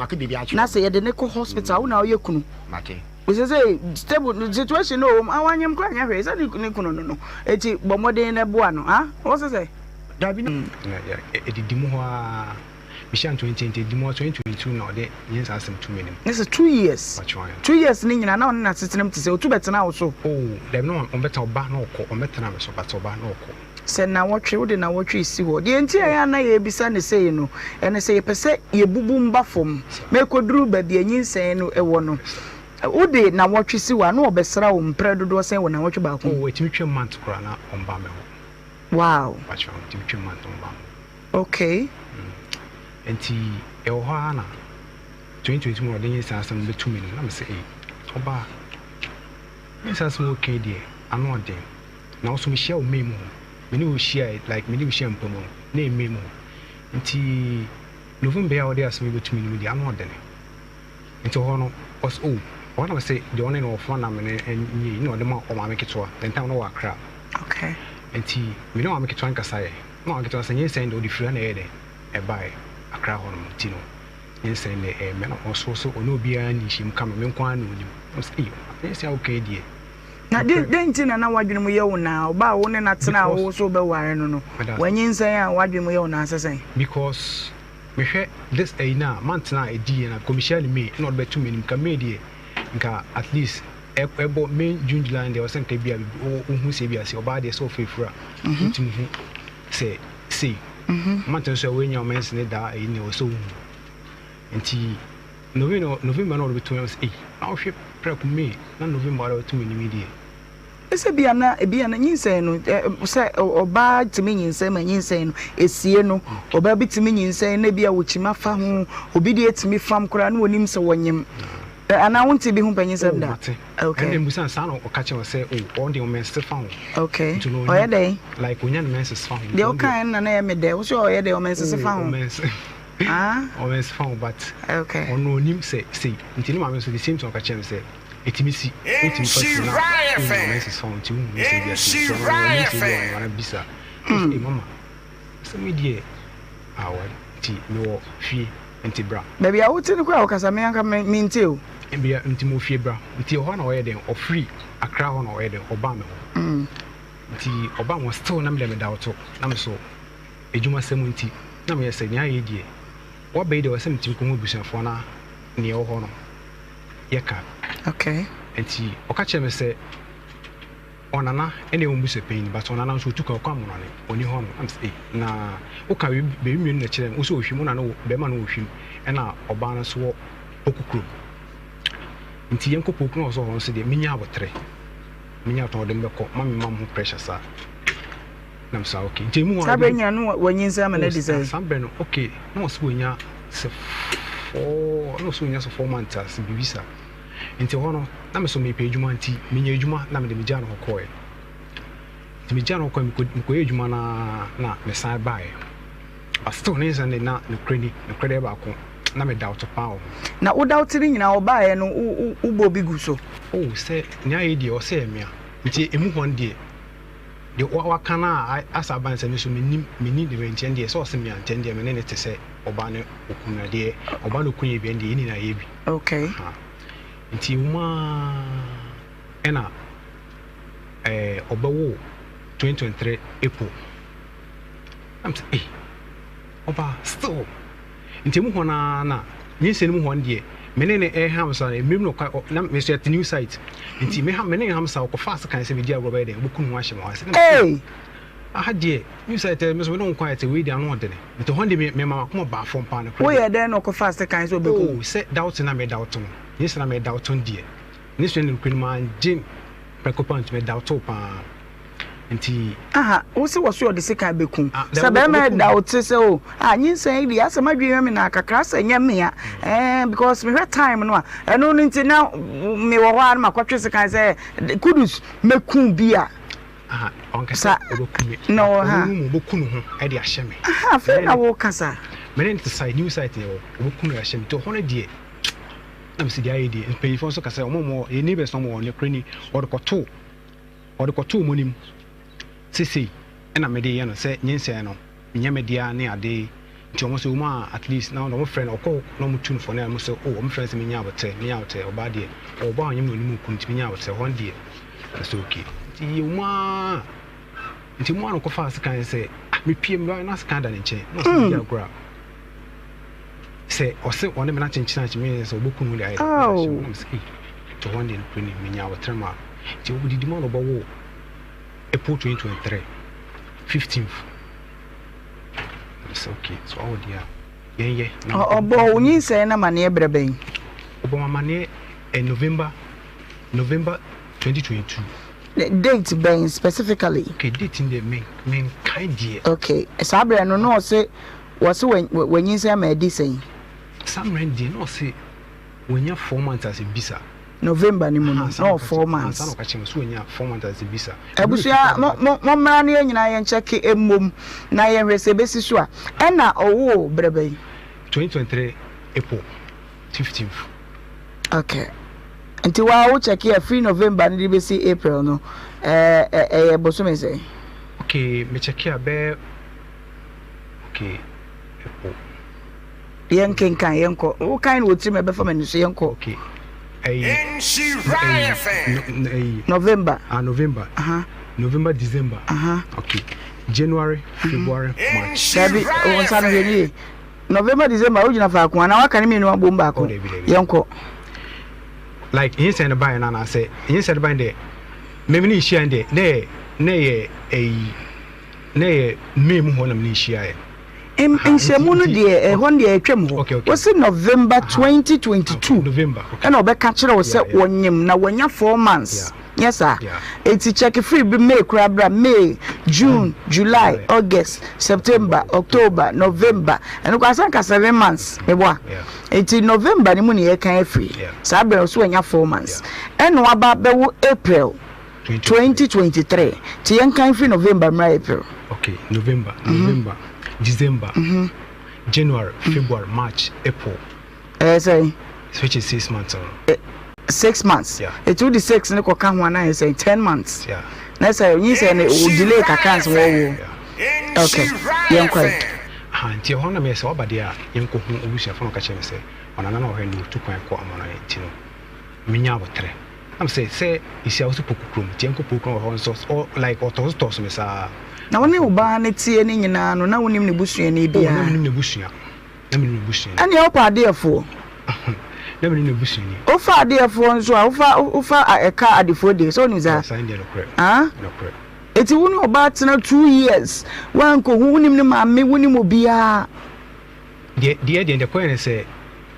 maka biribi akyerɛ Na sɛ yɛde no kɔ hospital, wo na woyɛ kunu. Mate. Sesei stable situation no ɔwɔ mu, ah wanyem koraa nyɛ hwee sɛ ne kunu no no. Eti bɔ mmɔden na boa no, ah wo se sɛ? Dabi na. Na ɛdidi mu hɔ ara. Mehyia no 2020, ɛdidi mu hɔ 2022 na ɔde nyinsɛn asɛm too m'anim. Ne sɛ 2 years. Ɔkyerɛ 2 years ne nyinaa na ɔne n'asetena mu te sɛ otu bɛtena wo so. Oh dabi, na ɔmbɛtena, ɔba na ɔkɔ, ɔmbɛtena me so but ɔba na ɔkɔ. Sɛ nnawɔtwe, wode nnawɔtwe resi hɔ. Deɛ nti a ɛyɛ a na yɛrebisa no sei no, ɛne sɛ yɛpɛ sɛ yɛbubu mba fam ma ɛkɔduru baabi a nyinsɛn no wɔ no. Wode nnawɔtwe si hɔ a, na wɔbɛsra wo mprɛ dodoɔ sɛn wɔ nnawɔtwe baako mu? Oh, ɛtumi twam month koraa na ɔmba me hɔ. Wow. Mpakyɛw, ɛtumi twam month na ɔmba me hɔ. Okay. Nti ɛwɔ hɔ ara na 2020 mu na ɔde nyinsɛn asɛm no bɛto m'anim na mese ei, ɔbaa, nyinsɛn asɛm a woka yi deɛ, ano ɔden. Na wo so mehyia wo May mu hɔ. Me ne wo hyiae like me ne wo hyia mpa mu no na ɛyɛ May mu hɔ. Nti November yi a wode asɛm yi bɛto m'anim deɛ ano ɔdene. Nti hɔ no ɔse oh ɔhɔ na mese deɛ ɔne no ɔfo na me ne nyɛ yi na ɔde ma ɔmaame ketewa the time no wɔ Accra. Okay. Nti me ne ɔmaame ketewa no kasaeɛ na ɔmaame ketewa sɛ nyinsɛn deɛ ɔde firi ha na ɛyɛ dɛn ɛbaeɛ Accra hɔ nom nti no nyinsɛn deɛ ɛyɛ me na ɔso so ɔne obiara nni nhyiam ka me me nko ara na ɔnim. Na mese ei nyinsɛn a woka yi deɛ. Na dɛn dɛn nti na na w'adwene mu yɛ wo naa? Ɔbaa a wo ne no atena a wo so wobɛware no no, wanyinsɛn a w'adwene mu yɛ wo naa sɛ sɛn? Because mehwɛ this ɛyi no a month no a ɛdi yɛ no a because mehyia no May ɛna ɔde bɛto m'anim nka May deɛ nka at least ɛbɔ May June July no deɛ ɔsɛ nka ebi a wohu sɛ ebi a sɛ ɔbaa deɛ sɛ ɔfɛ efura wotumi hu sɛ sei month no nso a woanya ɔmɛnse ne daa ɛyi no ɛwɔ sɛ wohu nti November November na ɔde bɛto m'anim sɛ ei na wohwɛ prɛko May na November ɔde bɛto m'anim yi deɛ. Sɛ ebia na ebia na nyinsɛn no sɛ ɔbaa tumi nyinsɛn ma nyinsɛn no esie no, ɔbaa bi tumi nyinsɛn na ebia wɔkyima fa ho, obi deɛ tumi fam koraa na wɔnim sɛ wɔnyem. Anaa wonte bi ho mpanyinsɛm Oh da? mate. Okay. Ɛnna mbusa no saa na ɔka kyerɛ me sɛ oh ɔno deɛ ɔmɛnsese fa ho. Okay. Nti no Ɔyɛ ɔnim dɛn? like ɔnya ne menses fa ho nti Deɛ ɔno deɛ. wokaeɛ no na na ɛyɛ me dɛ. Wo sɛ ɔyɛ dɛn ɔmɛnsese Oh fa ho? ɔmɛnse. Ah. Ɔmɛnse fa ho but Okay. ɔno ɔnim sɛ sei nti ne maame nso the same thing ɔka kyerɛ me sɛ ɛtumi si wotumi fa firi na wonya menses fa ho nti wohu sɛ bi ase nti ɔno ɔnim sɛ bi ɔno ana bisa mm. Mama sɛ me deɛ awa nti mewɔ fie nti bra. Baabi a wote no koraa wokasa me anka mente o. Bia nti mewɔ fie bra nti ɛhɔ na ɔyɛ dɛn ɔfiri Accra hɔ na ɔyɛ dɛn ɔbaa me hɔ nti ɔbaa me hɔ still na me deɛ meda ɔto na me so adwumasɛm nti na meyɛ sɛ nea ayɛ yi deɛ waba yi deɛ ɔsɛ metumi kɔhu abusuafoɔ na nea ɛwɔ hɔ no yɛka. Okay. Nti ɔka kyerɛ me sɛ ɔnana ɛna ɛwɔ mbusua panyin but ɔnana nso otu kwan ɔkɔ amonɔne ɔni hɔ no na mesɛ ei na woka baabi mmienu na kyerɛ me wo sɛ ohwim wo na no bɛrima no wɔ hwim ɛna ɔbaa no nso wɔ poku kurom nti yɛnkɔ poku na ɔsɛ hɔ nso deɛ menya abotere menya abotere ɔde mbɛkɔ ma me ma mo ho pressure saa. Na me sɛ okay nti emu hɔ Saa berɛ nyina no wanyinsɛn ama no adi sɛn? Saa berɛ no okay na ɔsɛ wanya sɛ four na ɔsɛ wanya sɛ 4 months ase biribi saa nti hɔ no na me so mepɛ adwuma nti menya adwuma na mede megyaa no hɔ kɔɛ nti megyaa no hɔ kɔɛ mekɔyɛ adwuma no na mesan baeɛ but still ne nsɛn de na nokorɛ ni nokorɛ deɛ baako na me doubt paa wɔ ho. Na wo doubt no nyinaa ɔbaeɛ no wobɔ bi gu so? Oh sɛ nea ayɛ deɛ ɔsɛ yɛ mea nti emu hɔ no deɛ Deɛ waka no a asa aba no sɛ me nso mennim, menni ne nti ɛndeɛ sɛ ɔse me a nti ɛndeɛ me ne no te sɛ ɔbaa ne okunu na deɛ ɔbaa ne okunu yɛ bi ɛndeɛ yɛn nyinaa yɛ bi. Okay. Aha. Nti ɛwɔ mu ara ɛna ɛɛ ɔbɛwo 2023 April. Na me sɛ eh ɔbaa still. Nti emu hɔ no ara na nyinsɛn no mu hɔ no deɛ me ne no reham sa no mmerɛ mu na ɔkɔ na me nso yɛte new site nti me me ne ham sa ɔkɔfa ase kan sɛ medi agorɔ bɛyɛ dɛn ɔbɛku ne ho ahyɛ me hɔ ase na Hey! aha deɛ new site me nso me ne wo nko ayɛ te wei deɛ ano ɔdene nti hɔ deɛ me ma makoma baa fam paa no korɛ Woyɛ dɛn na ɔkɔfa ase kan sɛ ɔbɛku Oh sɛ doubt na me doubt no nyinsɛn na me doubt no deɛ ne sua ne nokorɛ no mangye prɛko paa nti me doubt wo paa. Nti. Aha, wo se wɔ so ɔde sekan bɛku. Sɛ bɛrima ɛda wo te sɛ o, ah, nyinsɛn yi deɛ asɛ m'adwene yɛ me naa kakra asɛ nyɛ mea. Eh, because mehwɛ time no a, ɛno no nti na mewɔ hɔ a na makɔtwe sekan sɛ Kudus mɛku bi a. Aha, ɔnka sɛ ɔbɛku me. Na ɔha. Ɔno mu ɔbɛku ne ho de ahyɛ me. Aha, afei na wo kasa. Mene ne te site, new site yɛ wɔ, ɔbɛku no ahyɛ me. Nti ɔhɔ no deɛ, na mesi deɛ ayɛ deɛ, mpanyinfoɔ nso kasa, ɔmo ɔmo, yɛ neighbors na ɔmo wɔ, ne kore ni, ɔde kɔtoo Ɔde kɔtoo mo anim sɛ sei na mede reyɛ no, sɛ nyinsɛn no nyɛ me dea ne ade. Nti ɔmo sɛ ɔmo a at least na ɔmo frɛ no ɔkɔ na ɔmo tu no fo na ɔmo sɛ oh ɔmo frɛ no sɛ menya abotrɛ menya abotrɛ ɔbaa deɛ ɔwɔ ba a ɔnyem na ɔnim okunu nti menya abotrɛ hɔ no deɛ na sɛ okay nti yɛ ɔmo aa nti ɔmo a na ɔkɔfaa sekan sɛ ah mepie meba na sekan da ne nkyɛn na ɔsɛ medi agorɔ a sɛ ɔsɛ ɔne me na kyenkyena akyi me sɛ ɔbɛku no de ayɛ dɛ na mesɛ ei nti hɔ no deɛ nokorɛ ni menya abotrɛ ma nti ɔdidi mu a na ɔbɛwo April 2023 15th. Ɔbɔɔ wo nyinsɛn no amaneɛ berɛ bɛn? Ɔbɔɔ me amaneɛ eh, November, November 2022. Date bɛn specifically? Okay, date no deɛ me menkae deɛ. Okay, saa berɛ no na ɔse wɔse wanyinsɛn ama adi sɛn? Saa mmerɛ no deɛ na ɔse wanya 4 months as a bisa. November no mu no, na ɔwɔ 4 months. Abusua, mo mo mommra na yɛn nyinaa yɛn kyɛke mmom na yɛnhwɛ sɛ ebesi so a. Ɛna ɔwoo berɛ bɛn? 2023 April 15th. Okay. Nti waa wo kyɛke a firi November no de besi April no, ɛɛ ɛyɛ bosome sɛn? Okay, me kyɛke a bɛyɛ okay April. Yɛnkenkan, yɛnkɔ. Wokan no wɔ tirim a ɛbɛfa m'ani so. Yɛnkɔ. Okay. Ɛyi, ɛyi, ɛyi. November. Ah, November. Uh -huh. November, December. Uh -huh. Okay. January, mhm. February, March. Dabi, wɔn nsa no hwɛ nie. November, December, wogyina faako anaa waka ne mmienu abom baako? Oh, dabi, dabi. Yɛnkɔ. Like, nyinsɛn no baeɛ no anaasɛ nyinsɛn no baeɛ deɛ, mɛmi ne nhyia deɛ, ne yɛ, ne yɛ ɛyi, ne yɛ May mu hɔ na me ne nhyia yɛ. Nhyiamu no deɛ ɛhɔ no deɛ ɛtwam hɔ. Wɔsi November 2022 ɛna ɔbɛka kyerɛ wo sɛ wɔnyem na wɔanya 4 months. Nyɛ saa? Eti check firi bi May koraa bra May, June, July, August, September, October, November. Ɛno koraa sɛ nka 7 months meboa. Eti November no mu na yɛka afiri. Saa berɛ no so wɔanya 4 months. Ɛna waba bɛwo April 2023. Nti yɛnkan firi November mmra April. Okay, November, November, December, January, February, March, April. Ɛyɛ sɛn? Which is 6 months. No? 6 months. Yeah. Eti wode six ne kɔka ho anaa yɛ sɛn? 10 months. Yeah. Na sɛ nyi sɛ ne o delay kakra nso wɔwo. Okay. Yɛn kɔ yi. Ha nti ɛhɔ na meyɛ sɛ waba deɛ a yɛnkɔ hu obusuafo na ɔka kyerɛ me sɛ ɔnana na ɔhwɛ no otu kwan kɔ amana nti no menya abotrɛ. Na me sɛ esi a wosi Poku kurom nti yɛnkɔ Poku kurom wɔ hɔ nso ɔ like ɔtɔso tɔso me saa. Na wo ne wo ba no teɛ ne nyinaa no na wonim ne busuani Oh, na biara? menim n'abusua. Na menim n'abusuani. Ɛnneɛ wopɛ adeɛfoɔ. Na menim n'abusuani. Wofa adeɛfoɔ nso a, wofa wofa ɛka adefoɔ deɛ, sɛ wonim saa? Oh, saa deɛ nokorɛ. Ah? Nokorɛ. Eti wo ne ɔbaa tena 2 years, woankɔhu, wonim ne maame, wonim obiara. Deɛ deɛ deɛ deɛ kɔyɛ ne sɛ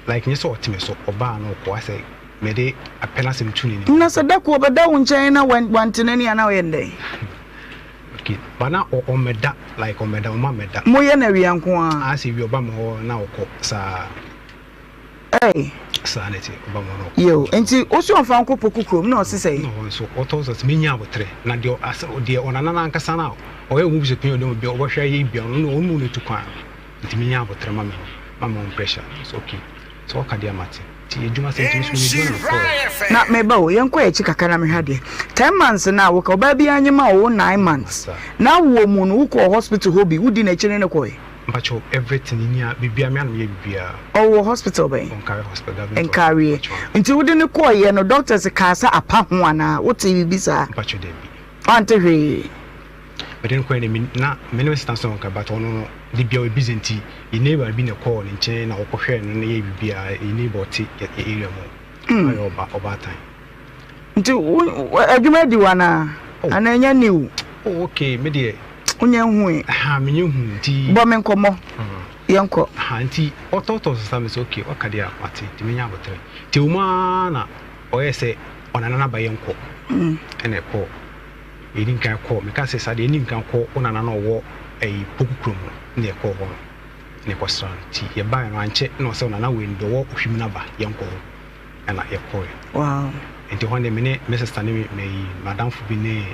like nyɛ sɛ ɔte me so, ɔbaa no ɔkɔ asɛ mede apɛ n'asɛm tu n'anim. Na sɛ da ko ɔbɛda wo nkyɛn na wante n'ani a na woyɛ no dɛn? Okay, but na ɔmmɛda like ɔmmɛda ɔma mmɛda. Moyɛ no awia nko ara? Ah sɛ awia ɔba me hɔ na ɔkɔ saa. Ɛy. Saa na ɛte ɔba me hɔ na ɔkɔ. Yo, nti wo se ɔmfa nkɔ Poku kurom na ɔse sɛn? Na ɔhɔ nso ɔtɔ so sɛ menya aboterɛ na deɛ asɛ deɛ ɔnana no ankasa no a ɔyɛ ɔmo busuapanyin a ɔde ɔmo ɔbɛhwɛ ayɛ bia ɔno ɔno mu na etu kwan no nti menya aboterɛ ma me ho ma me ho pressure so okay sɛ ɔka deɛ mate. Nti adwuma sɛ nti nso meyɛ adwuma na mekɔɛ. Na meba o, yɛnkɔ yɛn akyi kakra na mehwɛ adeɛ. 10 months no a woka, ɔbaa biara nye ma ɔwo 9 months. Na awoɔ mu no, wokɔɔ hospital hɔ bi, wodi n'akyi ne no kɔe? Mpakyɛw, everything, nea biribiara, me ara na meyɛ biribiara. Ɔwɔ hospital bɛn? Wɔ Nkare hospital, government hospital. Nkareɛ. Mpakyɛw. Nti wode no kɔeɛ no, doctors kaa sɛ apa ho anaa? Wotee biribi saa? Mpakyɛw, dabi. Woante hwee? Mede no kɔe no, me na me ne me sister nso wɔ Nkran but ɔno no, da biara ɔyɛ busy nti, yɛn neighbour bi na ɛkɔɔ ne nkyɛn na ɔkɔhwɛɛ no na yɛyɛ biribiara, yɛn neighbour ɔte yɛ area mu hɔ, ɔyɛ ɔba ɔbaatan. Nti wo adwuma adi wo anaa? Oh. Anaa ɛnyɛ new? Oh okay, me deɛ. Wonya nhui? Aha, menya hu nti. Bɔ me nkɔmmɔ, yɛnkɔ. Aha, nti ɔtɔɔtɔɔ so saa, me sɛ okay, waka deɛ a mate, nti menya aboterɛ. Nti ɛwɔ mu ara na ɔyɛɛ sɛ ɔnana no aba yɛnkɔ, ɛna ɛkɔɔ. Yɛdi nkan kɔɔ, mekaa sɛ saa deɛ yɛnni nkan kɔ wo nana no a ɔwɔ ɛyi Poku kurom no, ɛna yɛkɔɔ hɔ no, ɛna yɛkɔsraa no. Nti yɛbaeɛ no ankyɛ na ɔsɛ nana wei no deɛ ɔwɔ Ohwim no aba, yɛnkɔ hɔ. Ɛna yɛkɔeɛ. Wow. Nti hɔ no deɛ me ne me sister ne me me m'adamfo bi ne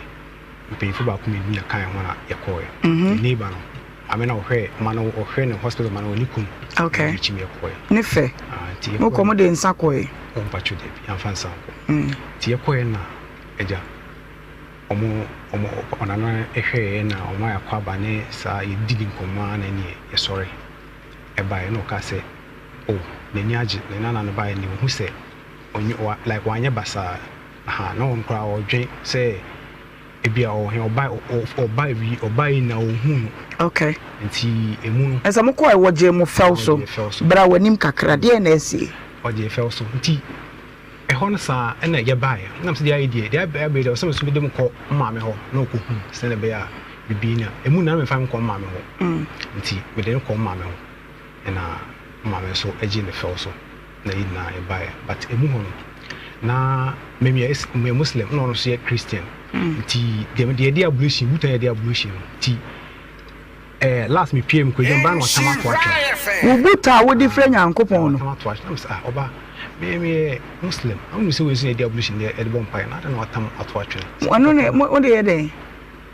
mpanyinfoɔ baako mmienu bi na ɛkaa yɛn ho na yɛkɔeɛ. Mm Neighbor no, maame no a ɔhwɛ ma no ɔhwɛ ne hospital ma no ne kunu. Okay. Ɛna akyi yɛkɔeɛ. Ne fɛ. Ah, nti yɛkɔeɛ. Mokɔ mo de nsa kɔeɛ? Oh, mpatwo dabi, yɛamfa nsa ankɔ. Nti yɛkɔeɛ na agya. Ɔmo ɔmo ɔnana hwɛeɛ na ɔmo ayɛ akwaaba ne saa yɛdidi nkɔmmɔ ara na ɛneɛ yɛsɔre. Ɛbaeɛ na ɔkaa sɛ oh n'ani agye ne nana no baeɛ no deɛ ɔhu sɛ ɔnyɛ wa like wanyɛ basaa ahaa na ɔno koraa ɔdwen sɛ ebia ɔwɔ he ɔba ɔba wi ɔbaeɛ nyinaa ɔnhuu no. Okay. Nti emu no. Ɛsɛ mo kɔɛ wɔgyee mo fɛw so. Wɔgyee fɛw so. Bra w'anim kakra deɛn na asie? Ɔgyee fɛw so nti ɛhɔ no saa ɛna yɛbaeɛ na mesɛ deɛ ayɛ deɛ deɛ abɛyɛ deɛ ɔsɛ me nso mede mo kɔ maame hɔ na ɔkɔhu sɛdeɛ ɛbɛyɛ a biribi na emu na memfa no nkɔ maame hɔ nti mede no kɔ maame hɔ ɛna maame nso gye ne fɛw so na yɛ nyinaa yɛbaeɛ but emu hɔ no na me meyɛ meyɛ Muslim na ɔno nso yɛ Christian nti deɛ deɛ yɛde ablution buta yɛde ablution no nti ɛɛ last me pie mu kɔ edwam baa na watam ato atwene. Wo buta a wode frɛ Nyankopɔn no. Watam ato atwene na mesɛ ah ɔba me meyɛ Muslim ahu sɛ wei nso yɛde ablution deɛ yɛde bɔ mpaeɛ na adɛn na watam ato atwene. Ɔno ne mo de yɛ dɛn?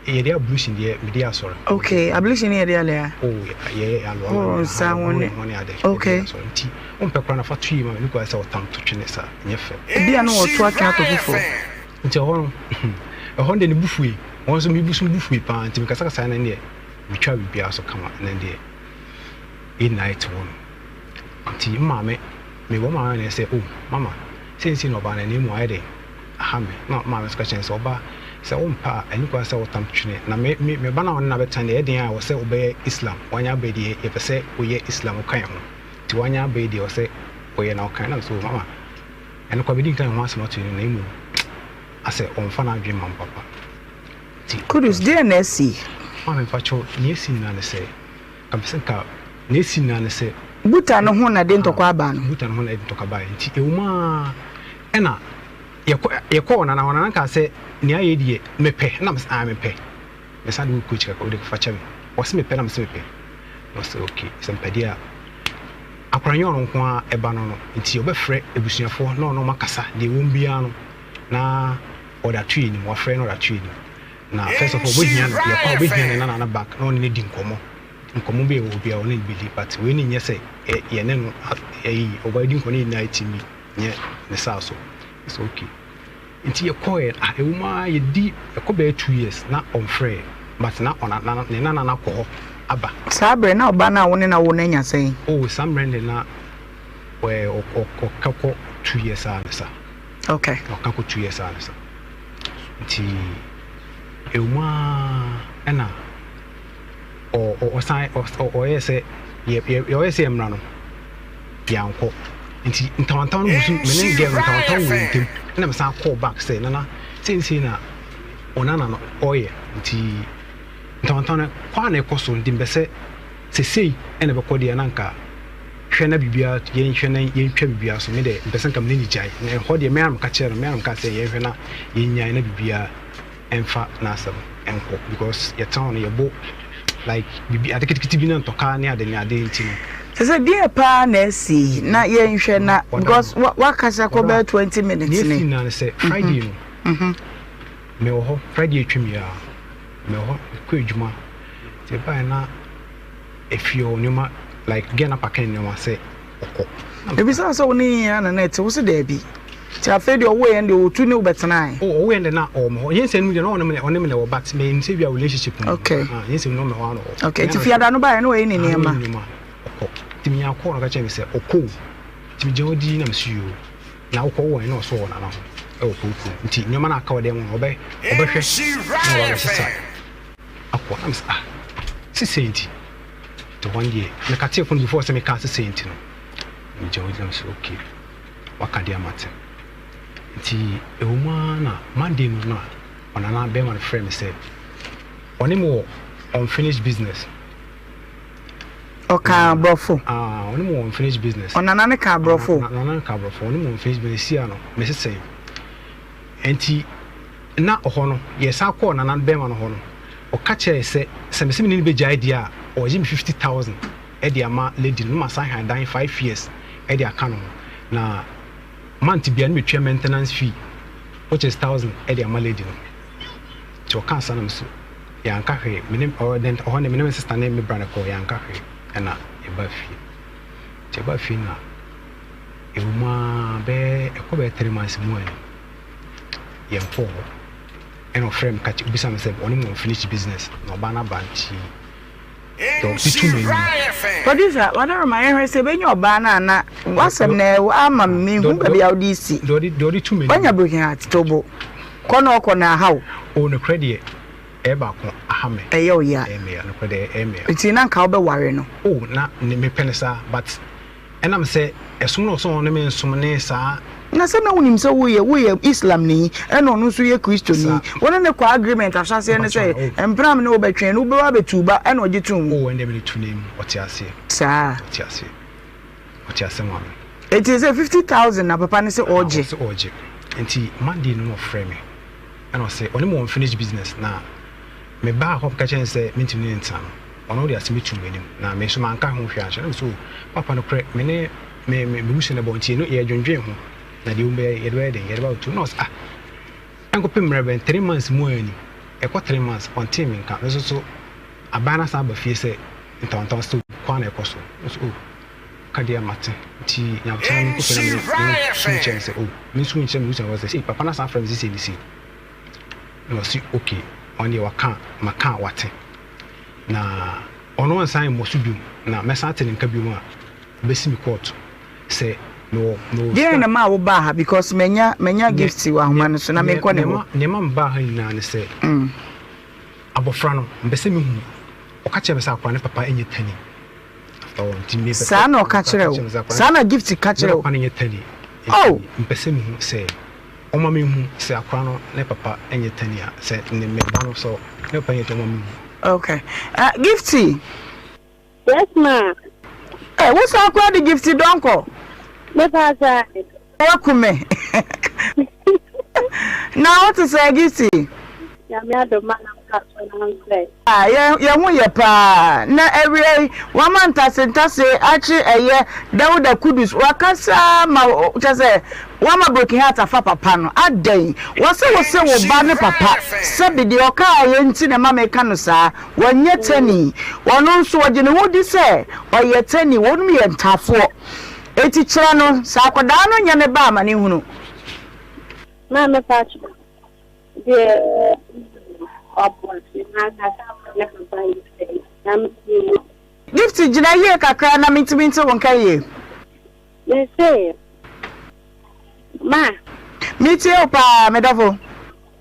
Yɛ de ablution deɛ mede yɛ asɔre. Okay, ablution yɛ de alɛ a. Oh, yɛ yɛ alo alo. Oh, nsa ho ne. Ho ne ade. Okay. Yɛ de asɔre nti, wo mpɛ koraa na fa to yi ma me ne sɛ ɔtam to twene sa nyɛ fɛ. Ebi a na wɔto atwe ato foforɔ. Nti ɛhɔ no, ɛhɔ no deɛ ne bu fui. Wɔn nso me bu so bu fui paa nti mekasakasa na deɛ metwa biribiara so kama na deɛ yɛ nyinaa yɛte hɔ no. Nti maame, mebɔ maame na sɛ oh mama, sɛnsi na ɔbaa na ne mu ayɛ dɛn? aha me. Na maame nso ka kyerɛɛ no sɛ, Ɔba, sɛ wompɛ a, ɛnni kwan sɛ wotam twene. Na me, me, me ba no a ɔne no abɛtena deɛ, ɛyɛ den a ɛwɔ sɛ wobɛyɛ Islam. Wanya aba yi deɛ, yɛpɛ sɛ woyɛ Islam, woka yɛn ho. Nti wanya aba yi deɛ, ɛwɔ sɛ woyɛ na woka yɛn. Na me sɛ, Oh, mama, ɛno koraa medi nkan ho asɛm ato no, na mmom asɛ ɔmfa n'adwene mma me papa. Nti, Kudus, deɛn na asi? Maame, mpakyɛw, nea asi nyinaa ne sɛ, nka mepɛ sɛ nka, nea asi nyinaa ne sɛ. Buta no ho na ɛde ntɔkwa aba no. Buta no ho na ɛde ntɔkwa baeɛ. Nti ɛwom ara, Ɛna yɛkɔ yɛkɔɔ nana hɔ nana kaa sɛ nea ayɛ deɛ mepɛ na mesɛ ah mepɛ mesan de wo kɔ akyi kakra wode fa kyɛ me ɔse mepɛ na mesɛ mepɛ na ɔsɛ ok sɛ mepɛ deɛ a akora nyɛ ɔno nko ara ɛba no no nti ɔbɛfrɛ abusuafoɔ na ɔno ɔma kasa deɛ ɛwɔ mu biara no na ɔde ato yɛ anim wafrɛ na ɔde ato yɛ anim na first of all ɔbɛhia no yɛkɔ a ɔbɛhia ne nana no back na ɔne no di nkɔmmɔ nkɔmmɔ bi a ɛwɔ biara ɔne no bɛdi but wei ne nyɛ sɛ yɛne no ɛyi ɔbɛdi nkɔmmɔ ne nyinaa ɛtumi nyɛ ne saa so. Mesɛ okay. Nti yɛkɔɛ ah ɛwɔ mu ara yɛdi ɛkɔ bɛyɛ 2 years na ɔmfrɛɛ but na ɔna na ne nana no akɔ hɔ aba. Saa berɛ na ɔba no a wo ne no awo no anya sɛn? Oh saa mmerɛ no de na ɔɛ ɔka kɔ 2 years a ne sa. Okay. Ɔka kɔ 2 years a ne sa. Nti ɛwɔ mu ara ɛna ɔsan ɔyɛ sɛ yɛ yɛ ɔyɛ sɛ yɛmmra no yɛankɔ nti ntawantawa no gu so me ne girl no ntawantawa wɔ yɛn ntam ɛna mesan kɔɔ back sɛ nana seesei na ɔnana no ɔyɛ nti ntawantawa no kɔ a na ɛkɔ so nti mpɛ sɛ sesei ɛna ɛbɛkɔ deɛ na nka hwɛ na biribiara yɛnhwɛ na yɛntwa biribiara so me deɛ mpɛ sɛ nka me ne ne gyae na ɛhɔ deɛ me ara meka kyerɛ no me ara meka sɛ yɛnhwɛ na yɛnyae na biribiara ɛmfa n'asɛm nkɔ because yɛtena hɔ no yɛbo like biribi ade ketekete bi na ntɔka ne ade ne ade nti no. Sɛ sɛ deɛ paa na asi na yɛnhwɛ na because wakasa kɔ bɛyɛ 20 minutes ni. Nea esi nyinaa ne sɛ Friday no mewɔ hɔ Friday atwam yi ara mewɔ hɔ mekɔ adwuma nti ɛbaeɛ na efie hɔ nneɛma like girl no apake ne nneɛma sɛ ɔkɔ. Ebisa sɛ wo ne yɛn na na ɛte wo se daabi. Nti afei deɛ ɔwoo yɛn deɛ ɔtu ne wo bɛtenae. Oh ɔwoo yɛn deɛ na ɔwɔ me hɔ. Yɛn nsɛm no mu deɛ na ɔne me ɔne me na ɛwɔ but me nim sɛ we are relationship mu. Okay. Ah yɛn nsɛm no ɔmɛ hɔ ara na ɔwɔ. Okay nti fiada no baeɛ na ɔyɛ ne nneɛma. Ah ɔyɛ ne nneɛma ɔkɔ. Nti me nya call na ɔka kyerɛ me sɛ ɔkɔ o. Nti me gyina hɔ dii na me so yoo. Na wokɔ wowɔ he na ɔso wɔ nana ho ɛwɔ kurokurom. Nti nneɛma no aka wɔ dan mu no ɔbɛ ɔbɛhwɛ na waba abɛsesa akɔ. Na me sɛ ah sesei nti. Nti hɔ no deɛ me katee phone before sɛ me kaa sesei nti no. Me gyina hɔ dii na me sɛ okay. Waka deɛ mate. Nti ɛwɔ mu ara na Monday no na ɔnana bɛrima no frɛ me sɛ ɔne me wɔ unfinished business. Ɔka aborɔfo. Ah, ɔne me wɔ unfinished business. Ɔnana no ka aborɔfo. Ɔnana no ka aborɔfo. Ɔne me wɔ unfinished business. Sia no, mese sɛn. Nti na ɔhɔ no, yɛsan kɔɔ nana bɛrima no hɔ no, ɔka kyerɛɛ sɛ sɛ mese me ne no bɛgyae deɛ a, ɔgye me 50,000 de ama lady no na masan han dan 5 years de aka no ho na month bia no metua maintenance fee which is thousand de ama lady no. Nti ɔkaa saa na me so yɛanka hwee me ne ɔhɔ ne me ne me sister ne me bra no kɔɔ yɛanka hwee ɛna yɛbaa fie. Nti yɛbaa fie na ɛwɔ mu ara bɛyɛ ɛkɔ bɛyɛ 3 months mu ani yɛnkɔɔ hɔ ɛna ɔfrɛ me ka obisa me sɛ ɔne mu unfinished business na ɔbaa no aba nti. Deɛ ɔde to m'anim. Producer, Wadaroma yɛnhwɛ sɛ ɛbɛnya ɔbaa no ana? W'asɛm no ama me menhu baabi a wode resi. Deɛ ɔde to m'anim. Wanya broken heart, to bo. Kɔ na ɔkɔ na aha wo. Oh, nokorɛ deɛ, ɛyɛ baako, aha me. Ɛyɛ wo ya. Ɛyɛ me ya, nokorɛ deɛ, ɛyɛ me ya. Nti na nka wobɛware no? Oh, na mepɛ no saa, but Ɛnam sɛ ɛsom na ɔsɛ ɔne me nsom ne saa. Na sɛ na wonim sɛ woyɛ woyɛ Islamni ɛna ɔno nso yɛ Kristoni, wo ne no kɔ agreement ahyɛaseɛ ne sɛ mpena a me ne wo bɛtwe no wobɛba abɛtu ba ɛna ɔgye too mu. Oh ɛndeɛ mede to n'anim, ɔte aseɛ. Saa. Ɔte aseɛ. Ɔte aseɛ maame. Enti sɛ 50,000 na papa no sɛ ɔregye. Ɔse ɔregye. Nti Monday no na ɔfrɛ me ɛna ɔse ɔne me wɔ unfinished business na me baa hɔ bɛka kyerɛ no sɛ mentumi ne no ntena no. Ɔno de asɛm tuu m'anim, na me nso manka ho hwee ankyerɛ no. Na mise, O papa, nokorɛ, me ne me me me no bɔ, nti yɛne yɛdwendwen ho, na deɛ wɔbɛyɛ, yɛde bɛyɛ dɛn? Yɛde bɛto. Na ɔse, ah, ɛnkɔpem mmerɛ bɛn? 3 months mu ara ni, ɛkɔ 3 months, ɔntee me nka. Me nso so, aban no asan aba fie sɛ ntawantawa still kɔ ara na ɛkɔ so. Me nso, oh, ka deɛ mate, nti nyabotrɛ na menkɔ fie na me me su nkyerɛ no sɛ, oh, me nsu nkyerɛ me busuafoɔ sɛ, sei, papa no asan afrɛ me sɛ sei ne sei. Na ɔse, okay, ɔno deɛ waka a, maka a wate. Na ɔno ɔnsan mmɔ so biom, na mɛsan ate ne nka biom a, ɔbɛsi me court sɛ mewɔ mewɔ Deɛn sika. na ɛmaa wo baa ha because manya manya gift wɔ ahoma no so na menkɔ ne hɔ. Nea ɛma mebaa ha nyinaa ne sɛ abɔfra no mepɛ sɛ mehu, ɔka kyerɛɛ me sɛ akwadaa no papa nyɛ tani after all nti mepɛ sɛ Saa na ɔka kyerɛɛ wo? Saa na Gift ka ne kyerɛɛ wo? papa no nyɛ tani Oh! nti mepɛ sɛ mehu sɛ Ɔma me hu sɛ akora no ne papa nyɛ tani a, sɛ ne me ba no sɛ ne papa nyɛ tani ɔma me hu. Okay. Gifty. Yes ma. Eh, wo san kora de Gifty Donkor. Me pa sa. Waku me. Na wo te sɛ Gifty? Nyame adom ma na mpa so na nsɛ. Ah, yɛn yɛn ho yɛ paa. Na awia yi, wama ntase ntase akye ɛyɛ Dawuda Kudus. Wakasa ma kyɛ sɛ wama broken heart afa papa no. Adɛn? Wɔse wo se wo ba ne papa. Sɛbi deɛ ɔkaa yɛ nti na ɛma meka no saa. Wɔnyɛ tani. Ɔno nso ɔgye ne ho di sɛ ɔyɛ tani. Wɔnom yɛ ntafoɔ. Enti kyerɛ no sɛ akwadaa no nyɛ ne ba a ma ne nhunu. Maame pakyɛ. Deɛ ɔboa me ankasa ne papa yi sɛ na me Gift gyina yie kakra na mentumi nte wo nka yie. Me se ma. Metie wo paa me dɔfo.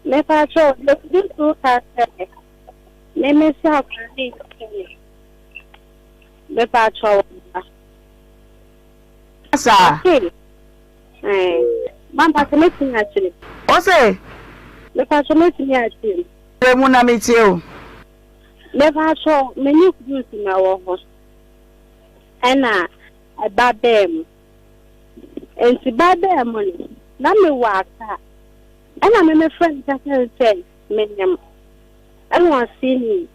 Mepa kyɛw deɛ odi so ka sɛ me me se akwadaa no nkyɛ me mepa kyɛw ba. Saa. Ɔse Ɛɛ, ma mpakyɛ mɛtumi akyerɛ mu. Ose. Mepakyɛ mɛtumi akyerɛ mu. Kyerɛ mu na metie o. Mepakyɛ me ne Bruce na wɔ hɔ ɛna ɛba bɛɛ mu. Nti ba bɛɛ mu no, na mewɔ Accra. Ɛna me me friend ka kyerɛ me sɛ menyem. Ɛna ɔse ni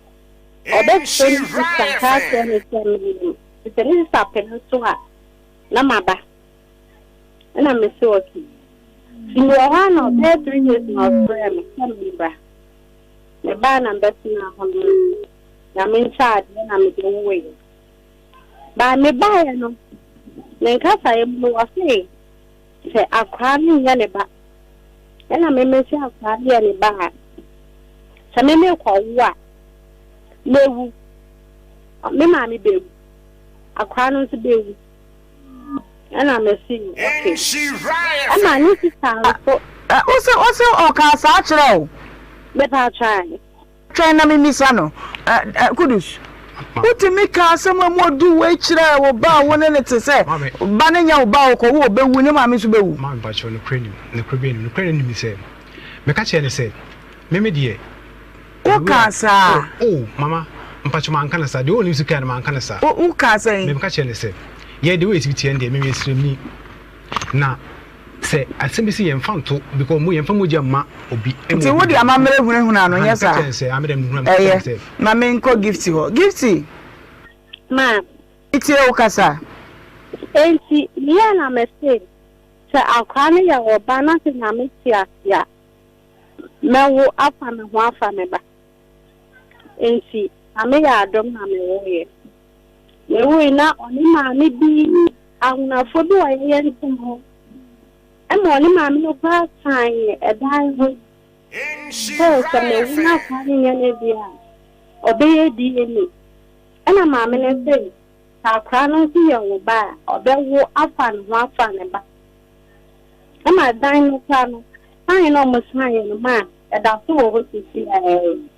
ɔbɛfrɛ ne sista ka akyerɛ me sɛ menyem. Nti sɛ ne sista pene so a, na maba. Ɛna me se okay. Nti mewɔ hɔ a na ɔbɛyɛ 3 days na ɔfrɛɛ me sɛ membra. Mebaa na mbɛtenaa hɔ no Nyame nkyɛ adeɛ na mede woeɛ. But mebaeɛ no, ne nkasaeɛ mu no wɔse sɛ akwaraa no nyɛ ne ba. Ɛna me mese akwaraa no yɛ ne ba a, sɛ me mekɔwo a, mɛwu. Me maame bɛwu. Akwaraa no nso bɛwu. Ɛna mese okay. Ɛna ne sista nso. Wose wose ɔkaa saa kyerɛ wo? Mepa atwan. Twɛn na memmisa no. Kudus, wotumi ka asɛm a mu ɔdu wei kyerɛ wo ba a wo ne no te sɛ ba no nyɛ wo ba a ɔkɔwo ɔbɛwu, ne maame nso bɛwu? Maame mpakyɛw, nokorɛ nim, nokorɛ biara nim, nokorɛ no nim sɛ meka kyerɛɛ no sɛ me me deɛ. Wokaa saa? Oh, oh, mama, mpakyɛw manka no saa, deɛ ɔnim so kae no manka no saa. Wokaa sɛn? Meka kyerɛɛ no sɛ yɛ deɛ woyɛ si teɛ no deɛ me meyɛ sremni na sɛ asɛm bi si yɛmfa nto because mo yɛmfa mogya mma obi. Nti wode amammerɛ hunahuna no nyɛ saa? Ɛyɛ, ma menkɔ Gifty hɔ. Gifty! Ma. Metie wo kasa. Enti meyɛɛ na mese, sɛ akoa no yɛ ɔba na sɛ Nyame te ase a, mɛwo afa me ho afa me ba. Enti Nyame yɛ adom na mewoeɛ. Mewoe na ɔne maame bi, ahonafoɔ bi wɔ yɛyɛ ntam hɔ, ɛma ɔne maame no koraa san ɛdan ho sɛ sɛ mewo na akoa no nyɛ ne deɛ a, ɔbɛyɛ DNA. Ɛna maame no se, Sɛ akora no nso yɛ wo ba a, ɔbɛwo afa ne ho afa ne ba. Ɛma dan no koraa no, sign no a wɔsaeɛ no ma ɛda so wɔ hɔ seesei ara yi.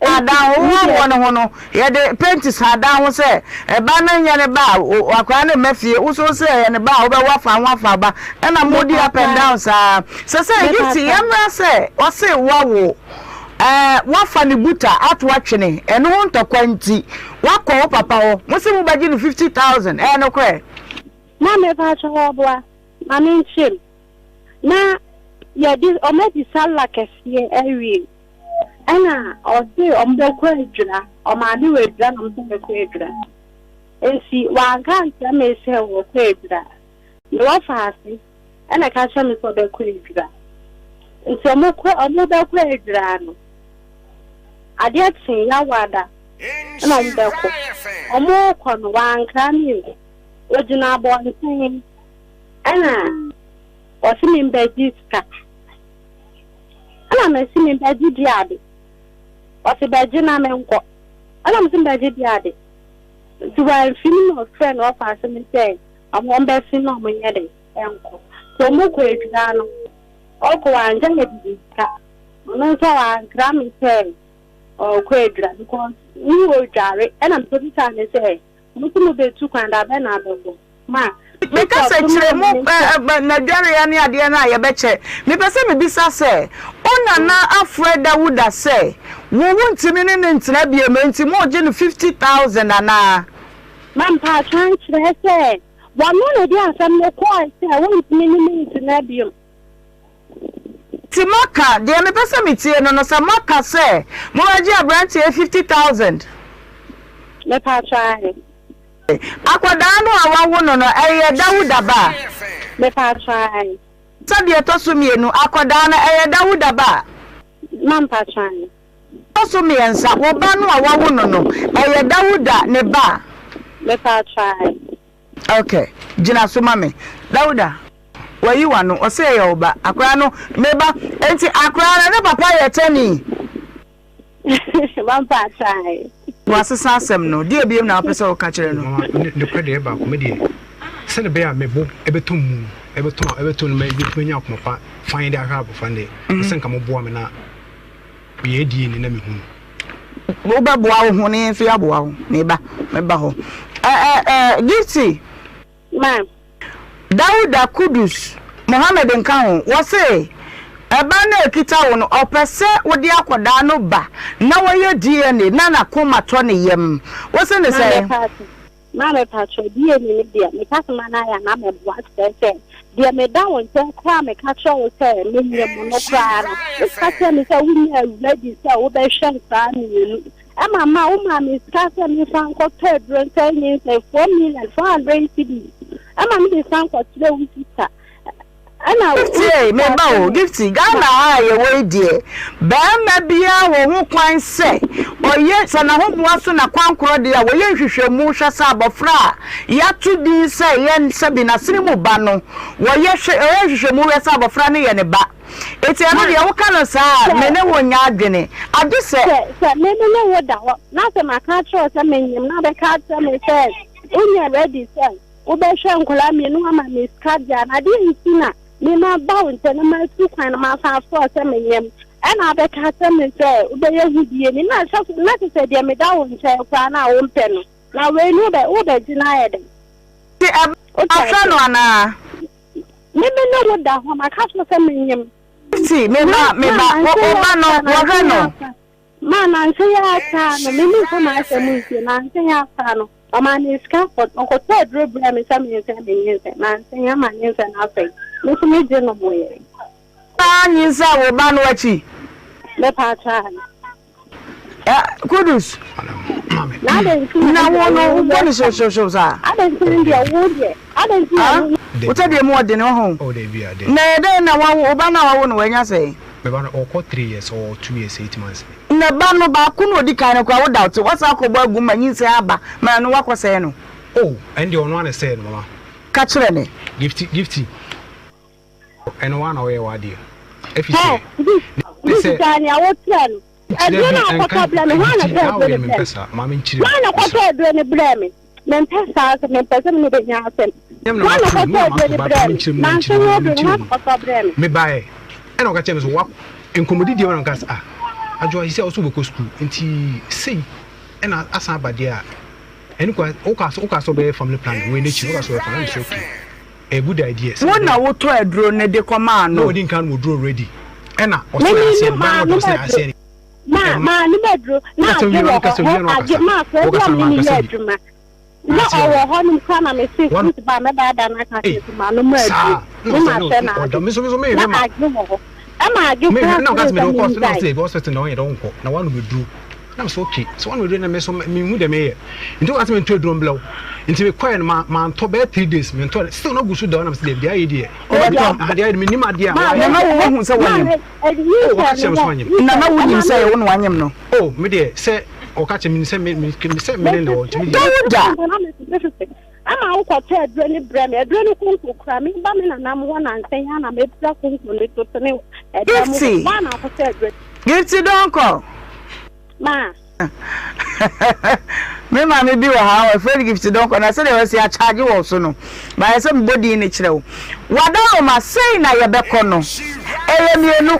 Adan ho wɔ ne ho no, yɛde penti sa adan ho sɛ ɛba no nyɛ ne ba a, akwadaa no mma fie. Wo nso wo sɛ ɛyɛ ne ba a, wobɛwo afa ho afa ba. Ɛna modi up and down saa. Sɛ sɛ Gifty, yɛmmra sɛ ɔse woawo, ɛɛ woafa ne buta ato atwene, ɛno ho ntɔkwa nti, woakɔ wo papa hɔ, mo se mobɛgye no 50,000, ɛyɛ nokorɛ? Maame pakyɛ ɔboa ma menkyerɛ mu. Na yɛde ɔmo adi sallah kɛseɛ awie. Ɛna ɔse ɔmo bɛkɔ adwira, ɔmaame wɔ adwira na ɔmo nso bɛkɔ adwira. Nti wanka ankyerɛ me sɛ wɔkɔ adwira. Me wɔfa ase ɛna ɛka kyerɛ me sɛ ɔbɛkɔ adwira. Nti ɔmo kɔ ɔmo bɛkɔ adwira no, adeɛ kye Yawada ɛna ɔmo bɛkɔ. Ɔmo kɔ no wankra me o, ogyina abɔnten ɛna ɔse me mbɛgye sika. Ɛna mese me bɛgye di ade. Ɔse bɛgye na menkɔ. Ɛna mese me bɛgye di ade. Nti wamfi mu na ɔfrɛ na ɔfa ase me sɛ ɔmo ɔmbɛse na ɔmo nyɛ dɛn ɛnkɔ. Nti ɔmo kɔ adwira no ɔkɔ wangya me bibi sika. Ɔno nso wankra me sɛ ɔkɔ adwira because ne ɔdware. Ɛna mekɔ bisaa no sɛ mo se mo bɛtu kwan da bɛn na abɛkɔ. Ma. Meka sɛ kyerɛ mu n'adwareɛ ne adeɛ no a yɛbɛkyɛ. Mepɛ sɛ mebisa sɛ, wo nana afrɛ Dawuda sɛ wo wontumi ne no ntena biom enti moregye no 50,000 anaa? Ma mpaatwa nkyerɛ sɛ wɔno na ɛde asɛm no kɔɔe sɛ wontumi ne me ntena biom. Nti moaka, deɛ mepɛ sɛ metie no no, sɛ moaka sɛ mobɛgye aberanteɛ yi 50,000? Mepaatwa aane. Akwadaa no a wawo no no, ɛyɛ Dawuda ba? Mepaatwa aane. Sɛ deɛ ɛtɔ so mmienu, akwadaa no, ɛyɛ Dawuda ba? Mampaatwa aane. Ɛtɔ so mmiɛnsa, wo ba no a wawo no no, ɛyɛ Dawuda ne ba? Mepaatwa aane. Ok, gyina so ma me. Dawuda, wayi w'ano, ɔse ɛyɛ wo ba. Akwadaa no, me ba. Enti akwadaa no, ne papa yɛ kyɛnii? Wampa atrae. Wasesa asɛm no. Deɛ biom na wopɛ sɛ woka kyerɛ no? Mama, nokorɛ deɛ baako, me deɛ, sɛdeɛ ɛbɛyɛ a me bo bɛtɔ mu no, ɛbɛtɔ ɛbɛtɔ no, mɛtumi anya akoma pa fann de ahwɛ abɔfra no deɛ, ɛsɛ sɛ nka moboa me na meyɛ DNA na mehu no. Wobɛboa wo ho na yɛn nso yɛaboa wo. Meba, mɛba hɔ. Ɛ ɛ ɛ Gifty. Ma. Dauda Kudus, Mohammed nka ho, wɔse ɛba no a ɛkita wo no ɔpɛ sɛ wode akwadaa no ba na wɔyɛ DNA na n'akoma tɔ ne yam. Wose ne sɛn? Maame patrɔ, DNA no deɛ meka sɛ ma no ayɛ a na mɛboa kyerɛ sɛ deɛ meda wo nkyɛn koraa a meka kyerɛ wo sɛ menyɛ mu no koraa no woka kyerɛ me sɛ wonyɛ ready sɛ wobɛhwɛ nkwadaa mmienu. Ɛma ma wo maa me sika sɛ memfa nkɔtɔ aduro nsɛe nyinsɛn, 4,400,000 cedis. Ɛma me de san kɔkyerɛ wo sista. Ɛna wo Gifty ei, me sista ba se o, me Gifty, ma. Ghana ha a yɛwɔ yi deɛ, barima biara wɔ ho kwan sɛ ɔyɛ, sɛ n'ahoboa so na kwankorɔ deɛ a, wɔyɛ nhwehwɛmu hwɛ sɛ abɔfra a yɛato din sɛ yɛn sɛbi n'asene mu ba no, wɔyɛ hwɛ, wɔyɛ nhwehwɛmu hwɛ sɛ abɔfra no yɛ ne ba. Enti ɛno Ma, deɛ woka no saa a, sɛ. me ne wo nyɛ adwene. Agye sɛ. Sɛ, sɛ me me ne wo da hɔ na sɛ maka akyerɛ wo sɛ menyem na wobɛka akyerɛ me sɛ wonyɛ ready sɛ wobɛhwɛ nkwadaa mmienu ama me sika deɛ a, na adeɛ nti na me maba wo nkyɛn na matu kwan na masan afrɛ wo sɛ menyem ɛna wabɛka akyerɛ me sɛ wobɛyɛ ho die ni na kyɛ na kyɛ sɛ deɛ meda wo nkyɛn koraa na wompɛ no na wei no wobɛ wobɛgye no ayɛ dɛn? Nti ɛba Wote ahwɛ no aseɛ? anaa? Me me ne wo da hɔ, maka kyerɛ wo sɛ menyem. Ti, me ba, me ba, wo wo ba no, wɔhwɛ no. Ma nansa yi ara koraa no, me memfa m'asɛm nsie, nansa yi ara koraa no, ɔmaa me sika kɔ, ɔkɔtɔɔ aduro brɛɛ me sɛ mensɛe me nyinsɛn, nansa yi ama nyinsɛn no asɛe, me nso megye nomoeɛ. Saa nyinsɛn wo ba no akyi. Mepaakyɛw aane. Ɛ Kudus. Na adɛn nti na Na wo ɛndeɛ no wo wobɔ yɛ no saa? hyewhyewhyew saa? Adɛn nti na ɛndeɛ wo deɛ, adɛn nti na Ah? wo. Wo tɛdeɛ mu ɔdene ɔho. Oh dabi a dabi. Na ɛyɛ dɛn na wawo wo ba no a wawo no wanya sɛn? Me ba no ɔkɔ three years ɔwɔ 2 years 8 months ni. Na ba no baako na odi kan no koraa wo doubt wasan akɔbɔ agu ma nyinsɛn aba ma ɛno wakɔ sɛe no. Oh ɛndeɛ ɔno ara na ɛsɛɛ no mama. Ka kyerɛ me. Gifty Gifty. Ɛno woa na woyɛ w'adeɛ. Ɛfiri Hɛ, sɛ Gifty ne sɛ. gyae nea wokyerɛ no. Aduro no a ɔkɔtɔ brɛ me, hwan na ɛtɔ aduro no brɛ me? Hwan na ɔkɔtɔ aduro no brɛ me? Mempɛ saa asɛm, mempɛ sɛ me ne wo bɛnya asɛm. Hwan na ɔkɔtɔ aduro no brɛ me? Nanso wo aduro no, hwan na ɔkɔtɔ brɛ me? Mebaeɛ, ɛna ɔka kyerɛɛ me sɛ, wa, nkɔmmɔdidie hɔ na ɔka sɛ, ah, Adwoa, seesei a wo nso wobɛkɔ sukuu, nti sei ɛna asan aba deɛ a, ɛne kwa, woka sɛ, woka sɛ wobɛyɛ family planning, wei n'akyi no, woka sɛ wobɛyɛ family, ɛna mesɛ okay, ɛyɛ good idea sɛ Wo na wobɛyɛ. wotɔ aduro no de kɔmaa Na no? wadi nkan wɔ duro already, ɛna ɔsɛ Me, me, aseɛ me no, maa bɛn no na ɔde ɔsɛ aduro. aseɛ no. Ma, maa no aduro, na Wokasa agye wie wɔ na hɔ, wokasa wie hɛ, na agye, wakasa. maa akora bi a Wokasa me ne no yɛ mankasa bi. adwuma. Na Ase ɔwɔ ɔ. hɔnom koraa na mese Wɔn fruit ba a mɛba ada no aka ei akyerɛ sɛ manom aduro saa na ne ɔsɛ no mahwɛ ɔda n'ade. me nso me nso mehwɛ Na ma adwo wɔ hɔ. Ɛma adwo mehwɛ koraa na ɔka frɛɛ sɛ mede sɛ wokɔ hospital na mengyae. ɔsɛ ebi hospital na ɔnyɛ dɛ wonkɔ na woanom aduro na mesɛ okay sɛ woanom aduro na me nso menhu dɛ meyɛ nti woka sɛ mentɔ aduro mblɛ wo nti mekɔɛ no ma mantɔ bɛyɛ 3 days mentɔ still na gu so da hɔ na mesɛ deɛ deɛ ayɛ deɛ Wobɛtɔ. ah deɛ ayɛ deɛ mennim adeɛ a Ma wayɛ Na na hwɛ, woahu sɛ ma woanyem? hwɛ, oh wɔka nyinsɛn kyerɛ no me sɛ wɔ, wanyem Na na nyinsɛn, wonim ɛma sɛ me ɛyɛ wo na woanyem no? oh me deɛ sɛ ɔka kyerɛ me sɛ me me sɛ me ne na wɔ nti me deɛ Dawuda! Ama wokɔtɔ aduro no brɛ me. Aduro no konko kura me ba me nanam hɔ nansa yi ana mepira konko no to tene ɛdan mu hɔ. Gifty! Woana akɔtɔ aduro? Gifty Donkor! Ma. Me maame bi wɔ ha, wɔfrɛ no Gifty Donkor, na sɛdeɛ wɔasi akyagye wɔ so no, mayɛ sɛ mebɔ din no kyerɛ wo. Wadaroma, sei na yɛbɛkɔ no. Ɛyɛ mmienu.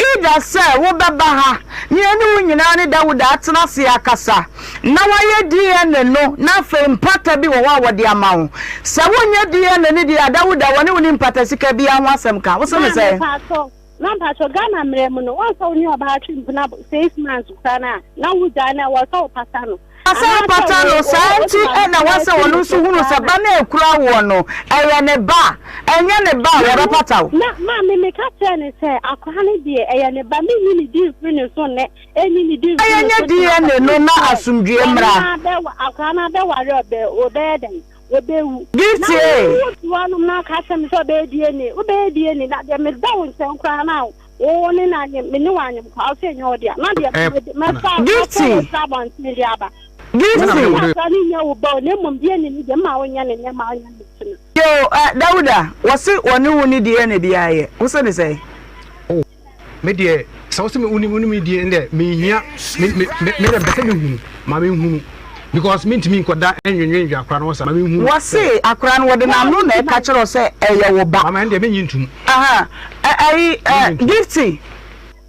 Either sɛ wobɛba ha na yɛne wo nyinaa ne Dawuda atena ase akasa na woayɛ DNA no na afei mpata bi wɔ hɔ a wɔde ama wo. Sɛ wonyɛ DNA no deɛ a, Dawuda wɔne wo nni mpata sika biara ho asɛm ka. Wose me Maame sɛn? paatɔ, na mpaatɔ Ghana mmerɛ mu no, wɔn sɛ wo ne ɔbaa twe mpena 6 months koraa no a, na wo gyae no a, ɛwɔ sɛ wo pata no. Sɛ Anaasɛ ɔpata wo no, wo saa wo nti maame na koraa ɛwɔ sɛ si ɔno ne nso so hunu koraa sɛ na. ba no a ɛkura woɔ no, ɛyɛ ne ba. Ɛnyɛ ne ba a, Maame, wɔbɛpata wo. na maame meka kyerɛɛ no sɛ akwadaa no deɛ ɛyɛ ne ba, menyi ne din mfiri ne so nnɛ, ɛnyi ne din Na mfiri ne yɛnyɛ so kyena DNA kɔpem no na sɛ asomdwoeɛ wɔno mmra. ara bɛwa, akwadaa no abɛware a ɔbɛ, ɔbɛyɛ dɛn? Ɔbɛwu. Na Gifty wo ee. wo te hɔnom na aka kyerɛ me sɛ ɔbɛyɛ DNA, wobɛyɛ DNA na deɛ meda wo nkyɛn koraa no a wo ne no anyem, me ne wo anyem koraa, wo sɛ ɛnyɛ wo dea, na deɛ ɛɛ mɛfa, mɛfa Gifty, wo fra abɔnten de aba. me na Gifty. mede wo Akwadaa no nyɛ wo ba o, na mmom DNA no deɛ mma wonyɛ no nnɛ, mma wonyɛ no kyena. Yo, eh, Dawuda, wɔse wɔne wo ne DNA biara yɛ. Wose ne sɛn? Oh, me deɛ, sɛ wose me wonim wonim me deɛ ndɛ menhia me me me me deɛ mpɛ sɛ mehunu ma menhunu because mentumi nkɔda nwennwennwe akora no ho saa ma menhunu sɛ Wɔse akora no wɔde n'ano na ɛka kyerɛ wo sɛ ɛyɛ wo ba. Mama ɛndeɛ mennye ntom. Aha, ɛ ɛyi ɛ Mennye ntom. Gifty.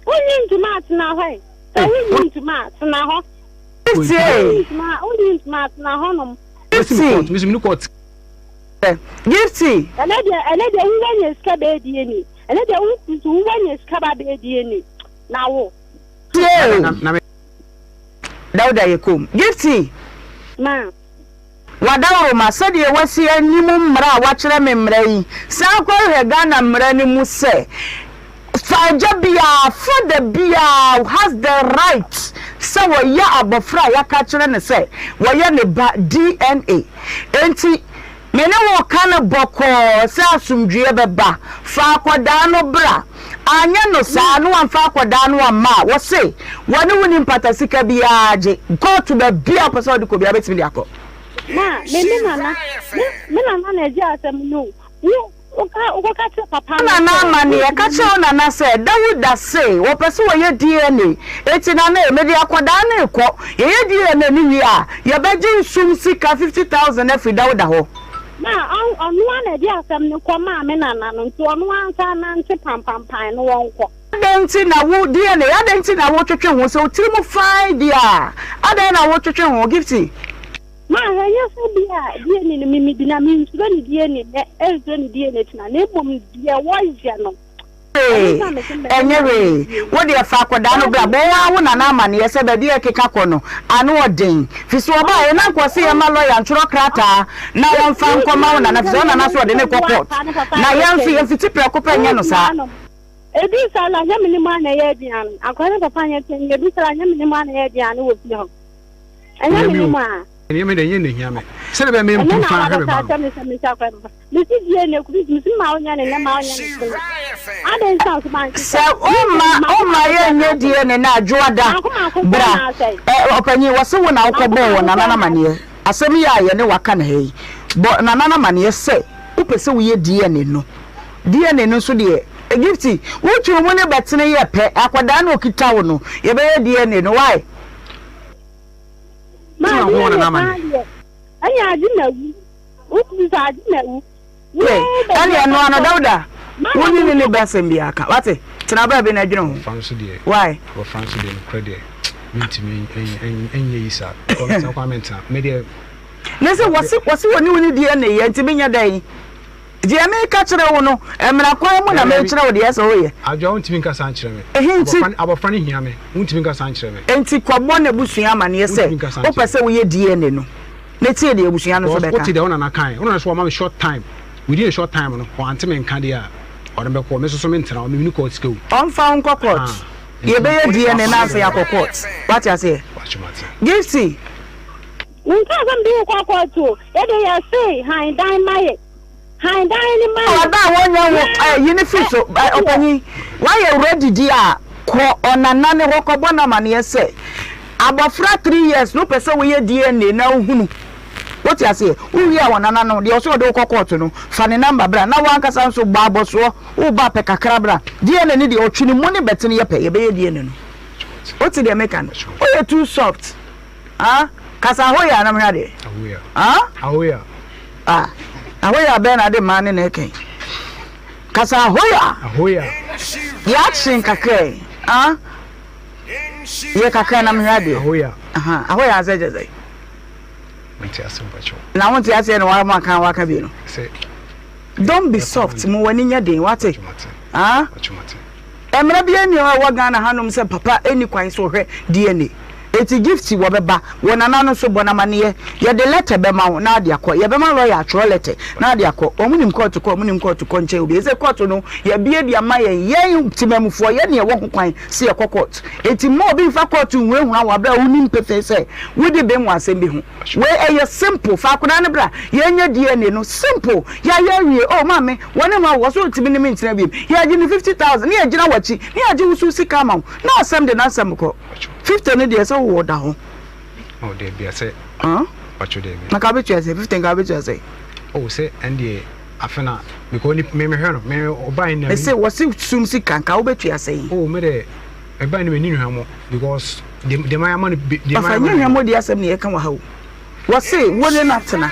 Wonnye ntom a, tena hɔ ɛ. Sɛ wonnye ntom a, tena hɔ. Gifty Wonnye ee. ntom a, wonnye ntom a, tena hɔnom. Mesi me Gifty. court, mesi me ne court. Gifty. Ɛnɛ deɛ ɛnɛ deɛ wo wanya sika bɛyɛ DNA ɛnɛ deɛ wo nso wo wanya sika ba bɛyɛ DNA na wo. Tie o. Na me. Dawuda yɛ komm. Gifty. Ma. Wadaworoma, sɛdeɛ wasi anim mmara a wakyerɛ me mmara yi, san kɔhwehwɛ Ghana mmara no mu sɛ, fa agya biara, father biara has the right sɛ wɔyɛ abɔfra a yɛaka akyerɛ no sɛ wɔyɛ ne ba DNA. Enti me ne wo reka no bɔkɔɔ sɛ asomdwoeɛ bɛba. Fa akwadaa no bra. Anyɛ no saa na wamfa akwadaa no amma a, wɔse wɔne wo nni mpata sika biara gye. Kɔɔto baabiara a wopɛ sɛ wode kɔ biara wobɛtumi de akɔ. Ma, me me nana, me me nana na ɛgye asɛm no o. Wo, woka, wokɔka kyerɛ papa Wo no nana sɛ, amanneɛ, ka wontumi kyerɛ wo nana sɛ Dawuda se wɔpɛ sɛ wɔyɛ DNA, enti nana e, mede akwadaa no rekɔ. Yɛyɛ DNA no wie a, yɛbɛgye nsum sika 50,000 afiri Dawuda hɔ. Ma, ɔn, ɔno ara na ɛde asɛm no kɔ maa me nana no, nti ɔno ara nsa nnante pampampan no wɔnkɔ. Adɛn nti na wo DNA, adɛn nti na wotwetwe ho? Sɛ wo tiri mu fine deɛ a, adɛn na wotwetwe ho? Gifty. Ma, ɛnyɛ sɛ bi a DNA no me medi na mensuro ne DNA nnɛ, ɛnsuro ne DNA kyena, na mmom deɛ wɔyɛ no, ɛno Hwee, nti na mese mɛyɛ ɛnyɛ ma no hwee. DNA. Wo deɛ fa akwadaa no bra, Daabi, bɔ wo ara wo daabi. nana amaneɛ sɛ baabi a ɛkeka kɔ no, ano ɔden. Firi sɛ ɔbaeɛ na anka ɔse yɛmma lɔya ntwerɛ krataa na wɔmfa nkɔma wo nana, firi sɛ wo nana nso ɔde no rekɔ court. Na yɛn nso yɛmfiti prɛko pɛ nyɛ no saa. Edu saa la, nyɛ me ne mo a na ɛyɛ aduane. Akwadaa ne papa nyɛ panyin. Edu saa la, nyɛ me ne mo a na ɛyɛ aduane wɔ fie hɔ. Ɛnyɛ me ne mo a. Ɛnyɛ me de, ɛnyɛ na ehia me. Sɛdeɛ ɛbɛyɛ Ɛno mempu na fa hwɛ me wabɛka ba no. akyerɛ me sɛ menhyɛ akwadaa ne papa. Mesi die na ekuru mesi ma ɔnyɛ ne nnɛ ma ɔnyɛ ne sene. Adɛn nti na nso mante Sɛ sɛ womma mako womma mako sɛ yɛnyɛ na asɛe. DNA no a, Dwoada, Mako mako sɛ bra. na asɛe. Ɛ, ɔpanyin, wɔse wo na Mako wokɔbɔɔ mako wɔ Nana sɛ no na amaneɛ. Asɛm yi a yɛne wo aka no ha yi, bɔ Nana no amaneɛ sɛ wopɛ sɛ woyɛ DNA no. DNA no nso deɛ, Gifty, wotwe wo mu ne bɛtene yɛ pɛ, akwadaa na okita wo no, yɛbɛyɛ DNA no, why? Maa DNA paa deɛ, ɛne agye na wu. Wotumi sɛ agye na wu. Ɛne ɛno ano Dawuda, wo ne ne ne bɛ asɛm biara ka, wate? Tena baabi na dwene ho. Abɔfra nso deɛ, Why? abɔfra nso deɛ, nokorɛ deɛ, mentumi nyɛ yi saa. Because mentena koraa mentena. Me deɛ. Ne sɛ wɔse wɔse wɔne wo ne DNA yɛ nti menyɛ dɛn? Deɛ meka kyerɛ wo no, mmara kwan mu na mekyerɛ wo deɛ ɛsɛ woyɛ. Adwoa wontumi nka saa nkyerɛ me. Ɛhe nti? Abɔfra abɔfra no hia me. Wontumi nka saa nkyerɛ me. Enti kɔbɔ n'abusua amaneɛ sɛ Wontumi nka saa wopɛ nkyerɛ sɛ me. woyɛ DNA no, na tie deɛ abusua no nso Because bɛka. wote deɛ wo nana kae. Wo nana nso wama me short time. Within a short time no, ɔante me nka deɛ a, ɔde me bɛkɔ. Me nso so mentena hɔ. Menni court sika o. Ɔmfa wo nkɔ court. Ahaa. Nti Yɛbɛyɛ DNA fa na no afei bra. akɔ court. Woate aseɛ? Pakyɛ mate. Gifty! Menkaa sɛ mede wo kɔ court o. Yɛde yɛse han dan ma yɛ. Han dan no ma yɛ. Ɔba a wɔnyɛ wo Na yi no firi so ɛ ɛdeɛ. ɔpanyin wayɛ ready di a kɔ ɔnana ne hɔ kɔbɔ no amaneɛ sɛ abɔfra 3 years no wopɛ sɛ woyɛ DNA na wohunu wote aseɛ wowie a ɔnana no deɛ ɔsɛ ɔde wokɔ court no fa ne number bra na wankasa nso bɔ abɔsoɔ woba pɛ kakra bra DNA no deɛ ɔtwe ne mu ne bɛtene yɛ pɛ yɛbɛyɛ DNA no wote deɛ meka no woyɛ too soft. Ah, kasa ahoya na mehwɛ adeɛ. Ahoya. Ah? Ahoya. Ah, ahoya bɛn na ade mmaa ne na ɛkɛn. Kasa ahoya. Ahoya. Yɛ action kakra yi. Ah? Yɛ kakra na mehwɛ adeɛ. Ahoya. Aha, ahoya asɛ kyɛ sɛ. Nti ase mpakyɛw. Na wo nti aseɛ na wɔn aka waka bi no. Sɛ. Don't be soft, mo w'ani nyɛ den, wate? Ah? Mmara biara nni hɔ a ɛwɔ Ghana hanom sɛ papa nni kwan sɛ ɔhwɛ DNA. Enti Gift wɔbɛba, wo nana no nso bɔ no amaneɛ. Yɛde letter bɛma wo na ade akɔ. Yɛbɛma lawyer atwerɛ letter na ade akɔ. Wɔn nim kɔɔto kɔ, wɔn nim kɔɔto kɔ nkyɛn obi. Ɛsɛ kɔɔto no yɛabue de ama yɛn. Yɛn temamufoɔ yɛn na yɛwɔ ho kwan sɛ yɛkɔ kɔɔto. Enti mma obi mfa kɔɔto nhunahuna wo aberɛ a wonim pefee sɛ wodi bem wɔ asɛm bi ho. Wei ɛyɛ simple, fa akwadaa no bra yɛnyɛ DNA no simple, yɛayɛ awie, oh maame wɔne ma wo, wɔso ntumi ne me ntena biom, yɛagye no 50,000 ne yɛgyina w'akyi ne yɛagye wo so sika ama wo na asɛm de n'asɛm kɔ, 50 no deɛ sɛ wowɔ da hɔ. Oh dabi asɛ. Huh? Pacho dabi. Na ka bɛtua sɛ 50 nka bɛtua sɛ. Oh sɛ ɛndeɛ afe na because ni me mehwɛ no me ɔbaa yi na. Ɛsɛ wɔse sum sika nka wobɛtua sɛ. Oh me dɛ. Ɛbaa no m'ani hwammɔ because deɛ mayɛ ama no deɛ mayɛ Ɔfa ama nyɛ no. hwammɔ di asɛm na yɛka wɔ ha o. Wɔse wo ne no atena.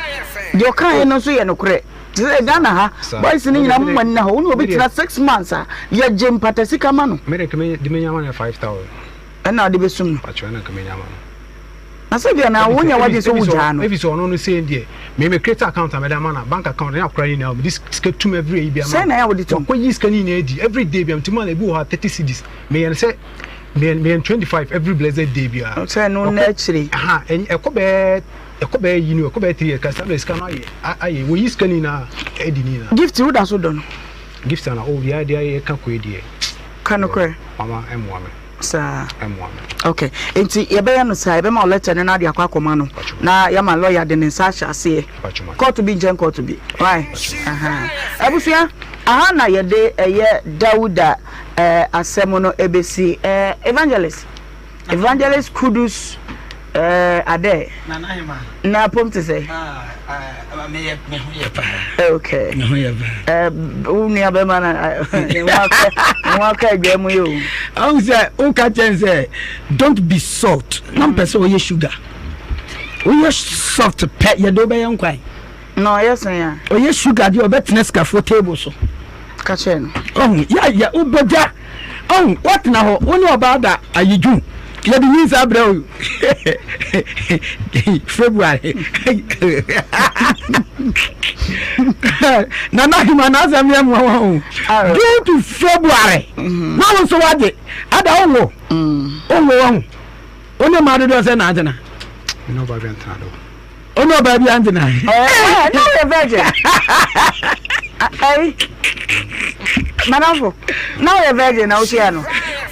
Deɛ ɔkaeɛ no nso yɛ nokorɛ. Te sɛ Ghana ha Saa. boys no Me deɛ nyinaa me mo deɛ nna hɔ. Wo ne obi me deɛ tena 6 months a yɛgye mpata sika ma no. Me deɛ nka me de menya ama no yɛ 5000. Ɛna ɔde bɛsum no. Pakyɛ ɛna nka menya ama no. Na sɛ deɛ na wonya w'adwene sɛ wogyaa no. Efi sɛ ɔno no sei deɛ me me create account a mɛde ama no bank account ne akora ne nyinaa mede sika tum every ayi bi ama Sɛn na ɛyɛ a wode tum? Wakɔ yi sika ne nyinaa di every day bi a mtumi ma no ebi wɔ hɔ a 30 cedis meyɛ no sɛ meyɛ meyɛ no 25 every blessed day biara. Sɛ no na akyire. Aha ɛkɔ bɛɛ ɛkɔ bɛɛ yi no ɛkɔ bɛɛ 3 years kasi abɛ sika no ayɛ ayɛ wɔyi sika ne nyinaa ɛdi ne nyinaa. Gift woda so dɔ no? Gift ana oh deɛ deɛ yɛka kɔ yi deɛ. Ka nokorɛ. Mama ɛmmoa me. Saa. Ɛmmoa me. Ok, nti yɛbɛyɛ no saa, yɛbɛma wo letter no na ade akɔ akɔma no na yɛama lawyer de ne nsa ahyɛ aseɛ. Kɔɔto bi nkyɛn kɔɔto bi. Why? Aha. Abusua, aha na yɛde ɛyɛ Dawuda eh, asɛm no ɛbɛsi. Eh, Evangelist, Evangelist Kudus eh, Adɛ. Nana Hema. Na pom te sɛ? Ah, ah, me yɛ me ho yɛ paa. Okay. Me ho yɛ paa. Eh, wo nua bɛma na ne ho aka ne ho aka adwa mu yi o. Ahu sɛ woka kyɛn sɛ don't be salt na mpɛ sɛ ɔyɛ sugar. Woyɛ soft pɛ yɛde wobɛyɛ nkwan. Na ɔyɛ sɛn a? Ɔyɛ sugar deɛ ɔbɛtena sikafoɔ table so. Ka kyerɛ no. Ɔhu yɛ yɛ wobɛgya ɔhu woatena hɔ wo ne ɔbaa da ayi June yɛde nyinsa brɛ o February Nana Hima n'asɛm yɛ mmoawa o June to February mm-hmm. na wo nso wagye ada wonwo mm. wonwo wahu wo ne mmaa dodoɔ sɛ na atena. Me ne ɔbaa bi antena do. Ɔne ɔbaa bi antena. Ɛɛ na ɔyɛ virgin. Ɛyi madamfo na ɔyɛ virgin na wohyia no.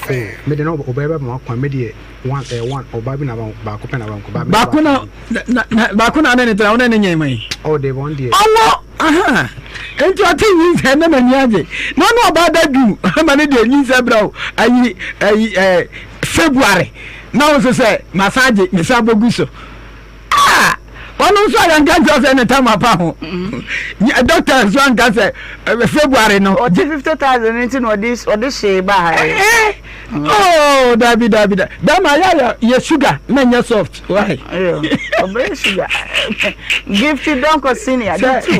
Oh, me de na ɔbaa bi ma kwan me deɛ one ɛɛ one ɔbaa bi na ba baako pɛ na ba nko ba. Baako na na na baako na ne ne tena ɔne ne nyɛ man. Oh de wɔn deɛ. Ɔwɔ aha nti ɔte nyinsɛn na n'ani agye na ɔne ɔbaa da du ama ne deɛ nyinsɛn brɛ o ayi ayi ɛɛ February na wo nso sɛ masan agye mesan bɔgu so. Ah! Ɔno nso a yɛnka nkyerɛ sɛ ne tam apa ho. Dɔkta nso anka sɛ February no. Ɔgye 50,000 nti na ɔde ɔde hyee ba ha yi. Eh, oh, dabi dabi da. Bɛma yɛ yɛ yɛ sugar na nyɛ soft. Why? Ɔbɛyɛ sugar. Gifty Donkor senior de tu.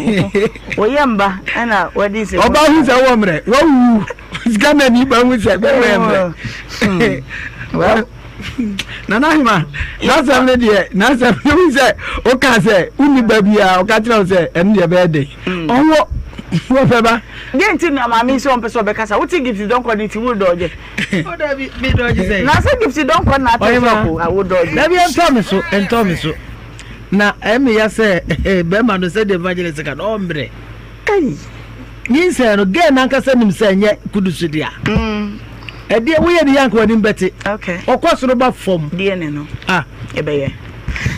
Oyɛ mba ɛna wɔde sɛ. Ɔba hu sɛ wɔ mmerɛ wɔwu sika na ni ba hu sɛ bɛmɛ mmerɛ. Well. Nana Ahima, n'asɛm no deɛ n'asɛm no hu sɛ woka sɛ wonni ba biara ɔka kyerɛ wo sɛ ɛno deɛ ɛbɛyɛ den. Ɔnwɔ wɔpɛ ba. Deɛ nti na maame yi sɛ ɔmpɛ sɛ ɔbɛkasa wote Gifty Donkor no nti wo dɔɔgye. O dabi me dɔɔgye sɛ. Na sɛ Gifty Donkor na atɛ sɛ ɔko wo dɔɔgye. Dabi ɛntɔ me so ɛntɔ me so na ɛmi ya sɛ bɛrima no sɛdeɛ evangelist ka no ɔmmerɛ. Ei. Nyinsɛn no, girl no ankasa nim sɛ ɛnyɛ Kudus dea. Ɛdeɛ woyɛ ne yɛ anka w'anim bɛte. Okay. Ɔkɔ soro ba fam. DNA no. Ah. Ɛbɛyɛ.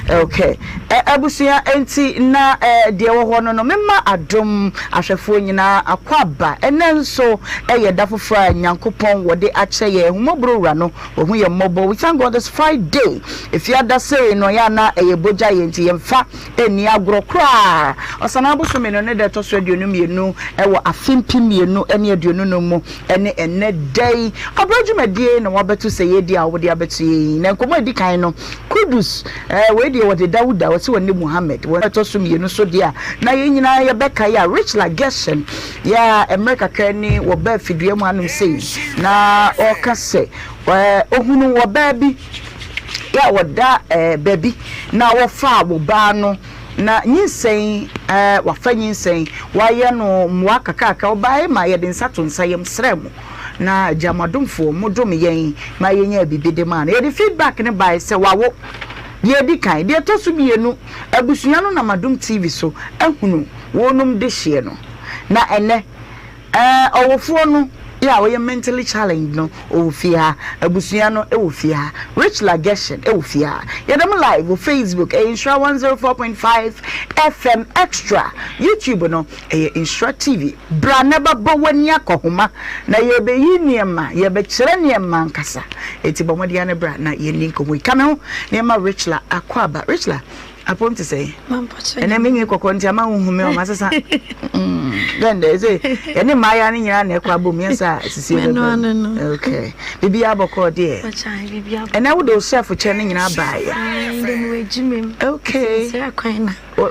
Okay. Abusua nti na deɛ ɛwɔ hɔ no no mema adom ahwɛfoɔ nyinaa akɔ aba. Ɛnɛ nso ɛyɛ da foforɔ a Nyankopɔn wɔde akyɛ yɛn. Ahummɔborɔ wura no wahu yɛn mmɔbɔ. We thank God this Friday. Efiada sei no ɛyɛ a na ɛyɛ bogya yɛ nti yɛmfa Nni agorɔ koraa. Ɔsanaa bosome no ne da ɛtɔ so 22 wɔ afe 2025 mu ne ɛnnɛ da yi. Ɔbrɛ dwumadie na wɔabɛto sɛ yɛredi a wɔde abɛto yɛn yi. Na nkɔmmɔ a ɛdi kan no, Kudus, eh, wei deɛ wɔde Dawuda, wɔse wɔne Muhammad. Wɔ ɛtɔ so mmienu so deɛ a, na yɛn nyinaa yɛbɛkae a, Richla Gershon, yɛ a mmerɛ kakra ni wɔbaa fidua mu hanom sei, na ɔreka sɛ, eh, ɔhunu ɔbaa bi, yɛ a wɔda ɛɛ baabi na wɔfaa wo baa no na nyinsɛn ɛɛ wafa nyinsɛn wayɛ no mmoa kakraka ɔbae ma yɛde nsa to nsa yam srɛ mo na agya mo adomfoɔ mo dom yɛn ma yɛnyaa biribi de maa no yɛde feedback no bae sɛ wawo deɛ edi kan deɛ ɛtɔ so mmienu abusua no nam adom TV so ahunu wɔnom dehyeɛ no na ɛnɛ Ɛɛ ɔwofoɔ no yɛ a ɔyɛ mentally challenged no ɔwɔ fie ha, abusua no wɔ fie ha, Richla Gershon wɔ fie ha. Yɛda mo live wɔ Facebook ɛyɛ Nhyira 104.5 FM Extra, YouTube no ɛyɛ Nhyira TV. Bra na bɛbɔ w'ani akɔhoma na yɛrebɛyi nneɛma, yɛrebɛkyerɛ nneɛma ankasa. Enti bɔ mmɔden ara na bra na yɛnni nkɔmmɔ yi. Ka me ho na yɛmma Richla akwaaba. Richla, Apom te sɛn? Ɛnɛ me nwi kɔkɔɔ nti ama wohu me ɔma sesa. Dɛn dɛ sɛ yɛne mmaayewa no nyinaa na ɛkɔ abom yɛn sɛ sisi bɛbɛ. Okay. Biribiara bɔkɔɔ deɛ. Ɛnɛ wode wo chef kyɛ no nyinaa baeɛ. Okay.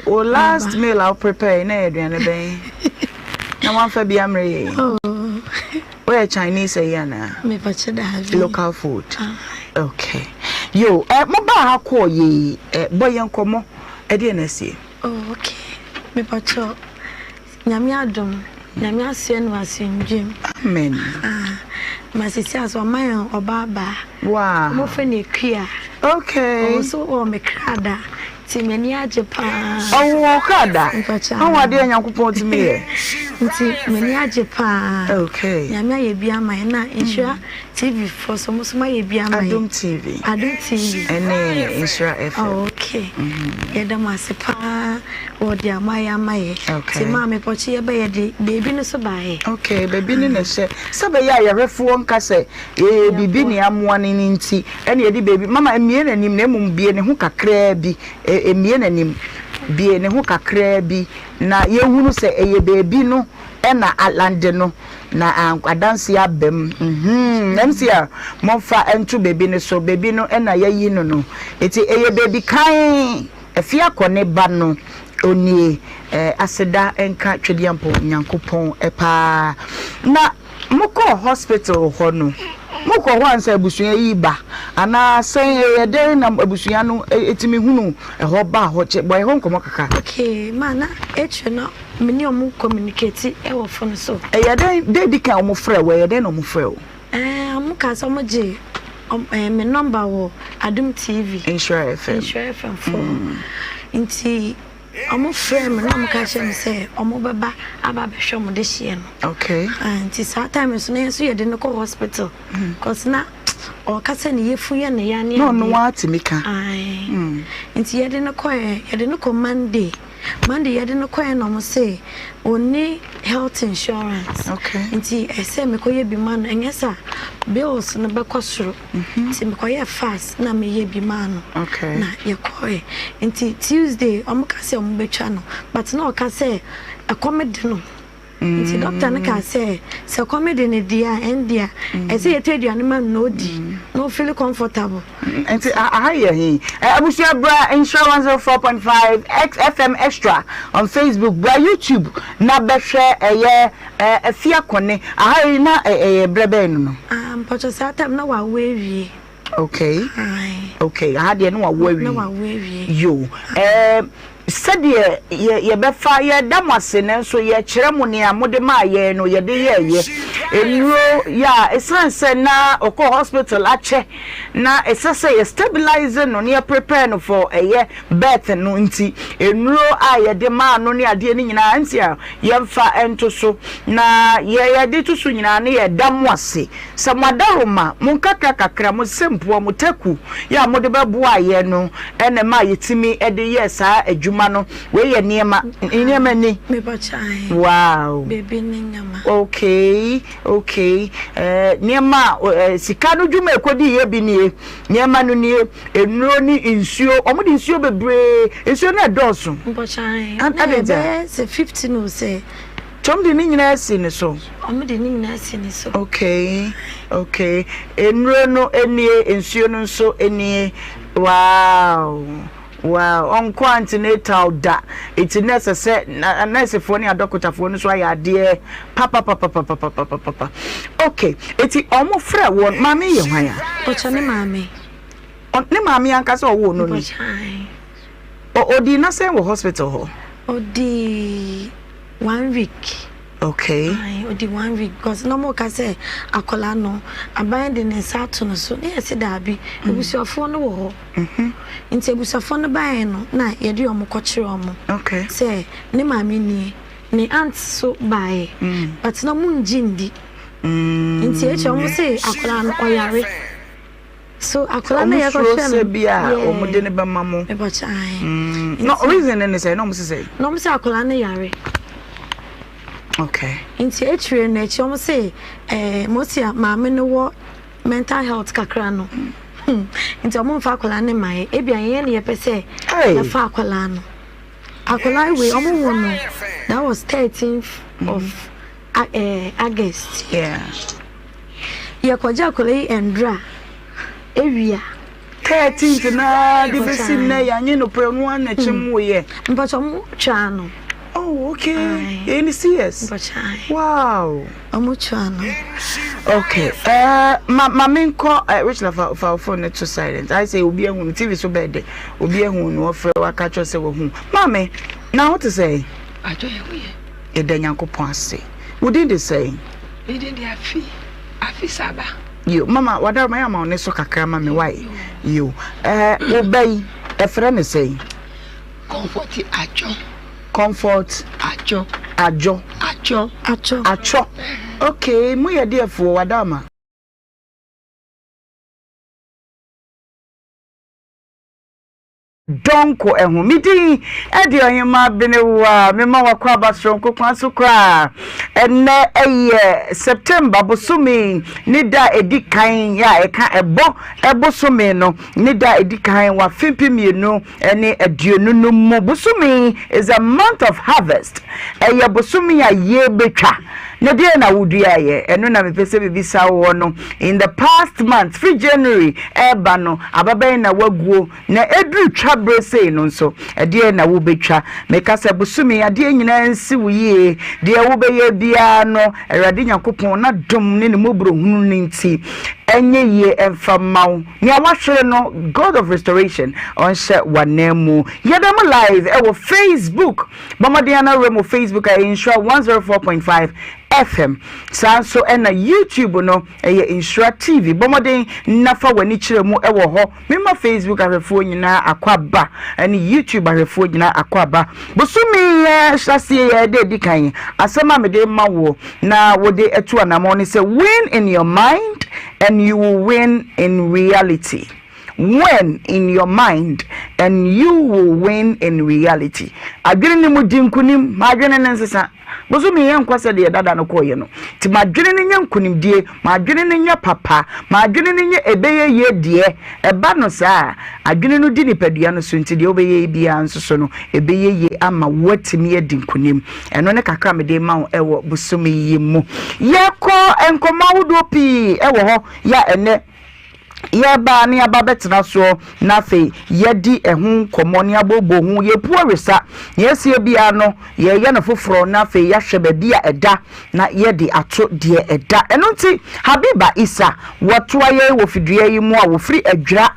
Wo last meal a wo prepare na ɛyɛ aduane bɛn? Na wamfa bi ammerɛ yɛn. Woyɛ Chinese ayi anaa? Mepakyɛ daabi. Local food. Ah. Okay. Yo, eh, mo baa ha kɔɔ yei, eh, bɔ yɛn nkɔmmɔ. Ɛdeɛ na asie? Oh, okay. Mepakyɛ, Nyame adom, Nyame asoɛ no asomdwem. Amen. Ah, ma sisi aso ɔma yɛn ɔbaa baa. Wow. Ɔmo fɛ no Akua. Okay. Ɔwɔ so wɔ me kra da. Nti m'ani agye paa. Ɔwo wɔ kra da? Ɔho adeɛ Nyankopɔn tumi yɛ. Nti m'ani agye paa. Okay. Nyame ayɛ bi ama yɛn na Nhyira TV foɔ so mo so mo ayɛ bi ama yɛn. Adom TV. Adom TV. Ɛne Nhyira FM. Oh, okay. Yɛda mo ase paa wɔ deɛ mo ayɛ ama yɛ. Okay. Nti maame pɔkye yɛbɛyɛ de beebi no so baayɛ. Okay, beebi no na ɛhyɛ. Sɛ bɛyɛ a yɛhwɛfoɔ nka sɛ ee biribi ne amoa no no nti ɛna yɛde baabi mama mmie n'anim na mmom bie ne ho kakraa bi mmie n'anim bie ne ho kakraa bi na yɛhunu sɛ ɛyɛ baabi no ɛna alande no na adanseɛ aba mu mhm MCR momfa nto baabi no so baabi no ɛna yɛayi no no eti ɛyɛ baabi kann ɛfi akɔ ne ba no onie aseda nka Twedeampɔn Nyankopɔn paa na Mokɔɔ hospital hɔ no, mokɔɔ hɔ ansa abusua yi reba anaa sɛn? Ɛyɛ dɛn na abusua no tumi hunu ɛhɔ baa hɔ? Kyɛ bɔ ɛhɔ nkɔmmɔ kakra. Okay, ma na akyire no me ne ɔmo communicate wɔ phone so. Ɛyɛ dɛn, da edi kan a ɔmo frɛɛ wo, ɛyɛ dɛn na ɔmo frɛɛ wo? Ɛɛ, ɔmo kaa sɛ ɔmo gye ɛɛ me number wɔ Adom TV. Nhyira FM. Nhyira FM foɔ. Nti. Wɔfrɛɛ me na wɔka kyerɛɛ me sɛ wɔbɛba aba abɛhwɛ wɔn dehyeɛ no. Okay. Ah, nti saa time nso na yɛn nso yɛde no kɔ hospital. Cause na ɔka sɛ ne yefun yɛ ne ya ne adeɛ. Na ɔno ara tumi ka. Ae. Nti yɛde no kɔɛ, yɛde no kɔ Monday. Monday yɛde no kɔɛ na ɔmo se ɔnni health insurance. Okay. Nti ɛsɛ mekɔyɛ bi ma no ɛnyɛ sa bills no bɛkɔ soro. Nti mekɔyɛɛ fast na meyɛ bi maa no. Okay. Na yɛkɔɛ. Nti Tuesday ɔmo ka sɛ ɔmo bɛtwa no but na ɔka sɛ ɛkɔm de no. Nti doctor no kaa sɛ sɛ kɔm de no deɛ a ɛndeɛ ɛsɛ yɛtɔ aduane ma no na ɔdi na ɔfili comfortable. Nti aha yɛ he? Abusua bra Nhyira 104.5 FM Extra on Facebook bra YouTube na bɛhwɛ ɛyɛ Afia Kone. Aha yi na ɛyɛ berɛ bɛn no no? Ah mpakyɛ saa time na wawo awie. Okay. Aye. Okay, aha deɛ na wawo awie. Na wawo awie. Yo. Eh, sɛdeɛ yɛ yɛbɛfa yɛda mo ase nanso yɛkyerɛ mo nea mode maa yɛn no yɛde yɛɛyɛ. Nnuro yɛ a ɛsiane sɛ na ɔkɔ hospital akyɛ na ɛsɛ sɛ yɛ stabilize no na yɛ prepare no for ɛyɛ birth no nti nnuro a yɛde maa no ne adeɛ no nyinaa nti a yɛmfa nto so na yɛ yɛde to so nyinaa no yɛda mo ase. Sɛ mo adaworoma, mo nkakrakakra, mo sempoa, mo taku yɛ a mode bɛboaa yɛn no na ɛmaa yɛtumi de yɛɛ saa adwuma no. Wei yɛ nneɛma, nneɛma ni. Wow. Okay, okay. Eh, nneɛma a, eh, sika no dwuma ɛkɔdi yɛ bi nie. Nneɛma no nie, nnuro ne nsuo. Wɔn de nsuo bebree, nsuo no ɛdɔɔso. Ɛde nti. Sɛ 15 o sɛ. Tom de ne nyinaa asi ne so. Ɔmo de ne nyinaa asi ne so. Okay, okay. Nnuro no nie, nsuo no nso nie. Wow, wow. Ɔnkɔ antenatal da. Eti na ɛsɛ sɛ nɛɛsefoɔ ne adɔkotafoɔ no nso ayɛ adeɛ papapapapapapapa. Okay, eti ɔmo frɛ wɔn maame yɛ hwan a? Ɔkyɛ ne maame. Ne maame ankasa ɔwoo no ni. Ɔdii na sɛn wɔ hospital hɔ? Ɔdii one week. Okay. Ayi ɔdi one week because na ɔmo ka sɛ akwadaa no aban de ne nsa ato no so ne yɛ se daabi mm. ebusuafoɔ no wɔ hɔ. Mm-hmm. Nti ebusuafoɔ no baeɛ no na yɛde ɔmo kɔkyerɛ ɔmo. Okay. Sɛ ne maame nie ne aunt so baeɛ mm. but na ɔmo ngye ndi. Mm. Nti ekyir ɔmo se akwadaa no ɔyare. So akwadaa no yɛ kɔhwɛ no. Wɔn suro sɛ bi a wɔn de ne bɛma mo. Ɛbɛkyɛ ayi. Mm. No reason ne sɛ na wɔn sisɛ. Na wɔn sɛ akwadaa no yare. Okay. Nti akyire no akyi wɔn sɛ ɛɛ mosi a maame no wɔ mental health kakra no. Hmm. Nti wɔn nfa akwadaa no ma yɛ. Ebi a yɛn ne yɛpɛ sɛ yɛfa akwadaa no. Akwadaa wei wɔn wɔ no that was 13th of. Mm. August. Yɛkɔgye akwadaa yi ndra awia. Thirteenth naa de besi nnɛ yɛanye no pɛ no ara na kyem hmm. woyɛ. Mpatsɔ mo twaa no. Oh okay. Yɛn ni CS. Mpatsɔ. Wow. Ɔmo twaa no. Okay. Uh, ma ma me nkɔ uh, Richard fa fa phone no to silent. I say obi ehu no TV so bɛɛ de obi ehu no ɔfrɛ waka kyerɛ sɛ wahu. Maame na ho te sɛ. Adwo yɛ ho yɛ. Yɛda Nyankopɔn ase. Wo din de sɛn? Me din de Afi, Afi Saba. Yo, mama wadaroma yɛ ama wo ne so kakra ma me wae. Yo, eh, wo ba yi, ɛfrɛ ne sɛn? Comfort Adwo. Comfort Adwo. Adwo. Adwo. Adwo. Atwɔ. Okay, mo yɛ deɛfoɔ wadaroma? Donko ho. Me din de Ɔhemmaa Benewa. Mema w'akwaaba soronko kwan so koraa. Ɛnnɛ yɛ September bosome ne da a ɛdi kan a ɛka ɛbɔ bosome no ne da a ɛdi kan wɔ afe 2025 mu. Bosome is a month of harvest. Ɛyɛ bosome a yɛbɛtwa. Na deɛ na woduaeɛ? Ɛno na mepɛ sɛ mebisa woɔ no. In the past month, firi January ɛreba no, aba bɛn na woaguo? Na ɛduru twa berɛ sei no nso, ɛdeɛn na wobɛtwa? Meka sɛ, bosome, adeɛ nyinaa nsi wo yie. Deɛ wobɛyɛ biara no, Awurade Nyankopɔn n'adom ne ne mmɔborɔhunu no nti, ɛnyɛ yie mfa mma wo. Nea woahwere no, God of Restoration ɔnhyɛ w'ananmu. Yɛda mu live ɛwɔ Facebook. Bɔ mmɔden ara na wura mu Facebook a ɛyɛ Nhyira 104.5 FM. Saa nso ɛna YouTube no ɛyɛ Nhyira TV. Bɔ mmɔden na fa w'ani kyerɛ mu ɛwɔ hɔ. Mema Facebook ahwɛfoɔ nyinaa akwaaba ɛne YouTube ahwɛfoɔ nyinaa akwaaba. Bosome yi ahyɛaseɛ yi ɛda edi kan. Asɛm a mede ma wo na wode atu anamɔn ne sɛ win in your mind and you will win in reality. Win in your mind. And you will win in reality. Adwene no mu di nkunim, ma adwene no nsesa. Bosome yɛ nkɔ sɛdeɛ dada no kɔeɛ no. Nti ma adwene no nyɛ nkunimdie, ma adwene no nyɛ papa, ma adwene no nyɛ ɛbɛyɛ yie deɛ. Ɛba no saa a, adwene no di nipadua no so nti deɛ wobɛyɛ biara nso so no, ɛbɛyɛ yie ama woatumi adi nkunim. Ɛno ne kakra mede ma wo ɛwɔ bosome yi mu. Yɛkɔ nkɔmmɔ ahodoɔ pii ɛwɔ hɔ yɛ ɛnɛ yɛreba na yɛaba abɛtena soɔ na afei yɛadi ɛho nkɔmmɔ na yɛabobɔ ho, yɛpu awesa, nea ɛsie biara no yɛyɛ no foforɔ na afei yɛahwɛ baabi a ɛda na yɛde ato deɛ ɛda. Ɛno nti Habiba Issa wɔtoa yɛn wɔ fidua yi mu a wɔfiri Adwira.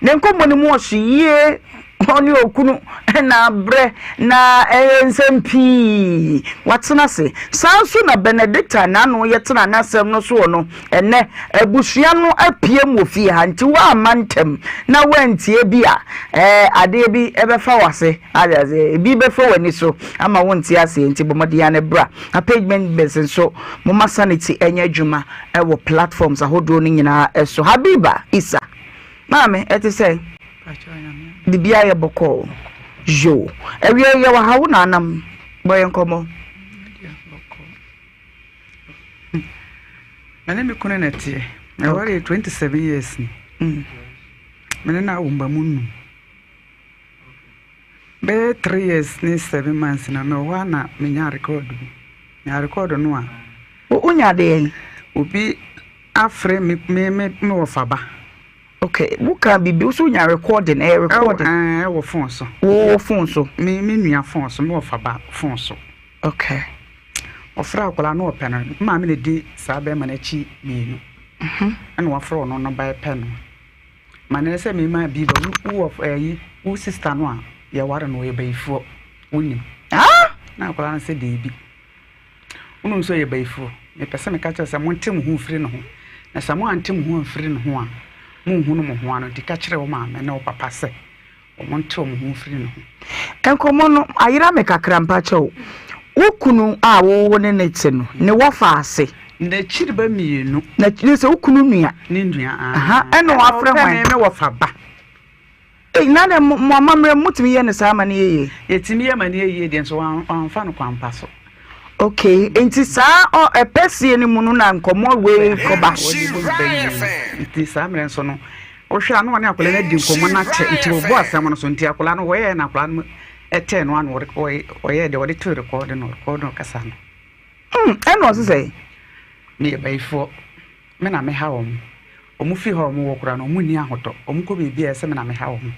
Ne nkɔmmɔ no mu ɔhye yie. Ɔne okunu na abrɛ na ɛyɛ nsɛm pii. Watena ase. Saa nso na Benedicta n'ano yɛ tena n'asɛm no soɔ no. Ɛnnɛ, abusua no apiem wɔ fie ha nti woamma ntɛm na woantie bi a, ɛɛ adeɛ bi bɛfa w'ase. Ate aseɛ? Ebi bɛfa w'ani so ama wonte aseɛ nti bɔ mmɔden ara na bra. Na page members nso, momma sanity nyɛ adwuma wɔ platforms ahodoɔ no nyinaa so. Habiba Issa, maame, ɛte sɛn? Biribiara yɛ bɔkɔɔ. Yoo. Awiei yɛwɔ ha wo na anam bɔ yɛn nkɔmmɔ. Me ne me kunu na ɛteɛ. Yɛaware yɛ 27 years ni. Mm. Me ne no awo mma mu num. Bɛyɛ 3 years ne 7 months na mewɔ hɔ a na menya record bi. Nya record no a. Wonya deɛn? Obi afrɛ me me me me wɔfa ba. Okay, wo ka biribi, wo so nya recording, ɛyɛ recording. Ɛwɔ ɛwɔ phone so. Wo phone so. Me me nua phone so, me wɔfa ba phone so. Okay. Ɔfrɛ akwadaa no ɔpɛ no, me maame na di saa bɛrima no akyi mmienu. Mhm. Ɛna wafrɛ ɔno no ba pɛ no. Ma na ɛsɛ me ma bi ba wo wɔ ɛyi wo sister no a yɛware no ɔyɛ bayifoɔ wonim. Ah! Na akwadaa no sɛ deebi. Wonim sɛ ɔyɛ bayifoɔ. Mepɛ sɛ meka kyerɛ sɛ monte mo ho mfiri ne ho. Na sɛ moante mo ho amfiri ne ho a, monhunu mo ho ano. Nti ka kyerɛ wo maame ne wo papa sɛ wɔnte wɔn ho mfiri ne ho. Nkɔmmɔ no ayera me kakra mpakyɛw. Wo kunu a wo ne no te no, ne wɔfa ase? N'akyiri ba mmienu. Na kyerɛ sɛ wo kunu nua? Ne nua, aah. Ɛna wafrɛ hwan? Ɛna ɔpɛ me, me wɔfa ba. Ei na dɛn mo amammerɛ mu motumi yɛ no saa ma no yɛ yie? Yɛtumi yɛ ma no yɛ yie deɛ nso wamfa no kwampa so. Okay, nti saa ɔ ɛpɛsie no mu no na nkɔmmɔ wei kɔba. Wɔde bɔ ba yi nti saa mmerɛ nso no wohwɛ a na ɔne akwadaa no adi nkɔmmɔ no akyɛ nti wɔbɔ asɛm no so nti akwadaa no wɔyɛɛ na akwadaa no ɛtɛɛ no ano ɔyɛɛ deɛ ɔde to rekɔɔde no rekɔɔde no kasa no. Hmm, ɛna ɔse sɛ? Meyɛ bayifoɔ. Me na meha wɔn. Wɔn fie hɔ a wɔwɔ koraa no, wɔnni ahotɔ. Wɔkɔ baabi a ɛsɛ sɛ me na meha wɔn.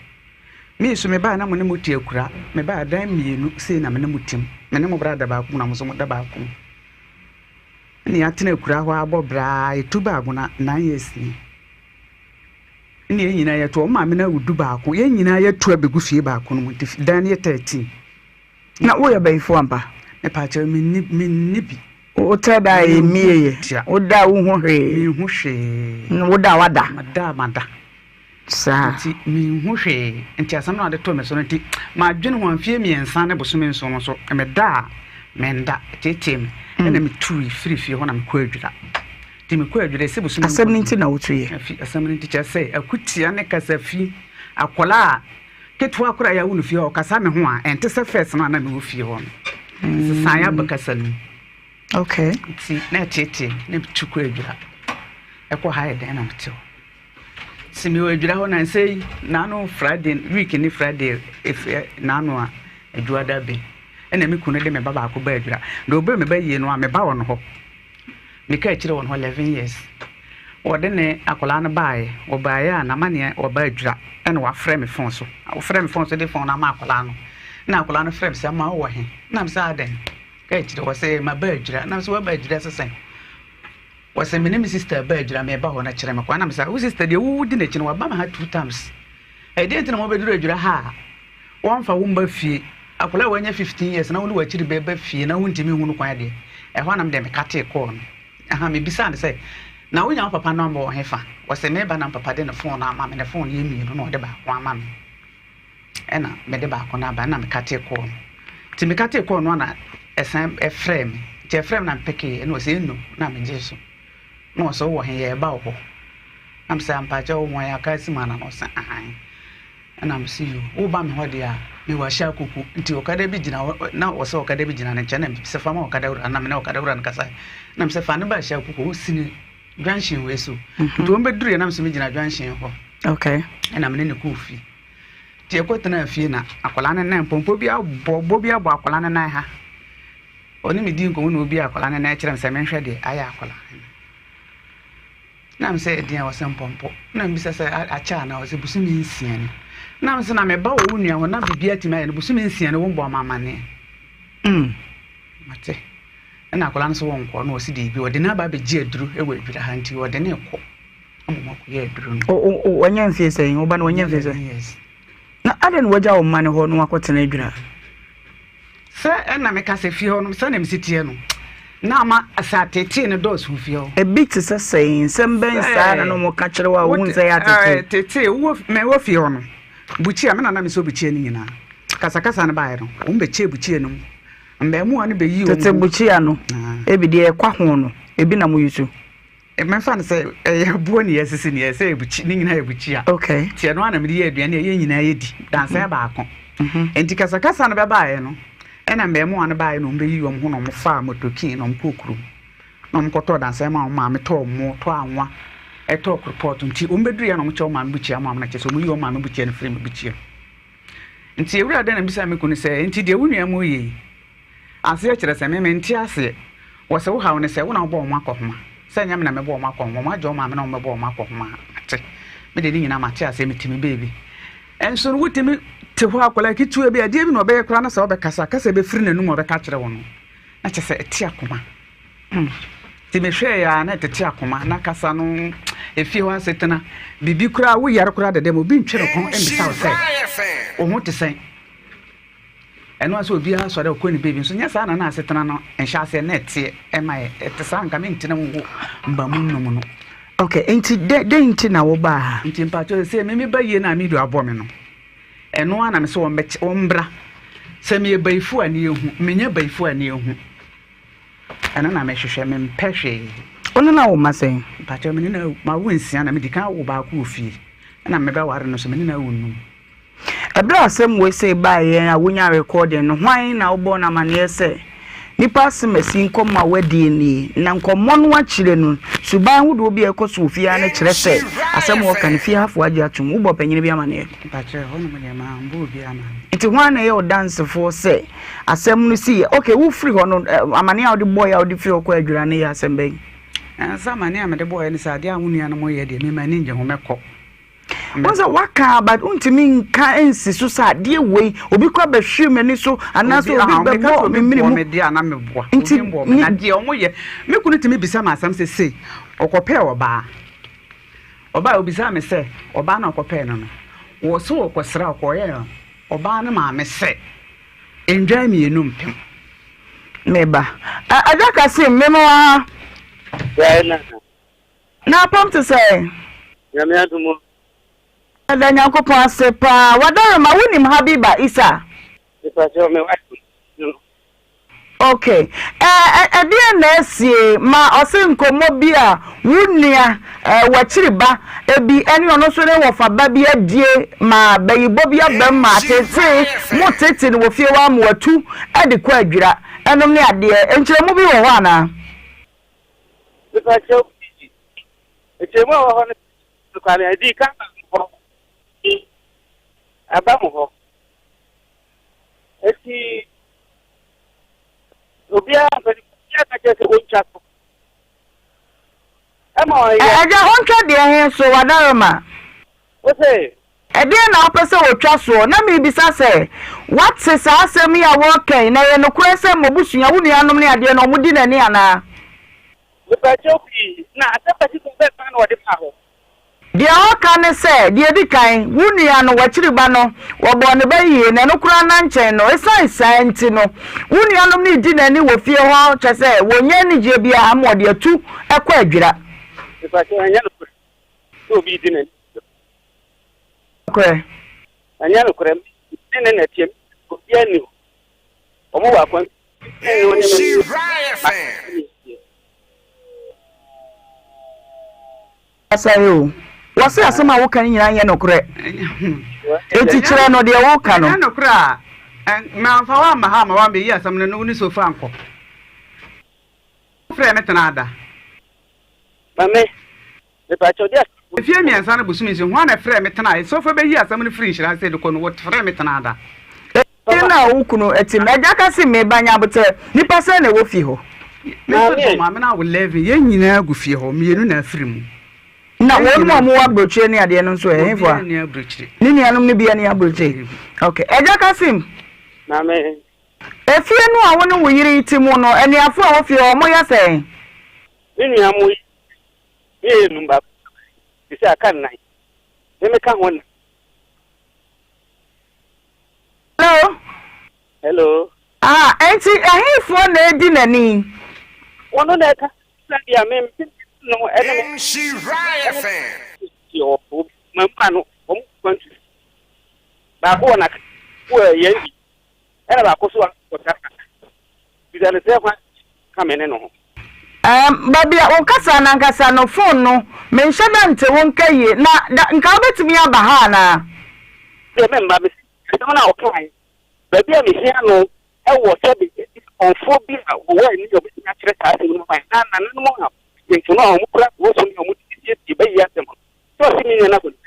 Me nso, mebaeɛ na mo ne mo te akura. Mebaeɛ adan mmienu sei na me ne mo te mu. Me ne mo bra da baako mu na mo nso moda baako mu. Ɛna yɛatena akura hɔ abɔ bra ara, yɛtu baa Agona 9 years ni. Ɛna yɛn nyinaa yɛtu. Wɔn maame no awu dubaako. Yɛn nyinaa yɛatu abɛgu fie baako no mu nti dan no yɛ 13. Na woyɛ ɔbayifo ampa? Mepaakyɛw, minni, minni bi. Wo tɛ da a emie yɛ. Wo da a wunhu hwee. Minhu hwee. Wo da a wada. Mada a mada. Saa. Nti minhu hwee. Nti asɛm no a ɔde too me so no nti, madwene ho a mfeɛ mmiɛnsa ne bosome nson no so, meda a menda, ɛteetee me. Ɛna metui firii fie hɔ na mekɔɔ Adwira. Nti mekɔɔ Adwira, ɛsi bosome Asɛm no nti na wotuiɛ? Afi, asɛm no nti kyerɛ sɛ akutia ne kasafi, akwadaa a Ketewa koraa a yɛawo no fie hɔ, ɔkasa me ho a, ɛnte sɛ first no a na mewɔ fie hɔ no. Nsesaeɛ aba kasa no mu. Okay. Nti na ɛteetee me, na metu kɔ adwira. Ɛkɔ ha yɛ dɛn na mete hɔ. Nti mewɔ adwira hɔ na nsɛ yi, naano Friday, week ne Friday, efi naano a adwuada bɛn. Ɛna me kunu de me ba baako ba adwira. Na ɔbɛ me ba yie no a, me ba wɔ no hɔ. Mekaa akyire wɔ no hɔ 11 years. Wɔde ne akwadaa no baeɛ. Wɔbaeɛ a n'amaneɛ wɔba adwira ɛna wafrɛ me phone so. Wɔfrɛ me phone so de phone no ama akwadaa no. Na akwadaa no frɛ me sɛ ama wowɔ he? Na me sɛ adɛn? Kaa akyire wɔ sɛ maba adwira. Na me sɛ waba adwira sɛ sɛn? Wɔ sɛ me ne me sister ba adwira meba hɔ na kyerɛ me kwan. Na me sɛ wo sister deɛ wodi n'akyi no waba me ha two times. Ɛdeɛn nti na mobɛduru adwira ha a Wɔmfa wo mma fie. Akwadaa a wanya 15 years na wo ne w'akyiri ba ba fie na wontumi nhu no kwan deɛ, ɛhɔ ara na me deɛ mekatee kɔɔ no. Aha, mebisaa no sɛ, na wonya wo papa nɔmba wɔ hefa? Ɔse meba na me papa de ne phone no ama me, ne phone no yɛ mmienu na ɔde baako ama me. Ɛna mede baako no aba, ɛna mekatee kɔɔ no. Nti mekatee kɔɔ no na ɛsan ɛfrɛɛ me. Nti ɛfrɛɛ me na mepɛkeeɛ, ɛna ɔse eno na megyee so. Na ɔse wowɔ he? Yɛreba wo hɔ. Na mesɛ ampakyɛ wo ho ayɛ aka asim anaa? Na ɔse ahan. Ɛna mese yoo, woba me hɔ deɛ a, mewɔ ahyɛ akoko. Nti ɔkada bi gyina hɔ, na ɔsɛ ɔkada bi gyina ne nkyɛn, na mese fa ma ɔkada wura, na me ne ɔkada wura no kasae. Na mese fa no ba ahyɛ akoko, wosini junction wei so. Nti wɔn bɛduruiɛ na mese megyina junction hɔ. Okay. Ɛna me ne no kɔɔ fie. Nti yɛkɔtenaa fie na akwadaa no nan, pɔmpɔ bi abɔ, bɔ bi abɔ akwadaa no nan ha. Ɔne me dii nkɔmmɔ na ɔbie akwadaa no nan kyerɛ me sɛ menhwɛ deɛ ayɛ akwadaa no nan. Na me sɛ ɛdeɛn ɔsɛ mpɔmpɔ. Na mebisa sɛ akyɛ anaa ɔsɛ bosome nsia ni. Na me sɛ na meba wɔ wo nua hɔ na biribi atumi ayɛ no bosome nsia ni wombɔ ama amanneɛ. Mm. Mate. Ɛna akwadaa no sɛ wɔnkɔ na ɔsi deebi ɔde no aba abɛgye aduro wɔ adwira ha nti ɔde no rekɔ ama wɔn akɔyɛ aduro no. Wanya mfie sɛn? Wo ba no wanya mfie sɛn? Na adɛn na wagya wo mma no hɔ na wakɔtena adwira? Sɛ ɛna meka sɛ fie hɔ no sɛnea mesi teɛ no na ama sɛ ateetee no dɔɔso wɔ fie hɔ. Ebi te sɛ sɛn? Nsɛm bɛn saa na na wɔka kyerɛ wo a wohu sɛ ɛyɛ ateetee? Teetee, wowɔ mewɔ fie hɔ no, bukyia, me na na mesɔ bukyia no nyinaa. Kasakasa no baeɛ no, wɔn bɛkyɛɛ bukyia no mu. Mmaamua no bɛyii wɔn Tete ho. bukyia no, ebi deɛ ɛkwa ho no, ebi na mo use. Mɛfa no sɛ ɛyɛ aboɔ ne yɛasisi ne yɛ sɛ yɛ ne nyinaa yɛ bukyia. Okay. Nti ɛno ara na mede yɛ aduane a yɛn nyinaa yɛdi dansɛn baako. Mhm. Nti kasakasa no bɛbaeɛ no ɛna mmaamua no baeɛ na wɔbɛyi wɔn ho na wɔfaa motokin na wɔkɔɔ kurom na wɔkɔtɔɔ dansɛn ma wɔn maame tɔɔ mo tɔɔ anwa ɛtɔɔ koropɔɔto nti wɔn bɛduruiɛ na wɔkyɛ wɔn maame bukyia ma wɔn na kyɛ sɛ wɔyi wɔn maame bukyia no firi me bukyia mu. Nti ewura dɛn na bisa me kunu sɛ nti deɛ wo nua mu yɛ yi Aseɛ kyerɛ sɛ, me mente aseɛ. Wɔse wo haw ne sɛ, wo na wobɔ wɔn akɔhoma. Sɛ ɛnyɛ me na mebɔ wɔn akɔhoma, wɔn agya wɔn maame na wɔbɛbɔ wɔn akɔhoma a, mate. Me deɛ ne nyinaa mate aseɛ, mete me baabi. Nso no wotumi te hɔ akwadaa ketewa bi, adeɛ bi na ɔbɛyɛ koraa na sɛ ɔbɛkasa, kasa bɛfiri n'anum a ɔbɛka akyerɛ wo no, na kyerɛ sɛ ɛte akoma. Nti mehwɛɛ a na ɛtete akoma, na kasa no, efie hɔ asetena, biribi koraa, woyare koraa dada mu, obi ntwe ne kɔn mmisa wo sɛ, wo ho te sɛn? Ɛno ara sɛ obiara sɔre a ɔkɔ ne baabi nso nyɛ saa na na asetena no nhyɛaseɛ na ɛteɛ ɛma yɛ ɛte saa nka mentena mu wɔ mba mu nnum no. Okay, nti dɛ dɛn nti na wobaa ha? Nti mpakyɛw sɛ me meba yie na Amidu abɔ me no ɛno ara na me sɛ wɔn bɛkyɛ wɔn mbra sɛ meyɛ bayifo a ne ehu menyɛ bayifo a ne ehu ɛno na mehwehwɛ mempɛ hwee. Wo ne no awo mma sɛn? Mpakyɛw me ne no mawo nsia na medi kan awo baako wɔ fie ɛna mebɛware no nso me ne no awo nnum. Ɛberɛ a asɛm wei sei baeɛ a wonyaa recording no, hwan na wobɔɔ no amaneɛ sɛ nipa asemasi nkɔmmɔ a woadie nie? Na nkɔmmɔ no akyire no, suban ahodoɔ bi a ɛkɔ so wɔ fie ha no kyerɛ sɛ asɛm a wɔka no fie hafoɔ agye atom. Wobɔɔ panyini bi amaneɛ? Mpakyɛ, ɛhɔ nom deɛ mambɔ obiara amaneɛ. Nti hwan na ɛyɛ ɔdansefoɔ sɛ asɛm no siiɛ? Okay, wofiri hɔ no, amaneɛ a wode bɔeɛ a wode firi hɔ kɔɔ Adwira no yɛ asɛm bɛn? Sɛ amaneɛ a mede bɔeɛ ne sɛ adeɛ a wo nuanom reyɛ deɛ, me m'ani nnye ho, mɛkɔ. Wohu sɛ waka but wontumi nka nsi so sɛ adeɛ wei obi kɔ abɛhwere m'ani so anaasɛ obi bɛbɔ me mene mu. Nti na deɛ ɔmo yɛ me kunu tumi bisa me asɛm sɛ sei ɔkɔpɛɛ ɔbaa ɔbaa obisa me sɛ ɔbaa na ɔkɔpɛɛ no no wɔ so ɔkɔsra ɔkɔyɛ ɔbaa no maame sɛ ndwan mmienu mpem. Meba. Agya Kasim, mema wo aha. Na apam te sɛn? Nyame adom o. Yɛda Nyankopɔn ase paa. Wadaroma, wonim Habiba Isa? Mepakyɛw, me wife no. Ok. Ɛ, ɛdeɛn na asie ma ɔse nkɔmmɔ bi a wo nua, ɛ, w'akyiri ba bi ɛne ɔno nso ne wɔfa ba bi adie ma bayibɔ bi abam ma ateetee, mo teetee no wɔ fie hɔ ara ma watu de kɔ adwira ɛnom ne adeɛ. Nkyerɛmu bi wɔ hɔ anaa? Mepakyɛw pii. Nkyerɛmu a ɛwɔ hɔ no nokware a edii kan ba mo hɔ. Aba mo hɔ. Eti obiara mpanyinfo biara ka kyerɛ sɛ ontwa so. Ɛma ɔyɛ. Agya ontwa deɛ he so, Wadaroma? Ose. Ɛdeɛn na wopɛ sɛ wɔtwa soɔ? Na merebisa sɛ, Woate saa asɛm yi a wɔreka yi, na ɛyɛ nokorɛ sɛ mo abusua, wo nuanom ne adeɛ no, wɔdi n'ani anaa? Mepakyɛw pii, na asɛm particular bɛn paa na wɔde baa hɔ? Deɛ ɔreka ne sɛ, deɛ ɛdi kan, wo nua no, w'akyiri ba no, wɔbɔɔ ne ba yie, na ɛno koraa nna nkyɛn no, ɛsiane saa nti no, wo nuanom no redi n'ani wɔ fie hɔ, kyerɛ sɛ, wɔnnya anigyeɛ biara ama wɔde atu kɔ adwira. Mepakyɛw, ɛnyɛ nokorɛ sɛ obi redi n'ani wɔ fie hɔ. Nokorɛ. Ɛnyɛ nokorɛ, me ne no na ɛteɛ, obiara nni hɔ. Wɔn wɔ akwantu ne ne ne me Asare o, wɔse asɛm a woka no nyinaa nyɛ nokorɛ. Enti kyerɛ no deɛ woka no. Ɛnyɛ nokorɛ a, mamfa wo amma ha amma woammɛyi asɛm no ne wo ne Sofa ankɔ. Wofrɛɛ me tenaa da. Maame, mepakyɛw deɛ. Mfeɛ mmiɛnsa no bosome nso, hwan na ɛfrɛɛ me tenaeɛ? Sofa bɛyi asɛm no firi nhyira ase de kɔ no, wɔfrɛɛ me tenaa da. Efie no a wo kunu te mu. Agya ka se, Me ba, nya aboterɛ. Nnipa sɛn na ɛwɔ fie hɔ? Me nso de, maame no awo 11, yɛn nyinaa gu fie hɔ, mmienu na afiri mu. Na wɔn a wɔwɔ aburokyire ne adeɛ no nso ɛ, ɛhefoɔ a? Obiara nni aburokyire. Ne nuanom no biara nni aburokyire? Ok. Agya Kasim. Maame. Efie no a wo ne wo yere yi te mu no, anuafoɔ a ɛwɔ fie hɔ, wɔyɛ sɛn? Me nua mo yi yɛ num baako te sɛ aka nnan. Me meka ho nnan. Hello. Hello. Ah, enti ɛhefoɔ na edi n'ani? Wɔn na ɛka sɛ deɛ me no ɛne me ɛne me ma mu ano wɔn kwantu baako wɔ n'aka wɔ yɛn di ɛna baako so wɔ kasa bisa ne sɛ hwan ka me ne no ho. Ɛɛm, baabi a wokasa no ankasa no, phone no, menhyɛ da nte wo nka yie. Na da, nka wobɛtumi aba ha anaa? Deɛ memma, mese asɛm no a ɔkaeɛ, baabi a mehia no wɔ sɛbe akɔmfoɔ bi a wɔwɔ ani a wɔbɛtumi akyerɛ saa asɛm no ma yɛn, na nananom a mpanyimfo no a wɔkura wɔsom a wɔde siesie bɛyɛ asɛm no, sɛ ɔse me nua no akɔ ne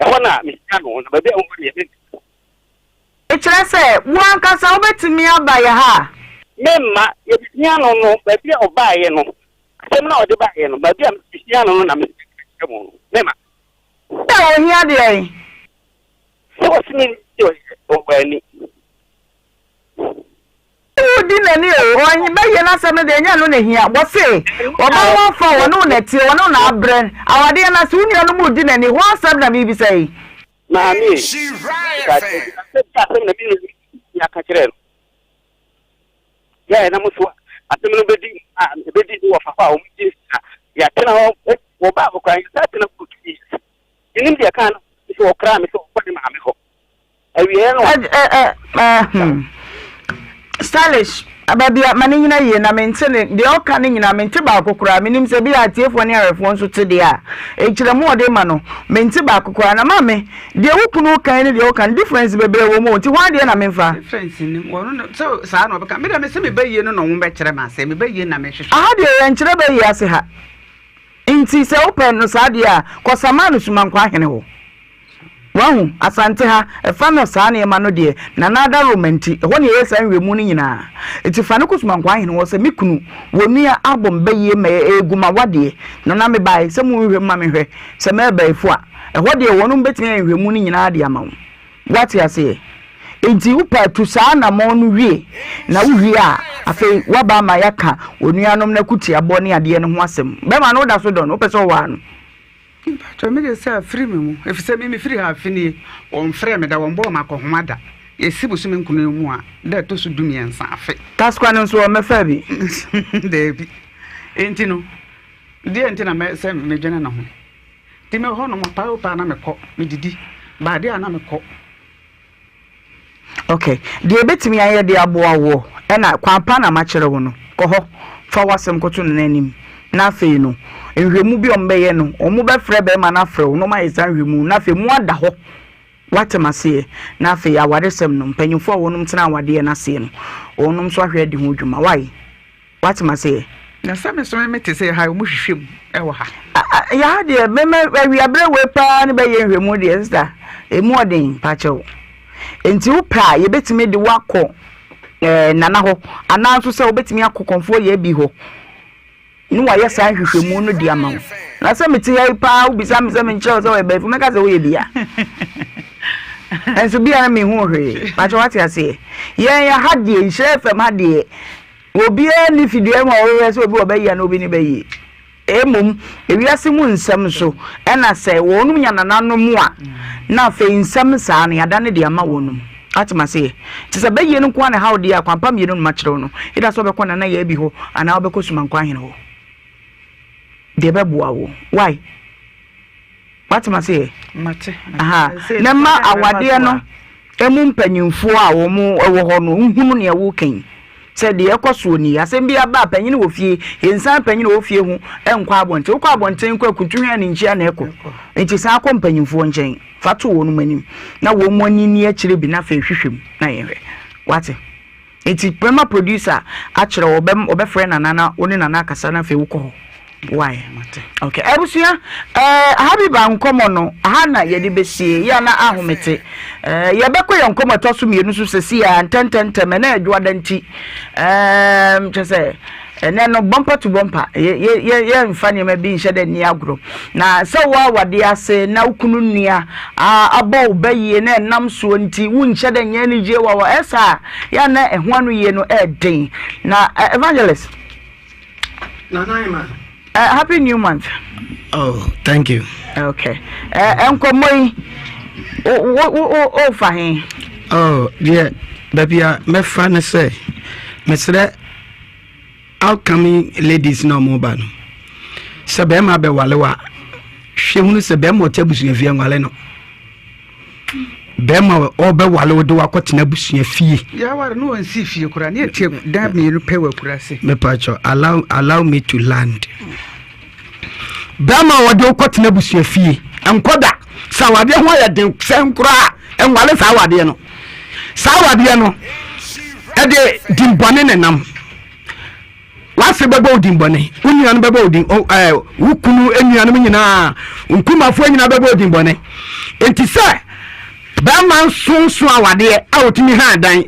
ɛhɔ na mehia no, na baabi a wɔwɔ deɛ memma. Kyerɛ sɛ, wo ankasa wobɛtumi aba yɛ ha a? Memma, yɛbɛhia no no, baabi a ɔbaeɛ no, asɛm no a ɔde baeɛ no, baabi a mehia no no na mɛkyerɛ mo no, memma. Sɛ ɔhia deɛn? Sɛ ɔse me nti ɔyɛ ɔwɔ ani. Wodi n'ani o, ɔnye bɛyɛ n'asɛm no deɛ ɛnyɛ ɛno na ɛhia. Wɔse, ɔba ho afa o, ɔne wo na ɛteɛ, ɔne wo na abrɛ. Awadeɛ no ase, wo nuanom redi n'ani, hɔ asɛm na merebisa yi. Maame, mepa kyɛw, bisa sɛ bi asɛm na me nua bi aka kyerɛɛ no. Yɛ na mo so asɛm no bɛdi a ɛbɛdi ne wɔfa hɔ a wɔn gye na yɛatena hɔ wɔbaa hɔ koraa yɛsan tena hɔ two years. Menim deɛ ɛkaa no sɛ wɔkraa me sɛ wɔkɔ ne maame hɔ. Awieɛ no. Ɛ hmm. Stylish, baabi a ma ne nyina yie na mente ne deɛ ɔka ne nyinaa mente baako koraa menim sɛ bi a atiefoɔ ne awɛfoɔ nso te deɛ a nkyerɛmu ɔde ma no mente baako koraa na maame deɛ wo kunu kan ne deɛ ɔka no difference bebree wɔ mu nti hwan deɛ na memfa. Difference nim wɔn no sɛ saa na ɔbɛka me deɛ mese meba yie no na wɔn bɛkyerɛ me ase meba yie na mehwehwɛ. Aha deɛ yɛnkyerɛ bɛ yie ase ha nti sɛ wopɛ no saa deɛ a kɔ Samano Sumankwaa hene hɔ. Wahu? Asante ha, ɛfa no saa nneɛma no deɛ, Nana Adaworoma nti, ɛhɔ na yɛyɛ saa nhwɛmu no nyinaa. Nti fa no kɔ Sumankwaa Ahene hɔ sɛ, me kunu, wɔ nua abɔ me bayie ma ɛregu m'awadeɛ, Nana mebae sɛ monhwehwɛ mu ma menhwɛ sɛ mɛɛbaefo a, ɛhɔ deɛ wɔnom bɛtumi ayɛ nhwɛmu no nyinaa de ama wo. Woate aseɛ? Enti wopɛ a tu saa anammɔn no wie, na wowie a, afei woaba ama yɛaka onuanom no akutiabɔ ne adeɛ no ho asɛm. Bɛrima no woda so dɔ no? Wopɛ sɛ wowaa no? Mpakyɛw, me deɛ sɛ afiri me mu, efisɛ me mefiri ha afe nie, wɔnfrɛɛ me da, wɔnbɔɔ me akɔnhoma da. Yɛsi bosome nkono yi mu a, da ɛtɔ so dumiɛnsa afe. Taskwa no nso wɔmmɛfaa bi? Daabi. Enti no, deɛn nti na mɛ sɛ medwene ne ho? Nti mewɔ hɔ nom, paa o paa na mekɔ, medidi, baadeɛ a na mekɔ. Ok, deɛ yɛbɛtumi ayɛ de aboa woɔ ɛna kwan pa na makyerɛ wo no, kɔ hɔ, fa w'asɛm kɔto Nana anim, na afei no, nhwɛmu bi a wɔbɛyɛ no, wɔbɛfrɛ bɛrima no afrɛ wo na wɔayɛ saa nhwɛmu no, na afei moada hɔ, woate m'aseɛ, na afei awaresɛm no, mpanyinfoɔ a wɔnom tena awadeɛ no aseɛ no, wɔnom nso ahwɛ adi ho dwuma, wai? Wate m'aseɛ? Na sɛ me nso me te sɛ ha, wɔn hwehwɛ mu wɔ ha. Yɛ ha deɛ, me mɛ awiaberɛ wei paa ne bɛyɛ nhwɛmu deɛ, sista, emu ɔden, pakyɛw. Nti wo pɛ a, yɛbɛtumi de wo akɔ ɛɛ Nana hɔ, anaa nso sɛ wobɛtumi akɔ Kɔmfoɔ Yɛbi hɔ, ne wayɛ saa nhwehwɛmu no de ama wo. Na sɛ mete ha yi paa, wobisa me sɛ menkyerɛ wo sɛ wɔyɛ bɛyifo, mɛka sɛ woyɛ bia. Nso bia na menhu hwee. Pakyɛw wate aseɛ? Yɛn yɛ ha deɛ, Nhyira FM ha deɛ, Obiara nni fidua mu a ɔhwehwɛ sɛ obi wɔ bɛyie anaa obi nni bɛyie. Mmom, ewiase mu nsɛm nso, ɛna sɛ wɔnom nya nananom a, na afei nsɛm saa no, yɛadane de ama wɔnom. Woate m'aseɛ? Nti sɛ bɛyie no nko ara na ɛha wo deɛ a, kwampa mmienu na makyerɛ wo no. Either sɛ wobɛkɔ Nana Yaa Bi hɔ anaa wobɛkɔ Sumankwa Ahene hɔ. Deɛ ɛbɛboa wo. Wai? Woate m'aseɛ? Mate. Aha. Na ma awadeɛ no ɛmu mpanyinfoɔ a wɔn wɔ hɔ no nhunu nea woreka yi. Sɛ deɛ ɛkɔ soɔ nie, asɛm bi aba a, panyin wɔ fie, yɛnsan panyin a ɔwɔ fie ho nkɔ abɔnten. Wokɔ abɔnten kɔ akutuhwɛ ne nkyia na ɛkɔ. Nti san kɔ mpanyinfoɔ nkyɛn, fa to wɔn anim na wɔn ani nni akyire bi na afei hwehwɛ mu na yɛnhwɛ. Wate? Nti bɛma producer akyerɛ wo, ɔbɛfrɛ Nana na wo ne Nana akasa na afei wokɔ hɔ. Why? Okay. Abusua, eh, Habiba nkɔmɔ no, aha na yɛde bɛsie, yɛ na ahomete. Eh, yɛbɛkɔ yɛn nkɔmɔ ɛtɔ so mmienu so sɛsi a ntɛntɛntɛm, ɛnɛ adwoada nti. Eh, kyɛ sɛ, ɛnɛ no bumper to bumper, yɛmfa nneɛma bi nhyɛ dɛ nni agorɔ. Na sɛ wo awadeɛ ase na wo kunu nua abɔ wo ba yie na ɛnam soɔ nti wonhyɛ dɛ nyɛ anigyeɛ wɔ hɔ, ɛsa a, yɛ na ɛho ano yie no ɛɛden. Na evangelist, Nana Emma. Happy new month. Oh, thank you. Okay. Nkɔmmɔ yi, wo fa he? Oh, deɛ baabi a mɛfa ne sɛ, mesrɛ outcoming ladies na ɔmo ba no, sɛ bɛrima bɛwale wa, hwɛ hunu sɛ bɛrima ɔte abusuafie nwale no. Bɛrima ɔbɛwale wo de wakɔtena abusua fie. Yɛaware no wɔnsi fie koraa ne yɛte dan mmienu pɛ wɔ akuraase. Mepakyɛ allow allow me to land. Bɛrima a wɔde wokɔtena abusua fie nkɔ da sɛ awadeɛ ho ayɛ den sɛn koraa nwale saa awadeɛ no. Saa awadeɛ no ɛde dimbɔne ne nam. W'ase bɛbɔ wo din bɔne, wo nuanom bɛbɔ wo din, ɛɛ wo kunu nuanom nyinaa, nkumafoɔ nyinaa bɛbɔ wo din bɔne. Enti sɛ bɛrima nsonso awadeɛ a ɔtumi ha dan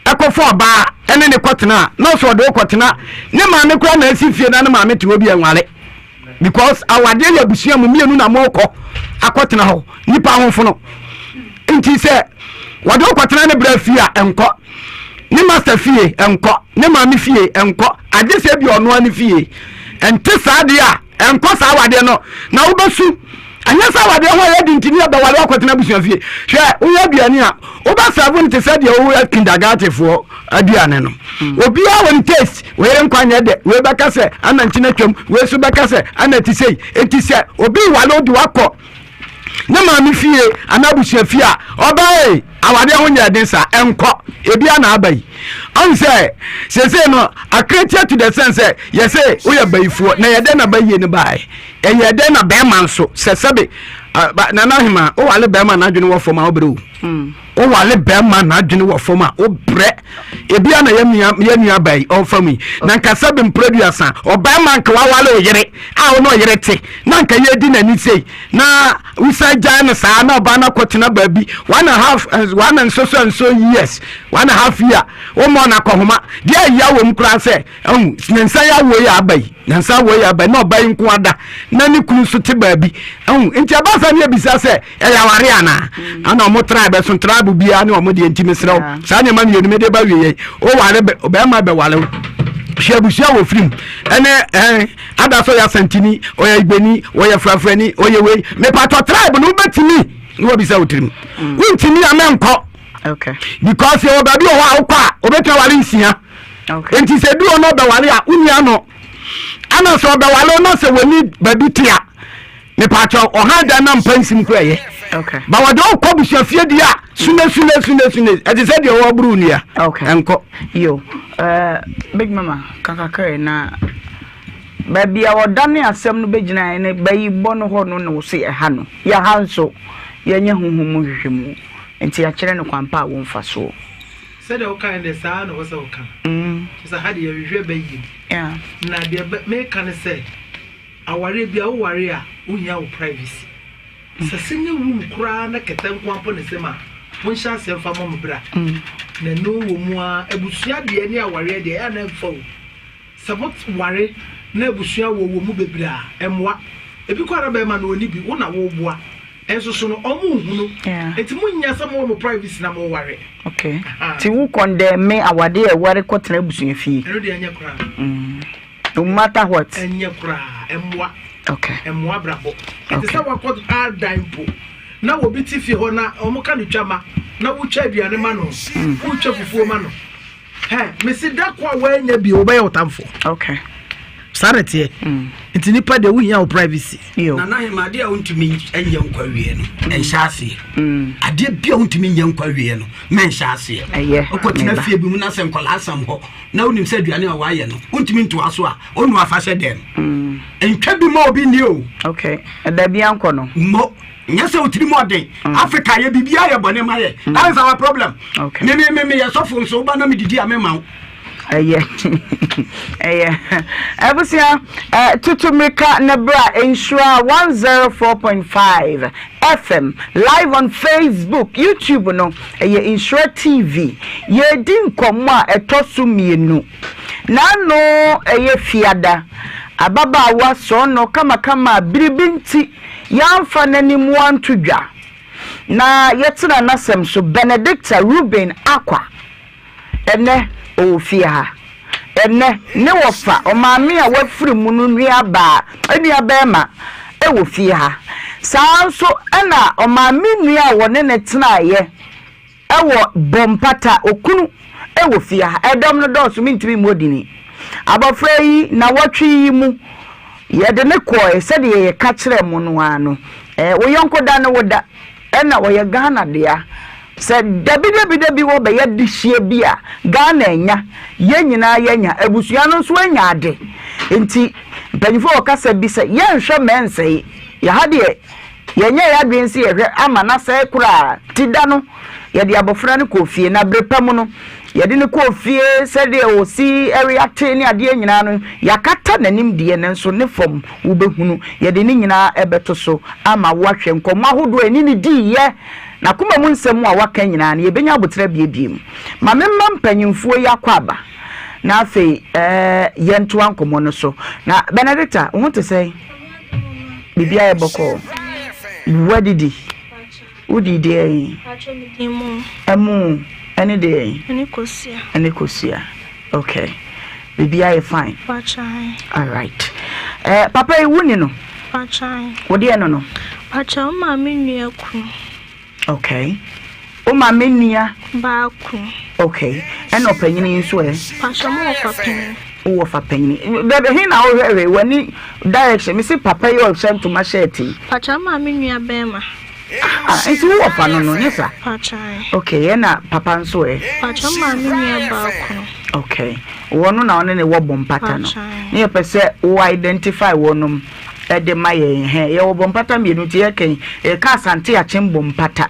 ɛkɔfa ɔbaa ɛne ne kɔtena a, na ɔsɛ ɔde wo kɔtena ne maame koraa na asi fie na ne maame te hɔ bi ɛnware. Because awadeɛ yɛ abusua mu mmienu na mokɔ akɔtena hɔ, nipa ahofono. Nti sɛ wɔde wo kɔtena ne bra fie a ɛnkɔ, ne master fie ɛnkɔ, ne maame fie ɛnkɔ, agye sɛ bi ɔnoa ne fie. Ɛnte saa deɛ a ɛnkɔ saa awadeɛ no na wobɛsu. Ɛnyɛ sɛ awadeɛ ho a yɛdi nti ne yɛbɛware akɔtena abusua fie. Hwɛ, woyɛ aduane a, wobɛsɛvo no te sɛ deɛ woyɛ kindergartenfoɔ aduane no. Obiara wɔ ne taste. Wei yere nkwa nyɛ dɛ, wei bɛka sɛ ana nkyene atwam, wei nso bɛka sɛ ana ti sei. Enti sɛ obi ware wo de wakɔ ne maame fie anaa abusua fie a, ɔbaa ei, awadeɛ ho nyɛ den saa, ɛnkɔ. Ebi a na aba yi. Ɔn sɛ, seesei no, akretia to the sense sɛ yɛse woyɛ bayifoɔ, na ɛyɛ dɛn na bayie no baeɛ? Ɛyɛ dɛn na bɛrima nso, sɛ sɛbe, Nana Ahema, wowale bɛrima n'adwene wɔ fam a, wobrɛ o. Wowale bɛrima n'adwene wɔ fam a, wobrɛ. Ebia na yɛn nua ba yi ɔfa mu yi, na nka sɛbe mprɛduasa, ɔbɛrima nka wawale wo yere a wo ne ɔyere te, na nka yɛdi n'ani sei, na wosan gyae no saa, na ɔbaa no akɔtena baabi one and a half, one and so so and so years, one and a half year, wommɔ no akɔhoma. Deɛ ɛya wɔ mu koraa sɛ, Ahu, ne nsa yi awoɔ yi a aba yi, ne nsa awoɔ yi aba yi, na ɔbaa yi nko ada, na ne kunu nso te baabi. Ahu, nti ɛba saa ne ebisa sɛ, ɛyɛ aware anaa? Mm. Ana ɔmo tribe ɛso tribe biara ne ɔmo deɛ nti mesrɛ wo, saa nneɛma mmienu mede ba wie yɛ, woware bɛ, bɛrima bɛware wo. Hwɛ abusua wɔ firim, ɛne ɛn, ada sɛ ɔyɛ asantini, ɔyɛ igbeni, ɔyɛ frafrani, ɔyɛ wei. Mepatɔ tribe no wobɛtumi, na wabisa wo tirim. Mm. Wontumi a mɛnkɔ. Okay. Because yɛwɔ baabi wɔ hɔ a wokɔ a, wobɛtumi aware nsia. Enti sɛ bi wɔ no ɔbɛware a wonni ano ana sɛ ɔbɛware na sɛ wɔni baabi te a mepaakyɛw ɔhan dan na mpa nsim kora ɛyɛ ba wɔde wokɔ abusuafie di a sune sune sune sune ɛte sɛ deɛ wɔaboro nnua ɛnkɔ. Yo, uh, big mama kakakra na baabi a wɔdane asɛm no bɛgyinaeɛ no bɛyi bɔ no hɔ no na wɔse ɛha no yɛha nso yɛnyɛ honhom mu nhwehwɛmu nti yɛakyerɛ no kwan pa a wɔmfa soɔ. Sɛdeɛ wokaeɛ no deɛ saa ara na ɛwɔ sɛ woka. Kyerɛ sɛ ha deɛ yɛhwehwɛ bɛ yie. Na deɛ meka ne sɛ, awareɛ biara woware a, wohia wo privacy. Sɛ single room koraa na kɛtɛ nko ara mpo na ɛsɛ mu a, monhyɛ aseɛ mfa mmɔ mo bra. Na ɛno wɔ mu ara, abusua deɛ ne awareɛ deɛ ɛyɛ a na ɛmfa o. Sɛ mo ware na abusua wɔ wɔ mu bebree a, ɛmmoa. Ebi koraa na bɛrima no ɔnni bi, wo na woboa. Nso so no, ɔmo nhunu. Nti mo nnya sɛ mowɔ mo privacy na mo ware. Okay. Nti wo condemn awadeɛ a ɛware kɔ tena abusua fie? Ɛno deɛ ɛnyɛ koraa. No matter what? Ɛnyɛ koraa, ɛmmoa. Okay. Ɛmmoa abrabɔ. Ɛte sɛ wakɔ adan mpo na obi te fie hɔ na ɔmo ka no twa ma na wotwa aduane ma no, wotwa fufuo ma no. Hɛ, mese da ko a woannya bi, wobɛyɛ wo tamfo. Okay. Saa na ɛteɛ. Nti nipa deɛ wohia wo privacy. Nana Hema, adeɛ a wontumi nyɛ nkɔ awieɛ no, ɛnhyɛ aseɛ. Adeɛ bi a wontumi nyɛ nkɔ awieɛ no, mɛnhyɛ aseɛ. Wokɔtena fie bi mu na sɛ nkɔlaa asɛm hɔ na wonim sɛ aduane a wɔayɛ no wontumi ntoa so a, wonu afa hyɛ dɛm. Ntwa bi ma obi nni o. Okay, ɛda bi ankɔ no. Mo nyɛ sɛ wotiri mu ɔden. Africa yɛ biribiara yɛ bɔne ma yɛ. That is our problem. Okay. Me me me meyɛ sɔfo nso woba na medidi a mema wo. Ɛyɛ ɛyɛ abusua ɛ tutu mmirika ne bra nhyira 104.5 FM live on Facebook YouTube no ɛyɛ Nhyira TV yɛredi nkɔmmɔ a ɛtɔ so mmienu n'ano ɛyɛ fiada ababaawa sɔɔnɔ kamakama a biribi nti yɛamfa n'anim anto dwa na yɛtena n'asɛm so Benedicta Ruben Akwa Ɛnnɛ, ɔwɔ fie ha. Ɛnnɛ, ne wɔfa, ɔmaame a wafiri mu no nuabaa, nuabarima wɔ fie ha. Saa ara nso na ɔmaame nua a wɔne no tenaeɛ wɔ Bompata, okunu wɔ fie ha. Ɛdɔm no dɔɔso, mentumi mmɔ dini. Abɔfra yi, nnawɔtwe yi mu, yɛde no kɔeɛ sɛdeɛ yɛka kyerɛɛ mo no ara no. Wo yɔnko da ne wo da. Ɛna ɔyɛ Ghana dea. Sɛ dabidabidabi wɔ bɛyɛ dehyeɛ bi a, Ghana anya, yɛn nyinaa yɛanya, abusua no nso anya ade. Nti mpanyinfoɔ wɔ kasa bi sɛ yɛnhwɛ ma ɛnsɛe. Yɛha deɛ yɛnyɛ yɛn adwene sɛ yɛhwɛ ama no asɛe koraa. Nti da no yɛde abɔfra no kɔɔ fie na bere pa mu no yɛde no kɔɔ fie sɛdeɛ ɔsi reacte ne adeɛ nyinaa no yɛakata n'anim deɛ nanso ne fam wobɛhunu. Yɛde ne nyinaa bɛto so ama woahwɛ nkɔmmɔ ahodoɔ a yɛne no diiɛ, n'akoma mu nsɛm a waka nyinaa no, yɛbɛnya aboterɛ abiebie mu. Ma memma mpanimfoɔ yi akwaaba, na afei yɛntoa nkɔmmɔ no so. Na Benedicta, wo ho te sɛn? Biribiara yɛ bɔkɔɔ? Woadidi? Wodii deɛn? Pacho me di emo. Emo ɛne deɛn? Ɛne kosua. Ɛne kosua. Okay. Biribiara yɛ fine. Pacho ae. Alright. Eh, papa yi wo ni no? Pacho ae. Wo deɛ no no? Pacho wo maame nua kunu. Okay. Wo maame nua? Baa kunu. Okay. Ɛna ɔpanyini yi nso ɛ? Pacho mo wɔ fa panyin. Wowɔ fa panyin. Dabi he na wohwɛhwɛ w'ani direction me se papa yi ɔhyɛ ntoma shirt yi. Pacho wo maame nua bɛɛma. Ah, nti wo wɔfa no no, nyɛ sa? Okay, ɛna papa nso ɛ? Pacho maame nua baa kunu. Okay, wɔn na ɔne ne wɔ bɔ mpata no. Ne yɛ pɛ sɛ wo identify wɔnom ɛde ma yɛn hɛ. Yɛwɔ bɔ mpata mmienu nti yɛka yi, yɛka Asante Akyem bɔ mpata.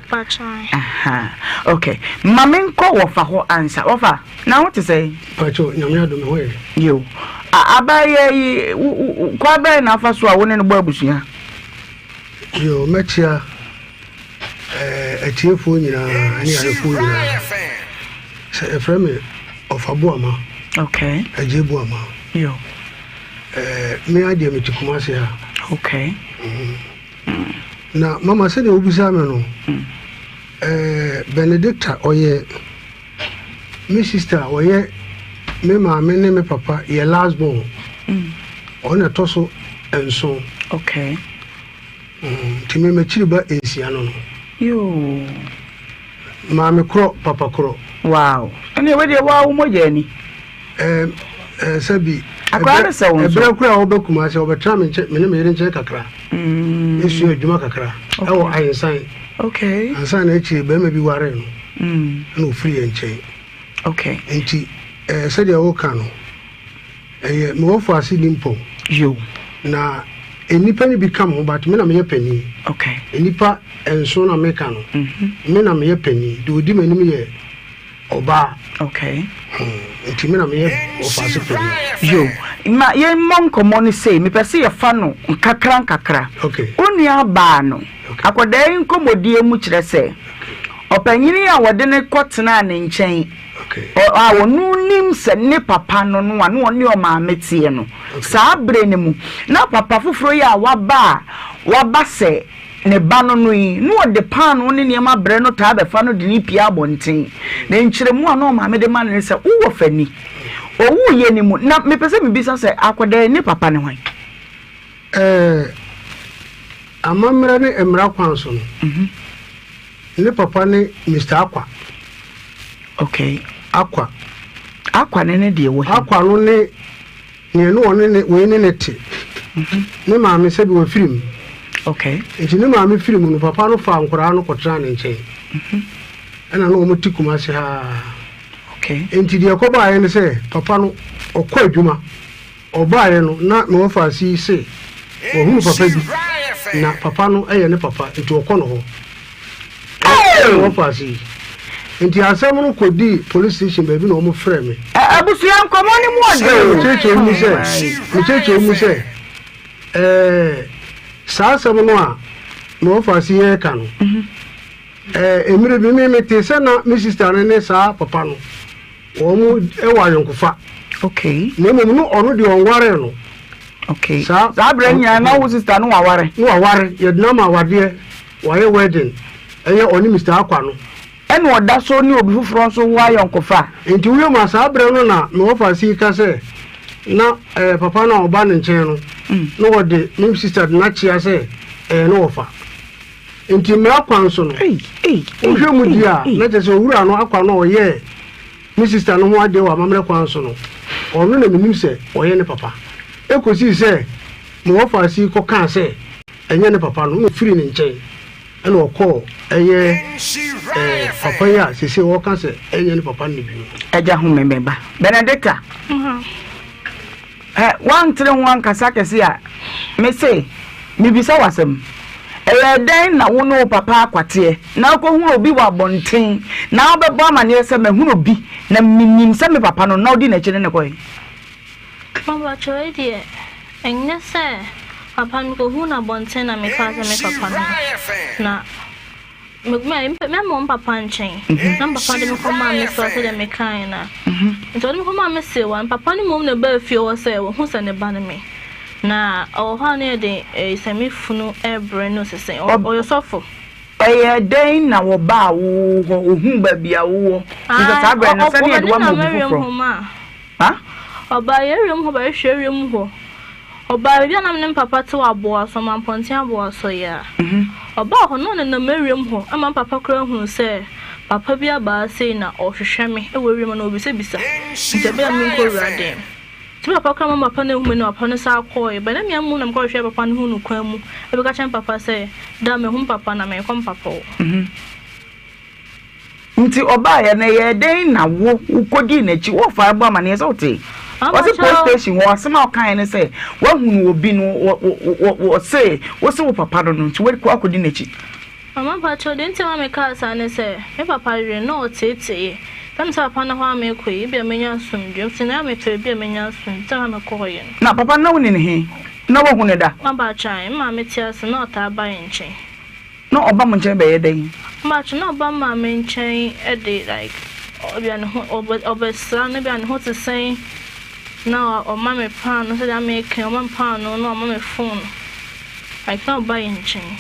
Aha, okay. Ma me nkɔ wɔfa hɔ ansa. Wɔfa, na ho te sɛ? Pacho, nyame adom ho yɛ. Yo. Abayɛ yi, kwan bɛn na afa so a wo ne no bɔ abusua? Yo, mɛkyea eh, atiefoɔ nyinaa ne ahwɛfoɔ nyinaa. Sɛ ɛfrɛ me Ɔfa Boama. Okay. Agye Boama. Yo. Eh, me adeɛ mete Kumasi ha. Okay. Mm. Na mama sɛdeɛ wobisa me no, mm. eh, Benedicta ɔyɛ Me sister a ɔyɛ me maame ne me papa yɛ last born. Mm. Ɔno na ɛtɔ so nson. Okay. Mm, nti me m'akyiri ba nsia no no. Yoo. Maame korɔ papa korɔ. Wow. Ɛnna ɛwɔ deɛ waa wo mogya ani. Ɛɛ ɛɛ sɛbi. Akwadaa no sɛ wo nso. Ɛbrɛ koro a ɔbɛ Kumasi ɔbɛtena me nkyɛn me ne me yere nkyɛn kakra. Mm. Esua adwuma kakra. Ɛwɔ Ayensan. Okay. Ansa na akyire bɛrima bi waree no. Mm. Ɛna ofiri yɛn nkyɛn. Okay. Nti ɛɛ sɛdeɛ woka no ɛyɛ mewɔ fo ase ni mpɔn. Yo. Na nnipa no bi ka me ho but me na meyɛ panin. Okay. Nnipa nson na meka no. Mm -hmm. Me na meyɛ panin. Deɛ odi m'anim yɛ ɔbaa. Okay. Hmm, nti me na meyɛ ɔfaase panyin. Yo, ma yɛmmɔ nkɔmmɔ no sei, mepɛ sɛ yɛfa no nkakra nkakra. Okay. Wo nua baa no, okay. Akwadaa yi nkɔmmɔdie mu kyerɛ sɛ, ɔpanyini a wɔde no kɔtenaa ne nkyɛn, okay. a ɔno nim sɛ ne papa no no a na ɔne ɔmaame teɛ no, okay. Saa berɛ no mu, na papa foforɔ yi a waba a waba sɛ ne ba no no yi, na ɔde paanoo ne nneɛma brɛ no taa bɛfa no de no pue abɔnten. Na nkyerɛmu a na ɔmaame de ma no ne sɛ, Wowɔ fa ni. Owuiɛ no mu, na mepɛ sɛ mebisa sɛ, akwadaa yi, ne papa ne hwan? Ɛɛ, amammerɛ ne mmara kwan so no, ne papa ne Mister Akwa. Okay. Akwa. Akwa no ne deɛ wɔ he? Akwa no ne. Nea ne ɔne ne wei ne ne te. Ne maame sɛbi wafiri mu. Okay. Nti ne maame firi mu no papa no faa nkwadaa no kɔtraa ne nkyɛn. Ɛna na wɔn te Kumasi ha. Okay. Nti deɛ ɛkɔbaeɛ ne sɛ papa no ɔkɔ adwuma. Ɔbaeɛ no na me wɔfaase yi se wahunu papa bi na papa no yɛ ne papa nti ɔkɔ no hɔ. Ɛna me wɔfaase yi. Nti asɛm no kɔdii police station baabi na wɔn frɛɛ me. Abusua nkɔmmɔ no mu ɔdɛ o. Ɛna mekyerɛkyerɛ mu sɛ, mekyerɛkyerɛ mu sɛ, ɛɛ saa asɛm no a me wɔfaase yi reka no, ɛɛ mmerɛ bi me metee sɛ na me sister no ne saa papa no Wɔn wɔ ayɔnkofa. Okay. Na mmom no ɔno deɛ ɔnwaree no. Okay. Saa saa berɛ nyinaa na wo sister no waware. No waware yɛde no ama awadeɛ wayɛ wedding ɛyɛ ɔne Mister Akwa no. Ɛna ɔda so ne obi foforɔ nso wɔ ayɔnkofa. Nti woyɛ mu a saa berɛ no na me wɔfa si ka sɛ na ɛɛ papa no a ɔba ne nkyɛn no na ɔde me sister de no akyea sɛ ɛyɛ ne wɔfa. Nti mmara kwan so no, wohwɛ mu di a, na kyerɛ sɛ owura no akwa no a ɔyɛɛ me sista no ho adeɛ wɔ amammerɛ kwan so no, ɔno na menim sɛ ɔyɛ ne papa. Ɛkɔsii sɛ me wɔfaase yi kɔkaa sɛ ɛnyɛ ne papa no, na ɔfirii ne nkyɛn ɛna ɔkɔɔ ɛyɛ ɛɛ papa yi a seesei wɔka sɛ ɛnyɛ ne papa no ne bio. Agya hu me me ba. Benedicta. Ɛ, woantere ho ankasa kɛse a, mese, mebisa wo asɛm. Ɛyɛɛ dɛn na wo ne wo papa akwateɛ na wokɔhunu obi wɔ abɔnten na wobɛbɔ amanneɛ sɛ mahunu obi na menim sɛ me papa no na wodi n'akyi ne no kɔe? Mpakyɛw wei deɛ ɛnyɛ sɛ papa no mekɔhuu no abɔnten na mekaa sɛ me papa no na Me me me mɔ papa nkyɛn na me papa de me kɔ maa me sewa sɛdeɛ me kae na nti ɔde me kɔ maa me sewa no papa no mmom na ɛbaa fie hɔ sɛ wahu sɛ ne ba ne me na ɔwɔ hɔ a na yɛde eh, sɛ me funu ɛbrɛ no sese ɔyɛ sɔfo. Ɛyɛ dɛn na wɔbaa wo hɔ ohuu baabi a wowɔ nti saa berɛ no sɛdeɛ yɛde wo ama obi foforɔ. Ha? Ɔbaa yɛn wuram hɔ bɛhwehwɛɛ wuram hɔ. Ɔbaa baabi a na me ne me papa te wɔ Aboaso, Mampɔnten Aboaso yi a. Ɔbaa hɔ na ɔnenam wuram hɔ ma me papa koraa hunuu sɛ papa bi aba ha sei na ɔrehwehwɛ me wɔ wuram na ɔrebisabisa nti ɛbɛyɛ a menkɔ wura dan mu. Nti me papa koraa ma papa no anhu me na papa no san kɔeɛ. But na me ammom na mekɔhwehwɛɛ papa no huu no kwan mu bɛka kyerɛɛ me papa sɛ da mahu me papa na merekɔ me papa hɔ. Nti ɔbaeɛ no ɛyɛɛ dɛn na wo wokɔdii n'akyi wɔfa ɛbɔ amaneɛ sɛ wotee ɔse police station hɔ asɛm a ɔkaeɛ ne sɛ woahunu obi no wɔse wo se wo papa no no nti woakɔ akɔdi n'akyi. Mama mpakyɛw deɛ nti a ɛma mekaa saa ne sɛ me papa yere na ɔteeteeɛ na me sɛ papa no hɔ a mekɔ yi ebia mɛnya asomdwoeɛ nti na mepɛ baabi a mɛnya asomdwoeɛ nti na mekɔ hɔ yɛ no. Na papa no na woni no he? Na woahu no da? Mama mpakyɛw ae, me maame te ase na ɔtaa ba yɛn nkyɛn. Na ɔba mo nkyɛn bɛyɛ dɛn? But na ɔba maame nkyɛn de like ebia ne ho ɔbɛ ɔbɛsra no ebia ne ho te sɛn na ɔma me paano sɛdeɛ meka yi ɔma me paano na ɔma me phone like na ɔba yɛn nkyɛn.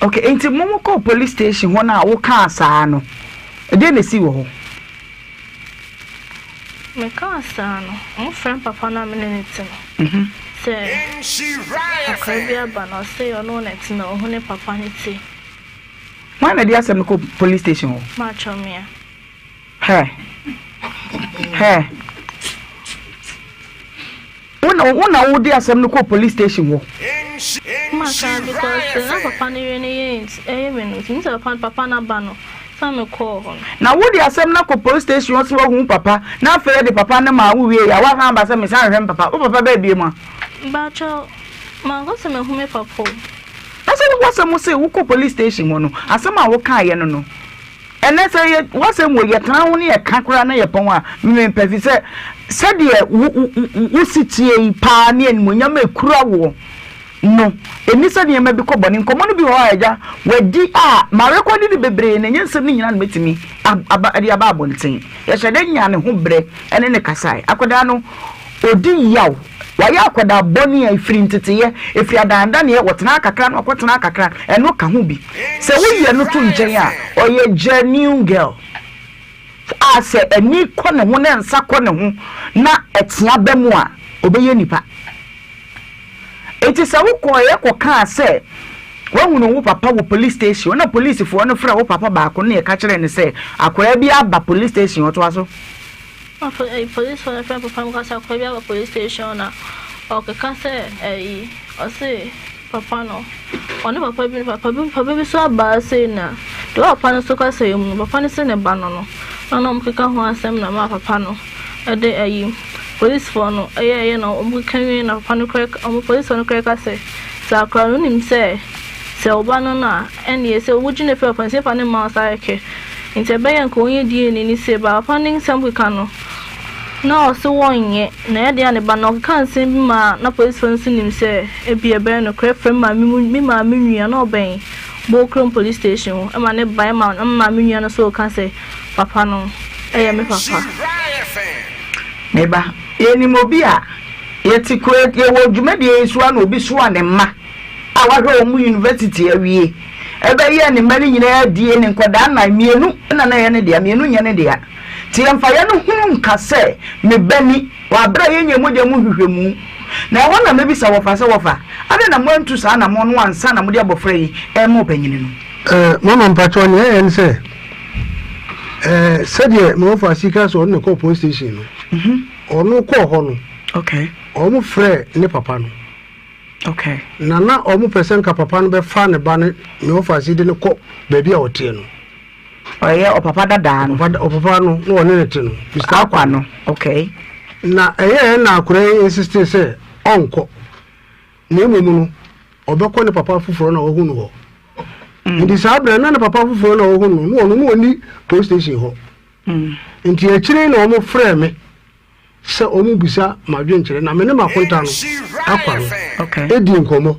Okay, nti mo mo kɔɔ police station hɔ no a wokaa saa no, ɛdeɛn na ɛsii wɔ hɔ? Mekaa saa no, wɔfrɛɛ me papa no a me ne no te no sɛ akwadaa bi aba na ɔse ɔne wo na ɛte na wahu ne papa no ti. Hwan na ɛde asɛm no kɔ police station hɔ? Maakyɛw mea. Hɛ! Hɛ! Wo na wo na wode asɛm no kɔɔ police station hɔ. Maka because na papa no yere no yɛ nti ɛyɛ me no nti me sɛ papa papa no aba no sɛ me kɔɔ hɔ no. Na wode asɛm no akɔ police station hɔ sɛ wahu wo papa na afei yɛde papa no maa wo wie a woasan aba sɛ mesan hwehwɛ me papa wo papa bɛɛ bie mu a. Mpakyɛw manka sɛ mahu me papa o. Na sɛ w'asɛm se wokɔ police station hɔ no asɛm a wokaeɛ no no. Ɛnnɛ sɛ yɛ w'asɛm wɔ yɛtena ho ne yɛka koraa na yɛpɔn a, mempɛ fi sɛ sɛdeɛ wo wo wo si teɛ yi paa ne animuonyam a ɛkura woɔ no, ɛnni sɛ nneɛma bi kɔ bɔne. Nkɔmmɔ no bi wɔ hɔ a agya wadi a marekɔde no bebree na ɛnyɛ nsɛm no nyinaa na mɛtumi aba de aba abɔnten. Yɛhyɛ da nya ne ho berɛ ne no kasae. Akwadaa no Ɔdi yaw. Wayɛ akwadaa bɔne a ɛfiri nteteeɛ, ɛfiri adandaneɛ, ɔtena kakra na ɔkɔtena kakra, ɛno ka ho bi. Sɛ woyi ɛno to nkyɛn a, ɔyɛ genuine girl a sɛ ani kɔ ne ho na nsa kɔ ne ho na ɛtea ba mu a, ɔbɛyɛ nipa. Enti sɛ wokɔeɛ kɔkaa sɛ woahunu wo papa wɔ police station na polisifoɔ no frɛ wo papa baako na yɛka kyerɛɛ no sɛ akwadaa bi aba police station, ɔtoa so. Afei polisfoɔ no frɛ papa no ka sɛ akwadaa bi aba police station na ɔkeka sɛ ɛyi ɔse papa no ɔne papa bi papa bi papa bi so aba sei na deɛ papa no so kasa yi mu no papa no se ne ba no no na na wɔkeka ho asɛm na ma papa no ɛde ɛyi polisfoɔ no ɛyɛ ɛyɛ na wɔkeka wie na papa no kora wɔn polisfoɔ no kora ka sɛ sɛ akwadaa no nim sɛ Sɛ wo ba no no a, ɛnneɛ sɛ wogye no firi papa no sɛ fa no mma wo saa kɛkɛ. Nti ɛbɛyɛ nka ɔnyɛ DNA no sei but papa no nsɛm keka no na ɔse wɔnyɛ na ɛyɛ den a ne ba no ɔkeka nsɛm bi ma na polisfoɔ no nso nim sɛ ebia ɛbɛyɛ nokorɛ frɛ me maame mu me maame nua na ɔbɛn Bowkrom police station hɔ ɛma ne ba ɛma me maame nua no nso reka sɛ papa no ɛyɛ me papa. Me ba, yɛnim obi a yɛte kuro yɛwɔ dwumadie yi so a na obi soa ne mma. a wahwɛ wɔn university awie ɛbɛyɛɛ ne mma no nyinaa DNA nkwadaa nnan, mmienu na na ɛyɛ ne dea, mmienu nyɛ ne dea. Nti yɛmfa yɛn ho nka sɛ me ba ni wɔ aberɛ a yɛnyɛ mogya mu nhwehwɛmu. Na ɛhɔ na mɛbisa wɔfa sɛ wɔfa, adɛn na moantu saa anammɔn no ansa na mode abɔfra yi rema ɔpanyini no? Eh, mama mpakyɛw nea ɛyɛ ne sɛ eh, sɛdeɛ me wɔfa si ka sɛ ɔno na ɛkɔɔ police station no, ɔno kɔɔ hɔ no, Okay. wɔn frɛɛ ne papa no. Okay. Na na wɔn pɛ sɛ nka papa no bɛfa ne ba no ne ɔfaase de no kɔ baabi a ɔteɛ no. Ɔyɛ ɔpapa dadaa no. Ɔpapa no na ɔne ne te no. Mr. Akwa no. Okay. Na ɛyɛ na akora yi insiste sɛ ɔnkɔ. Na mmom no ɔbɛkɔ ne papa foforɔ na ɔhu no hɔ. Mm. Nti saa berɛ na ne papa foforɔ na ɔhu no na ɔno na ɔni police station hɔ. Mm. Nti akyire na wɔn frɛ me. sɛ wɔbisa m'adwenkyerɛ na me ne m'akonta no akwa no di nkɔmmɔ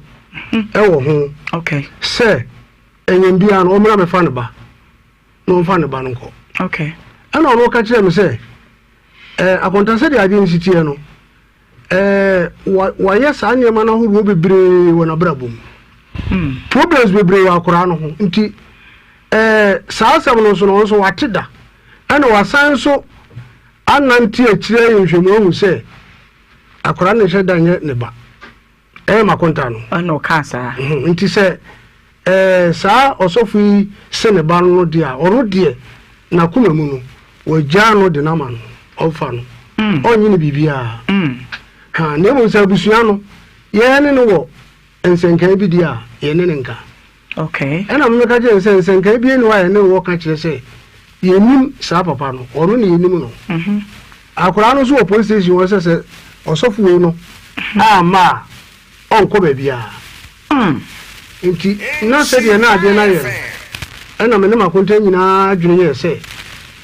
wɔ ho sɛ ɛnyɛm biara no ɔmmra mɛfa ne ba na ɔmfa ne ba no nkɔ. Ɛna ɔno ɔka kyerɛɛ me sɛ ɛɛ akonta sɛdeɛ adeɛ no si teɛ no ɛɛ wayɛ saa nneɛma no ahodoɔ bebree wɔ n'abrabɔ mu. Hmm. Problems bebree wɔ akwaraa no ho nti ɛɛ saa asɛm no nso no ɔno nso wate da ɛna wasan nso anante akyiri ayɛ nhwɛmu ahu sɛ akwadaa no nhyɛ da nyɛ ne ba. Ɛyɛ m'akonta no. Ɛna ɔkaa saa. Mhm, nti sɛ ɛɛ saa ɔsɔfo yi se ne ba no deɛ a, ɔno deɛ n'akoma mu no, wagyaa no de no ama no, ɔmfa no. Mm. Ɔnnye no biribiara. Mm. Ha, na mmom sɛ abusua no, yɛn ne no wɔ nsɛnkae bi deɛ a, yɛne no nka. Okay. Ɛna meka kyerɛ no sɛ nsɛnkae bi nni hɔ a yɛne wɔ ka kyerɛ sɛ yɛnim saa papa no, ɔno na yɛnim no. Mhm. Akwadaa no nso wɔ police station hɔ sɛ sɛ ɔsɔfo wei no mhm. amma a ɔnkɔ baabiara. Mm. Nti na sɛdeɛ na adeɛ no ayɛ no, ɛna me ne m'akonta nyinaa adwene yɛɛ sɛ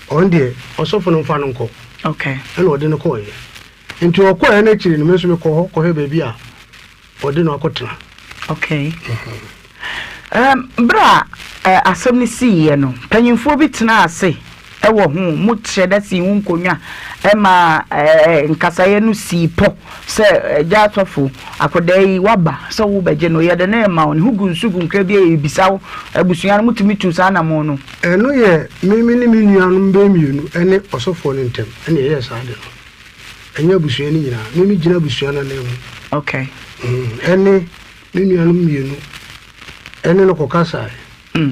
ɔno deɛ ɔsɔfo no mfa no nkɔ. Okay. Ɛna ɔde no kɔɔeɛ. Nti ɔkɔɔeɛ no akyiri no me nso mekɔɔ hɔ kɔhwɛ baabi a ɔde no akɔtena. Okay. Um, berɛ a uh, asɛm no siiɛ no, mpanyimfoɔ bi tenaa ase wɔ ho, mo kyerɛ da sii ho nkonnwa ma uh, nkasaeɛ no sii pɔ sɛ agya asɔfo akwadaa yi waba sɛ wobɛgye no, yɛde no rema wo, ne ho gu nsu gu nkra bi a yɛbisa wo, abusua no motumi tu saa anammɔn no. Ɛno yɛ me me ne me nuanom bɛyɛ mmienu ne ɔsɔfoɔ no ntam na yɛyɛɛ saa ade no. Ɛnyɛ abusua no nyinaa. Me megyina abusua no ananmu. Okay. Mm, ɛne me nuanom mmienu ɛne no kɔkasae. Mm.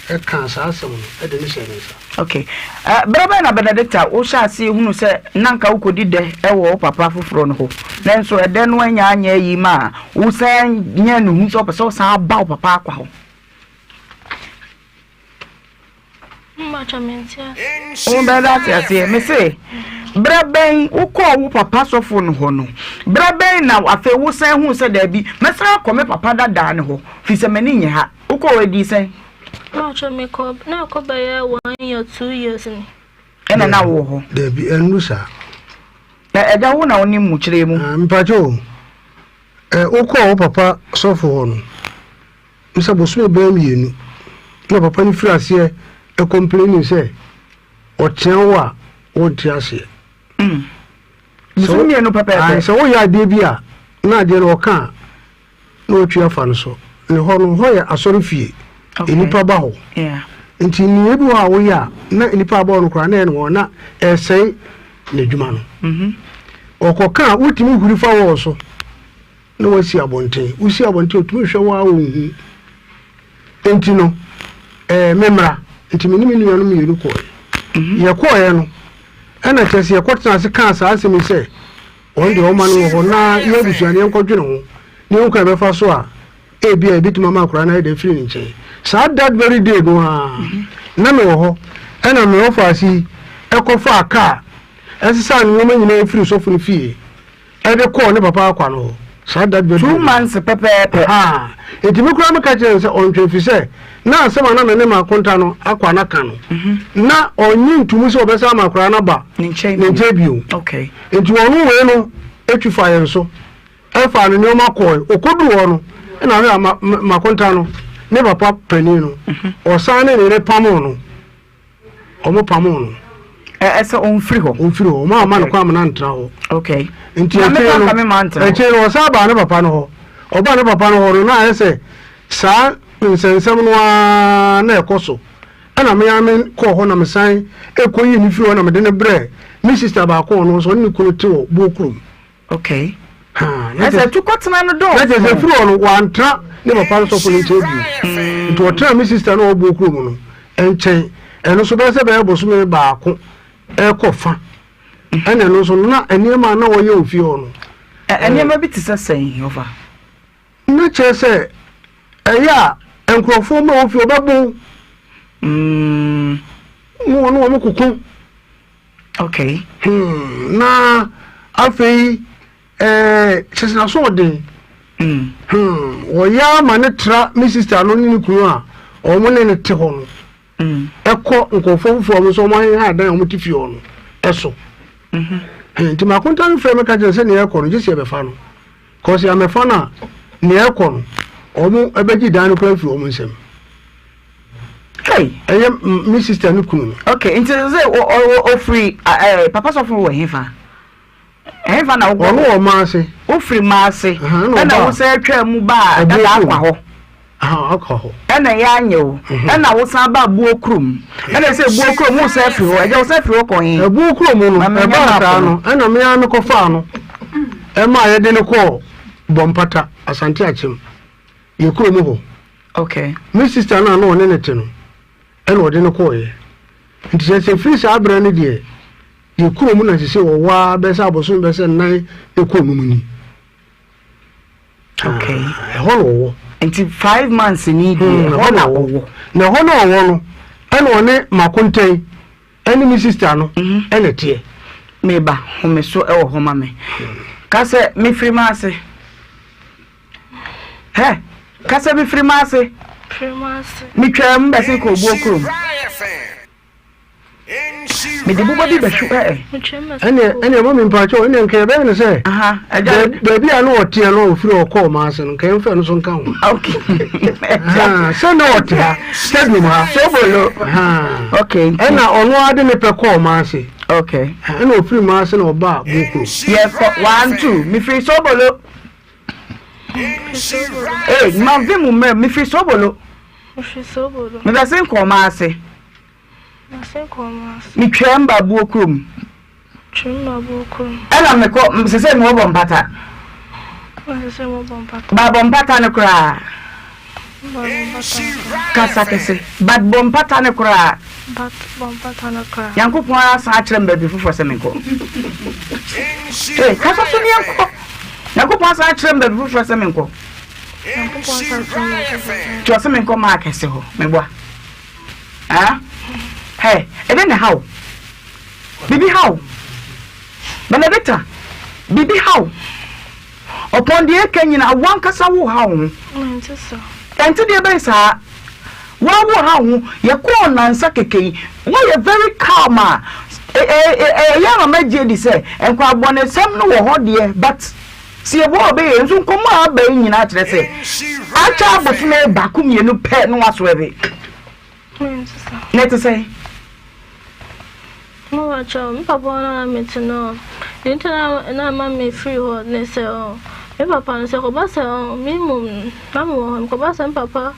Ɛkaa saa asɛm no ɛde ne hyɛɛ ne nsa. Okay. Uh, berɛ bɛn na Benedicta wohyɛ aseɛ hunu sɛ na nka wokɔdi dɛ ɛwɔ wo papa foforɔ no hɔ nanso ɛdɛ no anya anyɛ ayi ma a wosan nya ne hu sɛ ɔpɛ sɛ wosan ba wo papa akwa hɔ? Wo bɛda ate aseɛ. Me se, berɛ bɛn wokɔɔ wo papa sɔfo no hɔ no, berɛ bɛn na afei wosan huu sɛ daabi, mɛsan akɔ me papa dadaa no hɔ, firi sɛ m'ani nnye ha. Wokɔɔ hɔ ɛdii sɛn? Mpakyɛ mekɔ, na ɛkɔ bɛyɛ one year, two years ni. Ɛna na wowɔ hɔ? Daabi, ɛnnu saa. Na agya wo na wonim mu kyerɛ mu. Mpakyɛ o, wokɔɔ wo papa sɔfo hɔ no, sɛ bosome bɛyɛ mmienu na papa no firi aseɛ complaining sɛ ɔtea wo a wonte aseɛ. Mm. Bosome mmienu pɛpɛɛpɛ. Sɛ woyɛ adeɛ bi a na adeɛ no ɔka a na watwi afa no so. Ne hɔ no hɔ yɛ asɔre fie. Nnipa ba hɔ. Nti nea bi hɔ a woyɛ a na nnipa aba hɔ no koraa na ɛyɛ no wɔn na ɛsɛe n'adwuma no. Mm-hmm. Ɔkɔka a wotumi huri fa wɔɔ so. na wasi abɔnten. Wosi abɔnten a, otumi hwɛ wo ara onhu. Enti no, ɛɛ me mmra. Nti me ne me nuanom mmienu kɔɔɛ. Mhm. Yɛkɔɔɛ no, Ɛna kyerɛ sɛ yɛkɔtena ase kaa saa asɛm yi sɛ wɔn deɛ ɔma no wɔ hɔ na yɛn abusua no yɛnkɔdwene ho na yɛhu kwan a yɛbɛfa so a ebia yɛbɛtumi ama akwadaa no ayɛ dɛ afiri ne nkyɛn. Saa that very day no ara na mewɔ hɔ ɛna me ɔfaase yi ɛkɔfaa kaa ɛsesaa ne nneɛma nyinaa firi sɔfo no fie ɛde kɔɔ ne papa akwa no hɔ saa that very Two months pɛpɛɛpɛ. Ahaa. Enti me koraa meka kyerɛɛ no sɛ ɔntwɛn ɛfiri sɛ na asɛm a na me ne m'akonta no akwa no aka no, na ɔnnye ntomu sɛ ɔbɛsan ama akwadaa no aba Ne nkyɛn ne nkyɛn bio. Okay. Enti ɔno wei no twi faa yɛn so faa ne nneɛma kɔɔe. Ɔkɔduu hɔ no, ɛna ahwɛ a ma, ma, m'akonta no, ne papa panin no, ɔsan ne ne yere pamoo no. Wɔpamoo no. Ɛ sɛ ɔmfiri hɔ. Ɔmfiri hɔ. Wɔn amma no kwan ma no antra hɔ. Okay. Nti akyire no, akyire no ɔsan baa ne papa no hɔ. Ɔbaa ne papa no hɔ no, na ayɛ sɛ saa nsɛnsɛm no ara na ɛkɔ so. Ɛna me ara me kɔɔ hɔ na mesan kɔyii no firi hɔ na mede no brɛɛ me sista baako a ɔno nso ɔne ne kunu te wɔ Buo kurom. Okay. Ha, na Ɛsɛ tukɔtena no dɔɔso. Na kyerɛ sɛ firi hɔ no wantra ne papa no sɔfo no nkyɛn bio. Nti ɔtena me sista no a ɔwɔ kurom no nkyɛn. Ɛno nso bɛyɛ sɛ bɛyɛ bosome baako ɛkɔ fa. Ɛna ɛno nso na nneɛma a na wɔyɛ wɔ fie hɔ no. Nneɛma bi te sɛ sɛn, Ɔfa? Na kyerɛ sɛ ɛyɛ a nkurɔfoɔ ma wɔ fie ɔbɛbo. Mo ne wɔn koko. Okay. Hmm, na afei ɛɛ kyerɛ sɛ n'asoɔden. Mm. Hmm, wɔyɛ ama ne tra me sista no ne ne kunu a wɔn ne ne te hɔ no. Mm. Ɛkɔ nkurɔfoɔ foforɔ wɔn nso wɔn aheha adan a wɔn te fie hɔ no ɛso. Mm-hmm. Hmm, nti makonta no frɛ me ka kyerɛ sɛ nea ɛkɔ no gye sɛ yɛbɛfa no. Kɔsi amɛfa no a nea ɛkɔ no wɔn ɛbɛgye dan no koraa firi wɔn nsam. Hey. Ɛyɛ me sister ne kunu no. Okay, nti sɛ ofiri papa sɔfo wɔ hefa? Hefa na wokɔ? Ɔno wɔ Maase. Wofiri Maase. Ɛna wo sɛ atwa mu baa dada akwa hɔ. Akwa hɔ. Ɛna ɛyɛ anyɛ wo. Ɛna wo san ba buo kurom. Ɛna sɛ buo kurom wo sɛ firi hɔ. Ɛgya wo sɛ firi hɔ kɔ he? Buo kurom no, ɛbaa saa no, ɛna me ara mekɔfaa no. Ɛma yɛde no kɔɔ Bɔmpata, Asante Akyem. Yɛ kurom hɔ. Okay. Me sister no a na ɔne no te no ɛna ɔde no kɔɔeɛ. Nti kyerɛ sɛ firi saa berɛ no deɛ yɛ kurom na sese ɔwɔ ara bɛyɛ sɛ abosome bɛyɛ sɛ nnan ɛkɔ num ni. Okay. Ah, ɛhɔ na ɔwɔ. Nti five months ni deɛ hmm, ɛhɔ na ɔwɔ. Na ɛhɔ na ɔwɔ no ɛna ɔne makontɛn ɛne me sister no mhm. ɛna ɛteɛ. Meba home so ɛwɔ hɔ ma me. Ka sɛ mefiri m'ase. Hɛ! Kasa bi firi m'ase. Metwaa mu bɛsen kɔɔ buo kurom. Mede boba bi bɛhwe ɛ ɛ. Ɛnneɛ ɛnneɛ mami mpakyɛw ɛnneɛ nka yɛbɛyɛ no sɛ. Baabi a na ɔteɛ no ɔfiri ɔkɔɔ ɔman ase no nka yɛmfa no so nka ho. Okay. Sɛ na ɔte ha stadium ha. Sobolo. Okay. Ɛna ɔno ara de ne pɛ kɔɔ ɔman ase. Okay. Ɛna ɔfiri ɔman ase na ɔbaa Bokuro. Yɛkɔ one two mefiri Sobolo. Ee, mamfe mu mmerɛ mefiri Sobolo. Mebɛsen kɔɔ ɔman ase. Metwaam baa Buo kurom. Ɛna mekɔ sese mewɔ bɔ mpata. Ba bɔ mpata no koraa. Kasa kɛse. But bɔ mpata no koraa. Nyankopɔn asan akyerɛ me baabi foforɔ sɛ menkɔ. Ee, kasa so ne yɛnkɔ. Nyankopɔn asan akyerɛ me baabi foforɔ sɛ menkɔ. Nti ɔsɛ menkɔ maa kɛse hɔ. Meboa. Ah? Hey, ɛdɛn na ɛha wo? Biribi ha wo. Benedicta, biribi ha wo. Ɔpɔn deɛ ɛka nyina, wo ankasa wo ha wo ho. Ɛnte deɛ bɛn saa. Wo wo ha wo ho. Yɛkɔɔ nansa kɛkɛ yi, woayɛ very calm a, ɛyɛ ama magye adi sɛ nkwaabɔnesɛm no wɔ hɔ deɛ, but sɛ yɛboa wo bɛyɛ nso nkɔmmɔ a aba yi nyinaa kyerɛ sɛ akyɛ abosome baako mmienu pɛ na wasoɛre. Na ɛte sɛn? Mepakyɛw, me papa hɔ no a na mete no, deɛ nti a na ɛma mefiri hɔ ne sɛ, me papa no, sɛ ɛkɔba sɛ me mmom no, na mewɔ hɔ, ɛkɔba sɛ me papa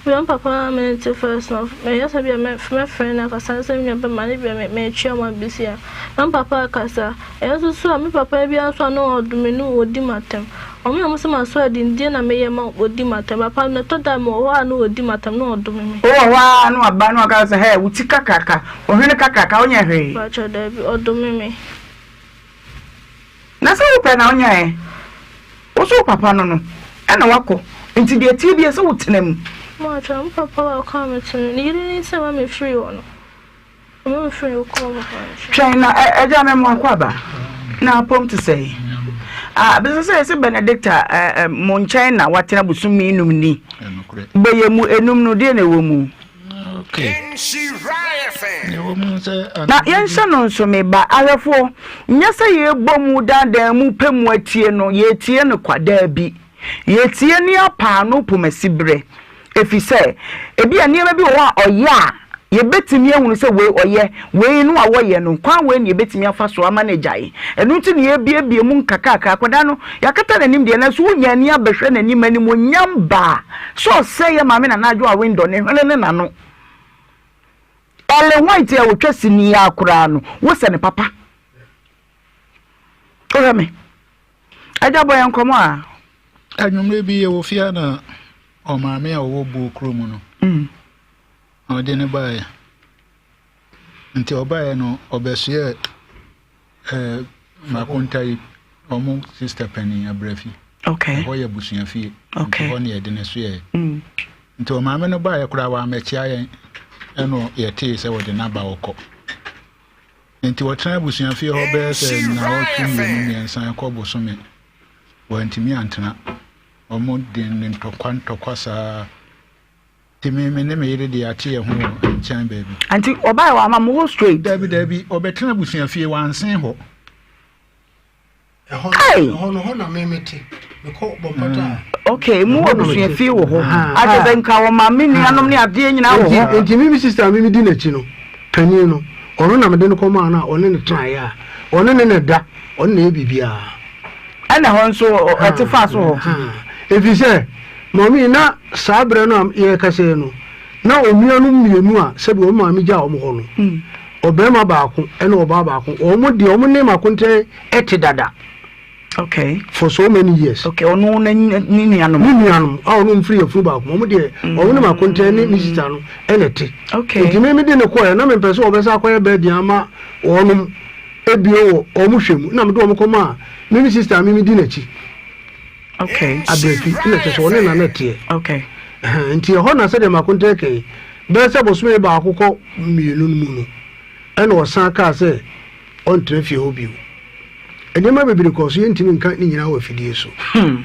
Bia me papa na me ne te first no, meyɛ sɛ bia mɛfrɛ no akasa sɛ me nua bɛma ne bia mekyia ɔma bisia. Na me papa akasa. Ɛyɛ nso so a me papa bia nso a na ɔdome no ɔdi m'atɛm. Ɔmo yɛ ɔmo sɛ maso adindie na meyɛ ma ɔdi m'atɛm. Papa no ɛtɔ da a mewɔ hɔ a na ɔdi m'atɛm na ɔdome me. Wowɔ hɔ ara na waba na waka sɛ hɛ wo ti kakraka, wo hwene kakraka wonyɛ hwee. Mpakyɛw daabi, ɔdome me. Na sɛ wopɛ na wonyaeɛ, wo so wo papa no no ɛna wakɔ, nti deɛ ɛteɛ biara sɛ wotena mu. Mpakyɛw, me papa baako a mete no, ne yere no nti na ɛma mefirii hɔ no. Twɛn na agya me mo akwaaba na apɔm te sɛ ah bisa sɛ yɛsɛ Benedicta eh, mo nkyɛn na watena bosome num ni bɛyɛ mu enum no deɛ na ɛwɔ mu na yɛnhyɛ no nso me ba ahwɛfoɔ nyɛ sɛ yɛbɔ mu dandan mu pɛ mu atie no yɛtie no kwa daabi yɛtie ne apaano pomasi berɛ Efisɛ ebia nneɛma bi wɔ hɔ a ɔyɛ a, yebetumi ahunu sɛ wei ɔyɛ, wei no a wɔyɛ no, kwan wei na yebetumi afa so ama no agyae. Ɛno nti na yɛrebuebue mu nkakrankakra. Akwadaa no, yɛakata n'anim deɛ, nanso wonya ani abɛhwɛ n'anim, animuonyam ba sɛ ɔsɛe yɛn maame Nana Adwoa Windor ne hwene ne n'ano. Ellen White a ɔtwa sini yi ara koraa no, wosɛ ne papa. Wohwɛ me. Agya bɔ yɛn nkɔmmɔ a. Anwummerɛ bi yɛwɔ fie a na ɔmaame a ɔwɔ buo kuro mu no mm. ɔde no baeɛ nti ɔbaeɛ no ɔbɛsoɛ eh, makonta yi ɔmo sista panin abrafi okay. ɛhɔ yɛ abusua fie okay. nti hɔ ne yɛde no soɛɛ mm. nti ɔmaame no baeɛ koraa wɔamɛkyea yɛn ɛno yɛtee sɛ wɔde no aba ɔkɔ Enti wɔtenaa abusuafie hɔ bɛyɛ sɛ nnawɔtwe mmienu mmiɛnsa rekɔ bosome. Wɔantumi antena. Wɔde no ntɔkwa ntɔkwa saa. Nti me me ne me yere de yɛate yɛn ho wɔ nkyɛn baabi. Nti ɔbaeɛ wama mo hɔ straight? Dabi dabi, ɔbɛtena abusuafie, wansen hɔ. Ɛhɔ no hɔ na me mete mekɔ bɔ mpata a. Mm. Okay, mu wɔ busuafie wɔ hɔ. Akyɛ sɛ nka wɔ maame nuanom ne adeɛ nyinaa wɔ hɔ. Nti me me sister me di n'akyi no panin no ɔno na mede no kɔ maa no a ɔne ne tenaeɛ a ɔne ne na da ɔne na yɛ biribiara. Ɛna hɔ nso ɛte fa so hɔ. Ɛfiri sɛ mɔmi na saa berɛ no a yɛrekasa yi no na onuanom mmienu a sɛbi wɔn maame gyaa wɔn hɔ no. Mm. Ɔbarima baako ne ɔbaa baako, wɔn deɛ wɔn ne Makontɛ te dada. Okay. For so many years. Okay, ɔno ne ne nuanom. Ne nuanom a ɔno mfiri yafunu baako mu, wɔn deɛ mm. wɔn ne Makontɛ ne ne sista no ɛna te. Okay. Nti mi mi de ne kɔɛ na mi mpɛ sɛ ɔbɛsa akɔyɛ bɛɛdi ama wɔnom ebien wɔ wɔn hwɛ mu na mi de wɔn kɔ maa mi mi sista mi mi di n'akyi. Okay. Abirafi na kyerɛ sɛ ɔne nana teɛ. Okay. Nti ɛhɔ na sɛdeɛ Makontɛ kɛn bɛyɛ sɛ bosome baako kɔ mmienu no mu no, ɛna ɔsan kaa sɛ ɔntena fie hɔ bio. Nneɛma bebree kɔɔ so, yɛntumi nka ne nyinaa wɔ afidie so. Hmm.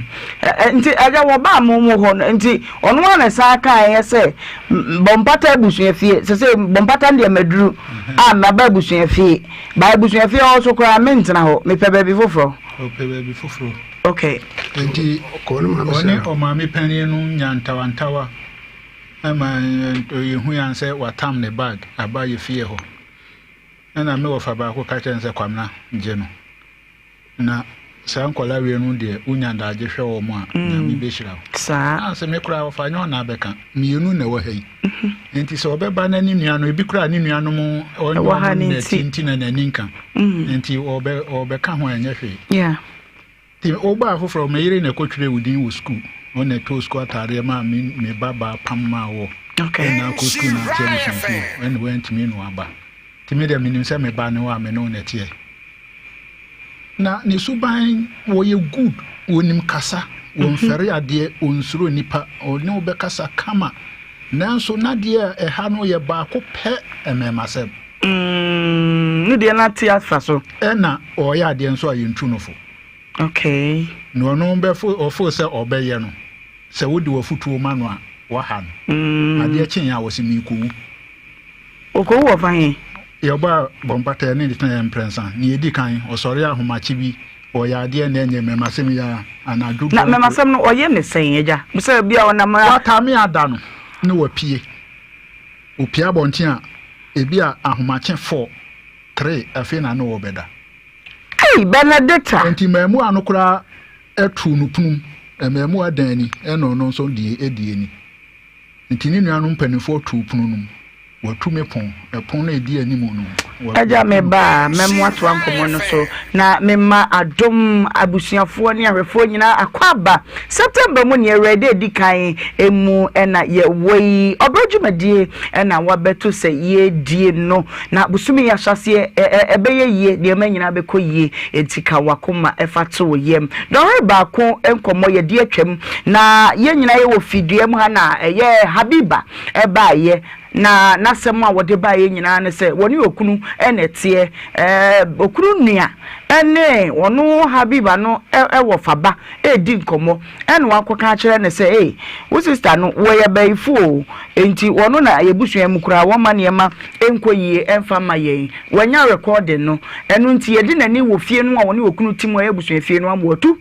Nti agya wɔbaa mo mu hɔ no, nti ɔno ara na ɛsan kaeɛ sɛ Bɔmpata abusua fie, sɛ sɛ Bɔmpata no deɛ maduru a maba abusua fie, ba abusua fie hɔ so koraa mentena hɔ, mepɛ baabi foforɔ. Ɔpɛ baabi foforɔ. Okay. Nti ɔne ɔmaame panin no nya ntawantawa. Ɛma yehui ara sɛ watam ne bag aba yɛn fie hɔ. Ɛnna me wɔfa baako ka kyerɛɛ no sɛ, Kwamina, gye no. Na saa nkwadaa wei no deɛ, wonya daagye hwɛ wɔn a, mm. Nyame bɛhyira wo. Saa. Na sɛ me koraa wɔfa nyɛ ɔna abɛka. Mmienu na ɛwɔ ha yi. Mhm. Nti sɛ ɔbɛba na ne nua no, ebi koraa ne nuanom ɔne ɔno na ti nti na n'ani nka. Mm. Nti ɔbɛka ho a ɛnyɛ hwee. Yeah. Nti wobaa foforɔ, me yere na ɛkɔtwerɛɛ wo din wɔ sukuu. Ɔno na ɛtɔɔ sukuu ataadeɛ maa me me ba baa pam maa wɔ. Okay. Ɛna akɔ sukuu na ate abusua fie. Ɛna wantumi no aba. Nti me deɛ menim sɛ me ba ne wo a me ne wo na ɛteɛ. Na ne suban wɔyɛ good, wɔnim kasa, wɔmfɛre adeɛ, ɔnsuro nnipa, ɔne wo bɛkasa kama. Nanso n'adeɛ a ɛha no yɛ baako pɛ, mmɛɛmasɛm. Mm, ne deɛ no ate afa so. Ɛna ɔyɛ adeɛ nso a yɛntu no fo. Okay. Na ɔno bɛfo ɔfo sɛ ɔbɛyɛ no, sɛ wode w'afotuo ma no a, waha no. Mm. Adeɛ kyeeɛ a ɔse meekɔwu. Ɔkɔwu wɔ fa he? Yɛbɔ a bɔ mpata ne tena yɛ mprɛnsa. Nea edi kan, ɔsɔre ahomakye bi, ɔyɛ adeɛ na ɛnyɛ mmɛmasɛm yi ara, anadwo Na mmɛmasɛm no ɔyɛ ne sɛn agya? Sɛ bi a ɔnam a. Watame ada no na wapue. Opue abɔnten a, ebi a ahomakye four, three, afei na ne ɔrebɛda. Ei, Benedicta! Enti mmaamua no koraa too no pono mu. Mmaamua dan ni, ɛna ɔno nso deɛ di ani. Nti ne nuanom mpanimfoɔ too pono no mu. Wɔatu me pon, ɛpon no a ɛdi anim no. Agya me ba a, mɛmoatoa nkɔmmɔ no so na mema adom abusuafoɔ ne ahwɛfoɔ nyinaa akwaaba. September mu neɛ awurade a ɛdi kan mu na yɛwɔ yi. Ɔbrɛ dwumadie na wabɛto sɛ yɛredie no. Na bosome yi ahyɛaseɛ ɛbɛyɛ yie, nneɛma nyinaa bɛkɔ yie. Enti ka w'akoma fa to wo yam. Dɔnhwere baako nkɔmmɔ yɛde atwam na yɛn nyinaa yɛwɔ fidua mu ha na ɛyɛ Habiba baeɛ, na n'asɛm a wɔde baeɛ nyinaa ne sɛ wɔne okunu na ɛteɛ. Okunu nua ne ɔno Habiba no wɔ faba redi nkɔmmɔ, ɛna wakɔka akyerɛ no sɛ, Ei, wo sista no, wɔyɛ bayifo o, enti ɔno na yɛn abusua mu koraa wɔmma nneɛma nkɔ yie mfa mma yɛn. Wanya rekɔɔde no, ɛno nti yɛde n'ani wɔ fie no a ɔne okunu te mu a ɛyɛ abusua fie no ama watu.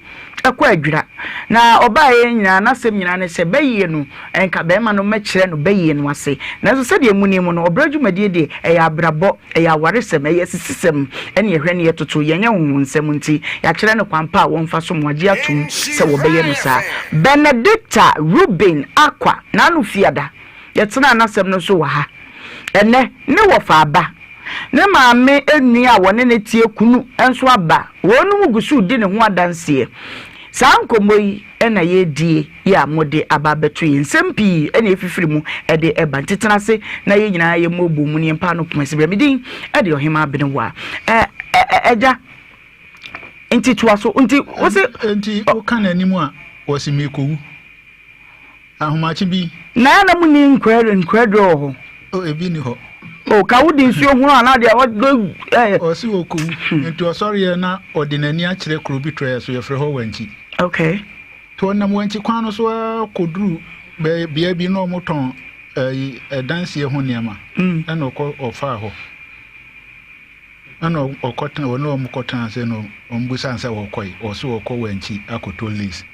kɔ adwira. Na ɔbaeɛ nyinaa n'asɛm nyinaa ne sɛ bɛyie no nka barima no mmɛkyerɛ no bɛyie no ase. Nanso sɛdeɛ monim no, ɔbra dwumadie deɛ ɛyɛ abrabɔ, ɛyɛ awaresɛm, ɛyɛ asisisɛm ɛne ɛhwɛ ne yɛtoto, yɛnyɛ honhonsɛm nti yɛakyerɛ no kwan pa a wɔmfa so ma wagye atom sɛ wɔbɛyɛ no saa. Benedicta Reuben Akwa, n'ano fiada, yɛtenaa n'asɛm no so wɔ ha ɛnnɛ, ne wɔfa aba. Ne maame nua a wɔne no teɛ kunu nso aba. Wɔnom gu so redi ne ho adanseɛ. Saa nkɔmmɔ yi na yɛredie yi a mode aba abɛto yɛn. Nsɛm pii na ɛfifiri mu de ba. Nti tena ase na yɛn nyinaa yɛmmɔbɔ mu na yɛmpa no poma si berɛ. Me din de Ɔhemaa Abenewa. Ɛ, ɛ, agya, nti toa so. Nti wo se. Nti woka n'anim a, wɔse merekɔwu. Ahomakye bi. Na na mo ni nkura nkuraduro wɔ hɔ. O ebi ni hɔ. O ka wo di nsuo hunu anaa deɛ ɔdɔ ɛɛ. Ɔsi okowu nti ɔsɔreɛ na ɔde n'ani akyerɛ kuro bi trɛɛ so yɛfrɛ hɔ Wankyi. Okay. Nti ɔnam Wankyi kwan no so ara kɔduru bɛ bea bi na wɔn tɔn ɛyi ɛdansie ho nneɛma. Ɛna ɔkɔ ɔfaa hɔ. Ɛna ɔkɔtena ɔne wɔn kɔtena ase na wɔn bisa no sɛ ɔkɔe ɔsi ɔkɔ Wankyi akɔtɔ lace.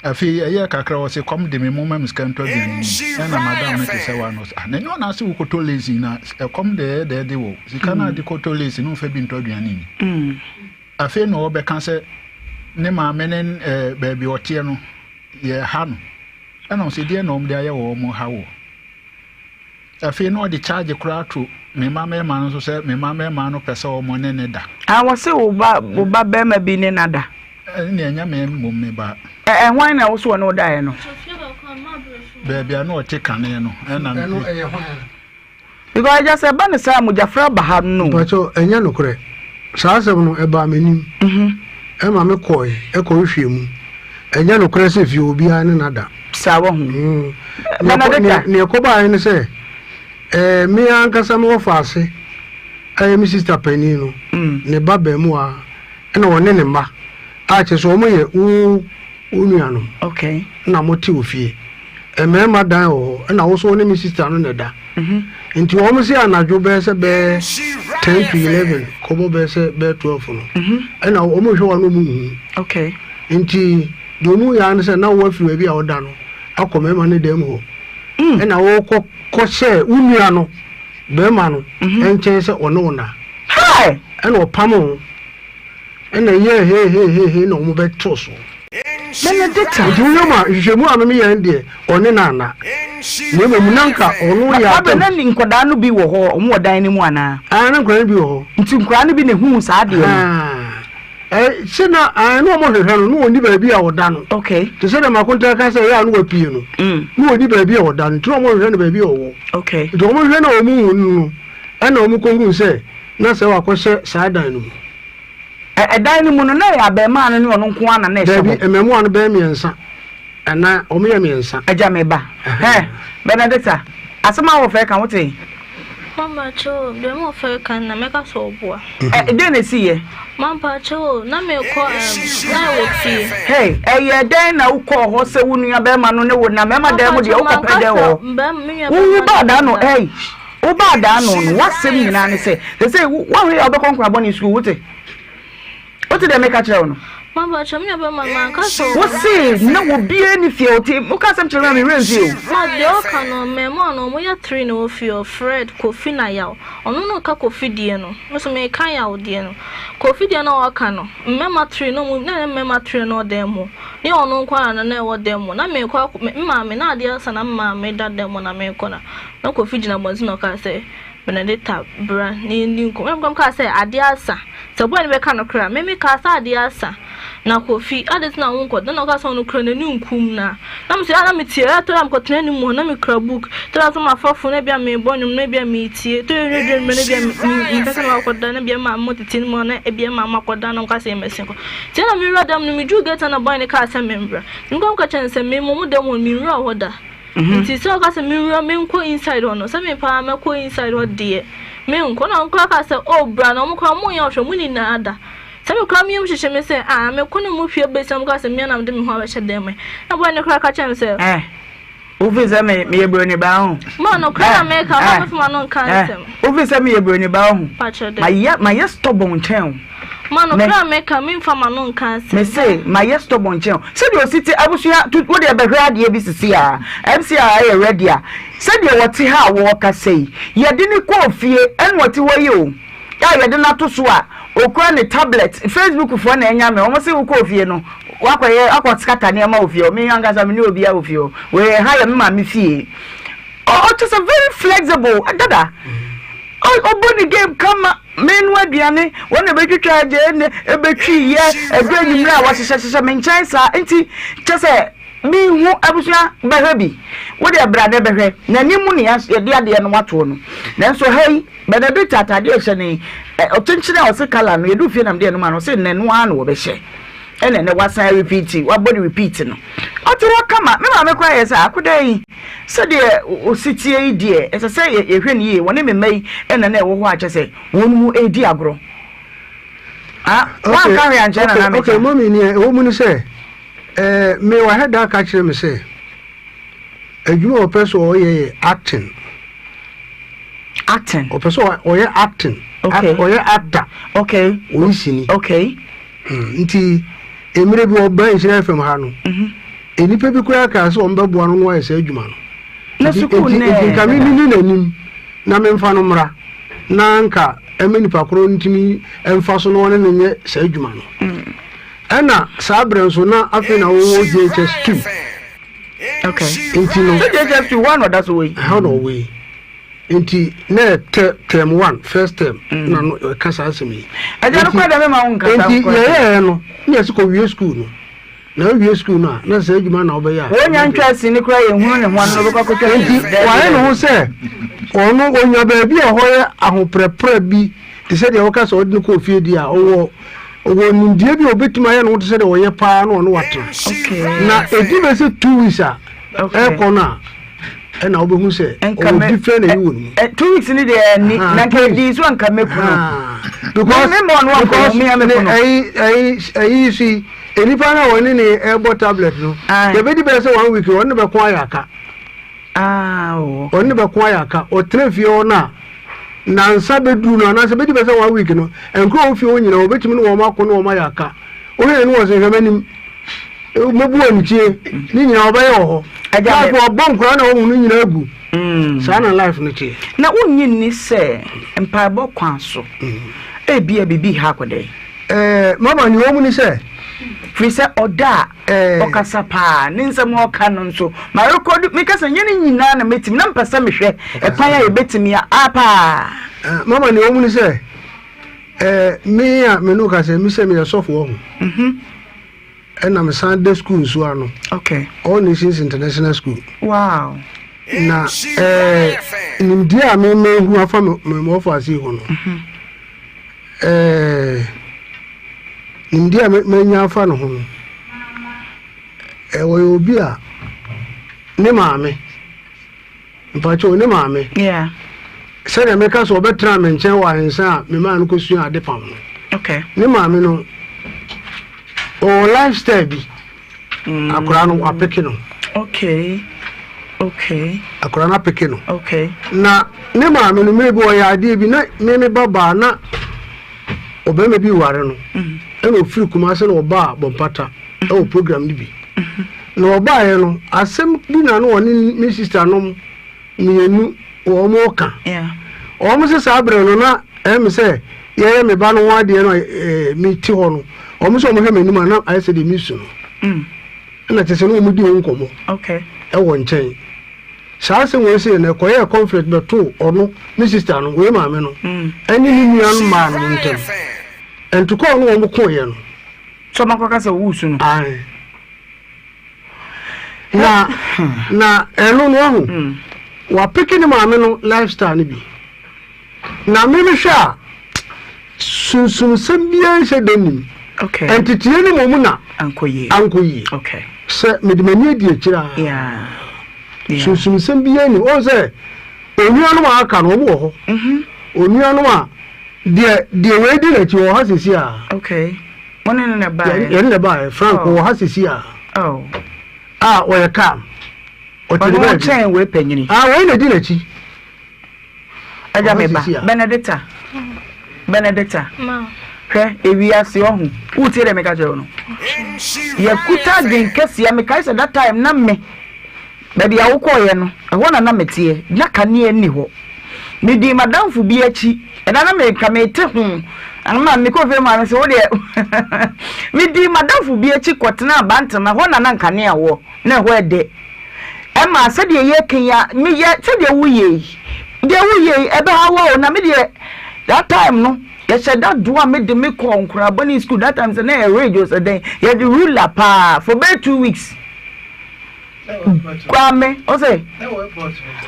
Afei ɛyɛɛ kakra ɔse kɔm de me momma me sika ntɔ aduane nni. Ɛna madam no te sɛ wa no ɔse ah na ɛnyɛ ɔna ase wokɔtɔ lace yi na ɛkɔm de ɛyɛ dɛ de wo sika no a de kɔtɔ lace no mfa bi ntɔ aduane nni. Afei na ɔbɛka sɛ ne maame ne eh, baabi ɔteɛ no yɛha no. Ɛna ɔse deɛ na wɔn de ayɛ wɔ wɔn ha wɔ. Afei na ɔde charge koraa to me mma mmarima no so sɛ me mma mmarima no pɛ sɛ wɔn ne ne da. Ah, wɔse wo ba wo ba barima bi ne no ada. Ɛnneɛ ɛnyɛ me mmom me ba. Ɛ ɛ hwan na wo so ɔne wo daeɛ no? Baabi a na ɔte kane no ɛna. Ɛno ɛyɛ hwan? Because agya sɛ ɛba no saa a mogyafra ba ha no. Mpakyɛw ɛnyɛ nokorɛ. Saa asɛm no ɛbaa m'anim ɛma me kɔɔe ɛkɔhwehwɛɛ mu. Ɛnyɛ nokorɛ sɛ fie obiara ne no ada. Saa wahu. Mm. Benedicta. Nea ɛkɔbaeɛ ne sɛ ɛɛ me ankasa me wɔfaase a ɛyɛ me sista panin no mm. ne ba baamuwa ɛna ɔne ne mma a kyerɛ sɛ wɔn yɛ wo wo nuanom. Okay. Na mo te wɔ fie. Mmarima dan wɔ hɔ ɛna wo so wo ne me sista no na ɛda. Mhm. Nti wɔn se anadwo bɛyɛ sɛ bɛyɛ 10 to 11 kɔbɔ bɛyɛ sɛ bɛyɛ 12 no. Mhm. Ɛna wɔn hwɛ wɔn a wɔn nhu. Okay. Nti deɛ ɔmu yɛ ara ne sɛ na woafiri baabi a woda no akɔ mmarima no dan mu hɔ mm. ɛna wokɔ kɔhyɛ wo nua no barima no mhm. nkyɛn sɛ ɔne wo na ɛna ɔpam wo ɛna ɛyɛ hehehehe na wɔn bɛto so Benedicta. Nti wohwɛ mu a nhwehwɛmu a meme yɛn deɛ ɔne no ana na mmom na nka ɔno yɛ atam. Na ne nkwadaa no bi wɔ hɔ ɔmo wɔ dan no mu anaa? Ah, na nkwadaa no bi wɔ hɔ. Nti nkwadaa no bi na ehuu saa adeɛ no. Ɛ sɛ na ɛɛ na wɔn hwehwɛ no na wɔn ni baabi a ɔda no. Okay. Te sɛ dɛm akonta ka sɛ ɛyɛ a na wapue no. Mm. Na wɔn ni baabi a ɔda no nti na wɔn hwehwɛ no baabi a ɔwɔ. Okay. Nti wɔn hwehwɛ na wɔn hu no no ɛna wɔn kɔ hu sɛ na sɛ wakɔhyɛ saa dan no mu. Ɛ ɛdan no mu no na ɛyɛ abɛɛmaa no ne ɔno nko ara na na ɛhyɛ hɔ. Daabi mmɛmoa no bɛyɛ mmiɛnsa. Ɛna wɔn yɛ mmiɛnsa. Agya me ba. Hɛ, Benedicta, asɛm a wɔfɛ ka wote? Mama kyɛw, deɛ mo fɛ ka na mɛka sɛ ɔboa. Ɛ, dɛn na esi yɛ? Mampa kyɛw, na mekɔ ɛm, na ɛwɔ fie. Hey, ɛyɛ dɛn na wokɔɔ hɔ sɛ wo nua bɛrima no ne wo na mɛma dan mu deɛ wokɔpɛ dɛn wɔ hɔ? Wo baa daa no, hey, wo baa daa no no, w'asɛm nyinaa ne sɛ, sɛ sɛ woahwɛ yɛ a wobɛkɔ nkorabɔne sukuu, wote? Wote deɛ meka kyerɛ wo no? Mama kyɛ me nua bɛma no manka sɛ Wo se na obiara ni fie ɔte woka asɛm kyerɛ me a me werɛ mfi o. Ma deɛ ɔka no mmɛɛmoa no ɔmo yɛ tre na ɛwɔ fie hɔ Fred, Kofi na Yaw ɔno na ɔka Kofi deɛ no me nso meka Yaw deɛ no Kofi deɛ no a ɔka no mmɛɛma tre na ɔmo na ɛnyɛ mmɛɛma tre na ɔdan mu ne ɔno nko ara na na ɛwɔ dan mu na mekɔ akɔ me maame na adeɛ asa na me maame da dan mu na mekɔ na na Kofi gyina abɔnten na ɔkaa sɛ Benedicta bra na yɛndi nkɔmmɔ. Ɛna mekaa sɛ, adeɛ asa. Sɛ boy no bɛka nokorɛ a, me mekaa sɛ adeɛ asa. Na Kofi, adɛn nti na wonkɔ? Then ɔkaa sɛ ɔno koraa n'ani nkum no a. Na me nso, na metie. Ɛtɔ da a mekɔtena anim hɔ na mekura book. Ɛtɔ da nso mafa phone na ebia merebɔ nnwom na ebia meretie. Ɛtɔ da a ɛduru anwummerɛ na ebia mempɛ sɛ mɛkɔda na ebia maame mo tete no mu a na ebia maame akɔda na wɔka sɛ yɛmmɛsen kɔ. Nti ɛna mewura dan mu no, meduruu gate no na boy no kaa sɛ membra. Nti mekɔɔ meka kyerɛɛ no sɛ me mmom dan mu hɔ no menwura hɔ da. Nti sɛ ɔka sɛ menwura menkɔ inside hɔ no, sɛ me paa mɛkɔ inside hɔ deɛ, menkɔ. Na ɔno koraa kaa sɛ, oh bra na ɔmo koraa ɔmo nyɛ ɔhwɛ, ɔmo nyinaa da. Sɛ me koraa me yam hyehye me sɛ, ah mekɔ na ɔmo hwie besi na ɔmo kaa sɛ mea na mede me ho abɛhyɛ dan mu yi. Na boy no koraa ka kyerɛɛ me sɛ. Eh, wofi sɛ me meyɛ buroni baa ho. Ma no koraa na meka, ɔma me fama no nka nsɛm. Wofi sɛ meyɛ buroni baa ho. Pakyɛ dɛ. Mayɛ mayɛ stubborn kyɛn o. Ma no kra me ka me nfa m'ano nka asɛm. Me se mayɛ stubborn kyɛn wo. Sɛdeɛ ɔsi te abusua to wo deɛ bɛhwɛ adeɛ bi sisi a MC a ɛyɛ ready a sɛdeɛ ɔte ha a wɔɔkasa yi yɛde no kɔɔ fie ɛna ɔte hɔ yi o a yɛde no ato so a ɔkura ne tablet Facebook foɔ na ɛnya me wɔn se wokɔɔ fie no wakɔyɛ akɔ scatter nneɛma wɔ fie hɔ me ankasa me ne obiara wɔ fie hɔ wei ɛha yɛ me maame fie ɔkyɛ sɛ very flexible dada ɔbɔ ne game kama. Menoa aduane, wɔn na ɛbɛtwitwa gyeene, ɛbɛtwi yɛ, ɛduru anwummerɛ a wɔhyehyɛhyehyɛ me nkyɛn saa. Nti kyɛ sɛ mehu abusua bɛhwɛ bi. Wo deɛ bra na bɛhwɛ. N'anim mu na yɛde adeɛ no atoɔ no. Nanso ha yi, Benedicta ataadeɛ a ɛhyɛ no yi, ɔkyenkyene a ɔse colour no, yɛduru fie na mede ɛno maa no, ɔse nnɛ no ara na wɔbɛhyɛ. Ɛna ɛnɛ wasan repeat, wabɔ ne repeat no. Ɔte hɔ kama. Me maame koraa yɛ sɛ akoda yi, Sɛdeɛ ɔsi teɛ yi deɛ, ɛsɛ sɛ yɛhwɛ no yie. Wɔne me mma yi na na ɛwɔ hɔ a kyerɛ sɛ wɔn mu redi agorɔ. Ah, woanka hwee ankyerɛ Nana Mɛkya? Okay, mɔmi, nea ɛwɔ mu ne sɛ, eh, me wahɛ da ka kyerɛ me sɛ, adwuma a ɔpɛ sɛ ɔyɛ yɛ acting. Acting? Ɔpɛ sɛ ɔyɛ acting. Okay. Ɔyɛ actor. Okay. Ɔyi sini. Okay. Hmm, nti, mmerɛ bi ɔbaa Nhyira FM ha no, mm -hmm. Nnipa bi koraa kaa sɛ wɔbɛboa no na wayɛ saa adwuma no. Na sukuu Enti nɛ. enti nka me menni n'anim na memfa no mmra na nka ɛma nipa korɔ no ntumi mfa so na ɔne no nyɛ saa adwuma no. Ɛna saa berɛ nso na afei na wɔwɔ JHS 2. Okay. Nti no. Sɛ JHS 2 hɔ na ɔda so wɔ yi. Ɛhɔ na ɔwɔ yi. Nti na ɛtɛ term one first term mm. na no ɛka saa asɛm yi. Ɛgya no kora dɛ mema wo nkasa. Nti yɛyɛɛ no na yɛsɛ kɔ wie school no. Na wowie sukuu no a, na saa adwuma na wobɛyɛ a. Wonya ntwa sini koraa yɛnhunu ne ho ano na ɔbɛkɔ akɔtwa sini. Enti wayɛ ne ho sɛ ɔno ɔnya baabi a ɛhɔ yɛ ahoprɛprɛ bi te sɛ deɛ woka sɛ ɔde no kɔɔ fie deɛ a, ɔwɔ ɔwɔ nimdeɛ bi a ɔbɛtumi ayɛ ne ho te sɛ deɛ ɔyɛ paa na ɔne watena. Na ɛdi bɛ sɛ 2 weeks a ɛrekɔ no a, ɛna wobɛhu sɛ ɔwɔ different ayi wɔ ne mu. 2 weeks ni deɛ ɛni na nka ɛdi so anka mɛku no. Because me mɔ no because ankɔ me amɛku no. ɛyi ɛyi ɛyi so yi. Nnipa no a wɔne ne ɛrebɔ tablet no, yɛbɛdi bɛyɛ sɛ one week, wɔne no bɛko ayɛ aka. Ah, oh, okay. Wɔne no bɛko ayɛ aka. Ɔtena fie hɔ no a, nansa bɛduru no anaasɛ bɛdi bɛyɛ sɛ one week no, nkuro a wɔfie hɔ nyinaa wɔbɛtumi ne wɔn ako ne wɔn ayɛ aka. Wohwɛ ne wɔ sɛ hwɛ m'anim, mɛbu wɔn tie, ne nyinaa wɔbɛyɛ wɔ hɔ. Life wɔbɔ nkora na wɔhu no nyinaa gu. Saa na life no teɛ. Na wonnye nni sɛ mpaebɔ kwan so, ebia biribi ha akɔdɛ. Eh, mama nea ɔwɔ mu ne sɛ. Firi sɛ ɔda a, eh. Ɔkasa paa, ne nsɛm a ɔka no nso, marekɔdo, meka sɛ nyɛ ne nyinaa na mɛtumi, na mepɛ sɛ mehwɛ ɛkwan a yɛbɛtumi a, a paa. Eh, mama nea ɔwɔ mu ne sɛ, eh, me a me ne wo kasa, me sɛ meyɛ sɔfo wɔ ho. Mhm. Ɛna mesan da sukuu nso ano. Okay. All Nations International School. Wow. Na eh, nimdeɛ a me mahu afa me me wɔfo ase ho no. Mhm. Eh, nimdeɛ a manya afa ne ho no, eh, ɔyɛ obi a ne maame, mpakyɛw, ne maame, yeah. sɛdeɛ meka sɛ ɔbɛtena me nkyɛn wɔ ahensa a memaa no kɔsua ade pam no, okay. ne maame no, ɔwɔ lifestyle bi. Akwadaa no wapeke no. Okay. Okay. Akwadaa no apeke no. Okay. Na ne maame no mmerɛ bi ɔyɛ adeɛ bi na me me ba baa na ɔbarima bi ware no. Mm. Ɛna ɔfiri Kumase na ɔbaa Bɔmpata ɛwɔ program no bi. Na ɔbaeɛ no, asɛm bi na na ɔne me sister nom mmienu wɔn ka. Wɔn sɛ saa berɛ no na ɛyɛ me sɛ yɛyɛ me ba no ho adeɛ no a mete hɔ no, wɔn sɛ wɔhwɛ m'anim a na ayɛ sɛ deɛ mesu no. Ɛna kyerɛ sɛ na wɔn di ho nkɔmmɔ ɛwɔ nkyɛn. Saa asɛm wei sei no ɛkɔyɛɛ conflict bɛtoo ɔno me sister no wei maame no ɛne ne nua no mmaa no ntam. Ntokɔɔ no wɔn koeɛ no. Sɛ ɔma kɔka sɛ woresu no. Ae. Na na ɛno no wahu. Mm. Wapeke ne maame no lifestyle no bi. Na me mehwɛ a sunsumsɛm biara nhyɛ da nim. Okay. Nteteɛ no mmom na ankɔ yie. Ankɔ yie. Okay. Sɛ mede m'ani adi akyire a. Yeah. Yeah. Sunsumsɛm biara nim. Ɔn sɛ onuanom a aka no wɔn wɔ hɔ. Mm-hmm. Onuanom a deɛ deɛ wei di n'akyi wɔ ha sisi a. Okay. Mo ne no na ɛbaeɛ. Yɛne na ɛbaeɛ. Frank oh. wɔ ha sisi a. Oh. A ɔyɛ calm. Ɔte ne baabi. Ɔno wei panyini. Ah wei na di n'akyi. Agya me ba Benedicta. Benedicta. Hwɛ ewiase ɔho. Wotie dɛ meka kyerɛ wo no. Yɛkuta adwen kɛseɛ mekae sɛ that time na me Baabi a wokɔeɛ no, ɛhɔ na na meteɛ. Na kanea nni hɔ. Medii m'adamfo bi akyi. Ɛda no meka mete ho. Ama mekɔɔ fie maa no sɛ wo deɛ medii m'adamfo bi akyi kɔtenaa Bantama. Ɛhɔ na na nkanea wɔ. Na ɛhɔ ɛdɛ. Ɛma sɛdeɛ yɛka yi a meyɛ sɛdeɛ woyɛ yi. Deɛ woyɛ yi ɛbɛha wo o. Na me deɛ that time no yɛhyɛ da doa me de me kɔɔ nkorabɔne school that time sɛ na ɛyɛ rage o sɛ dɛn yɛde ruler paa for bɛyɛ 2 weeks. Guame ɔsɛ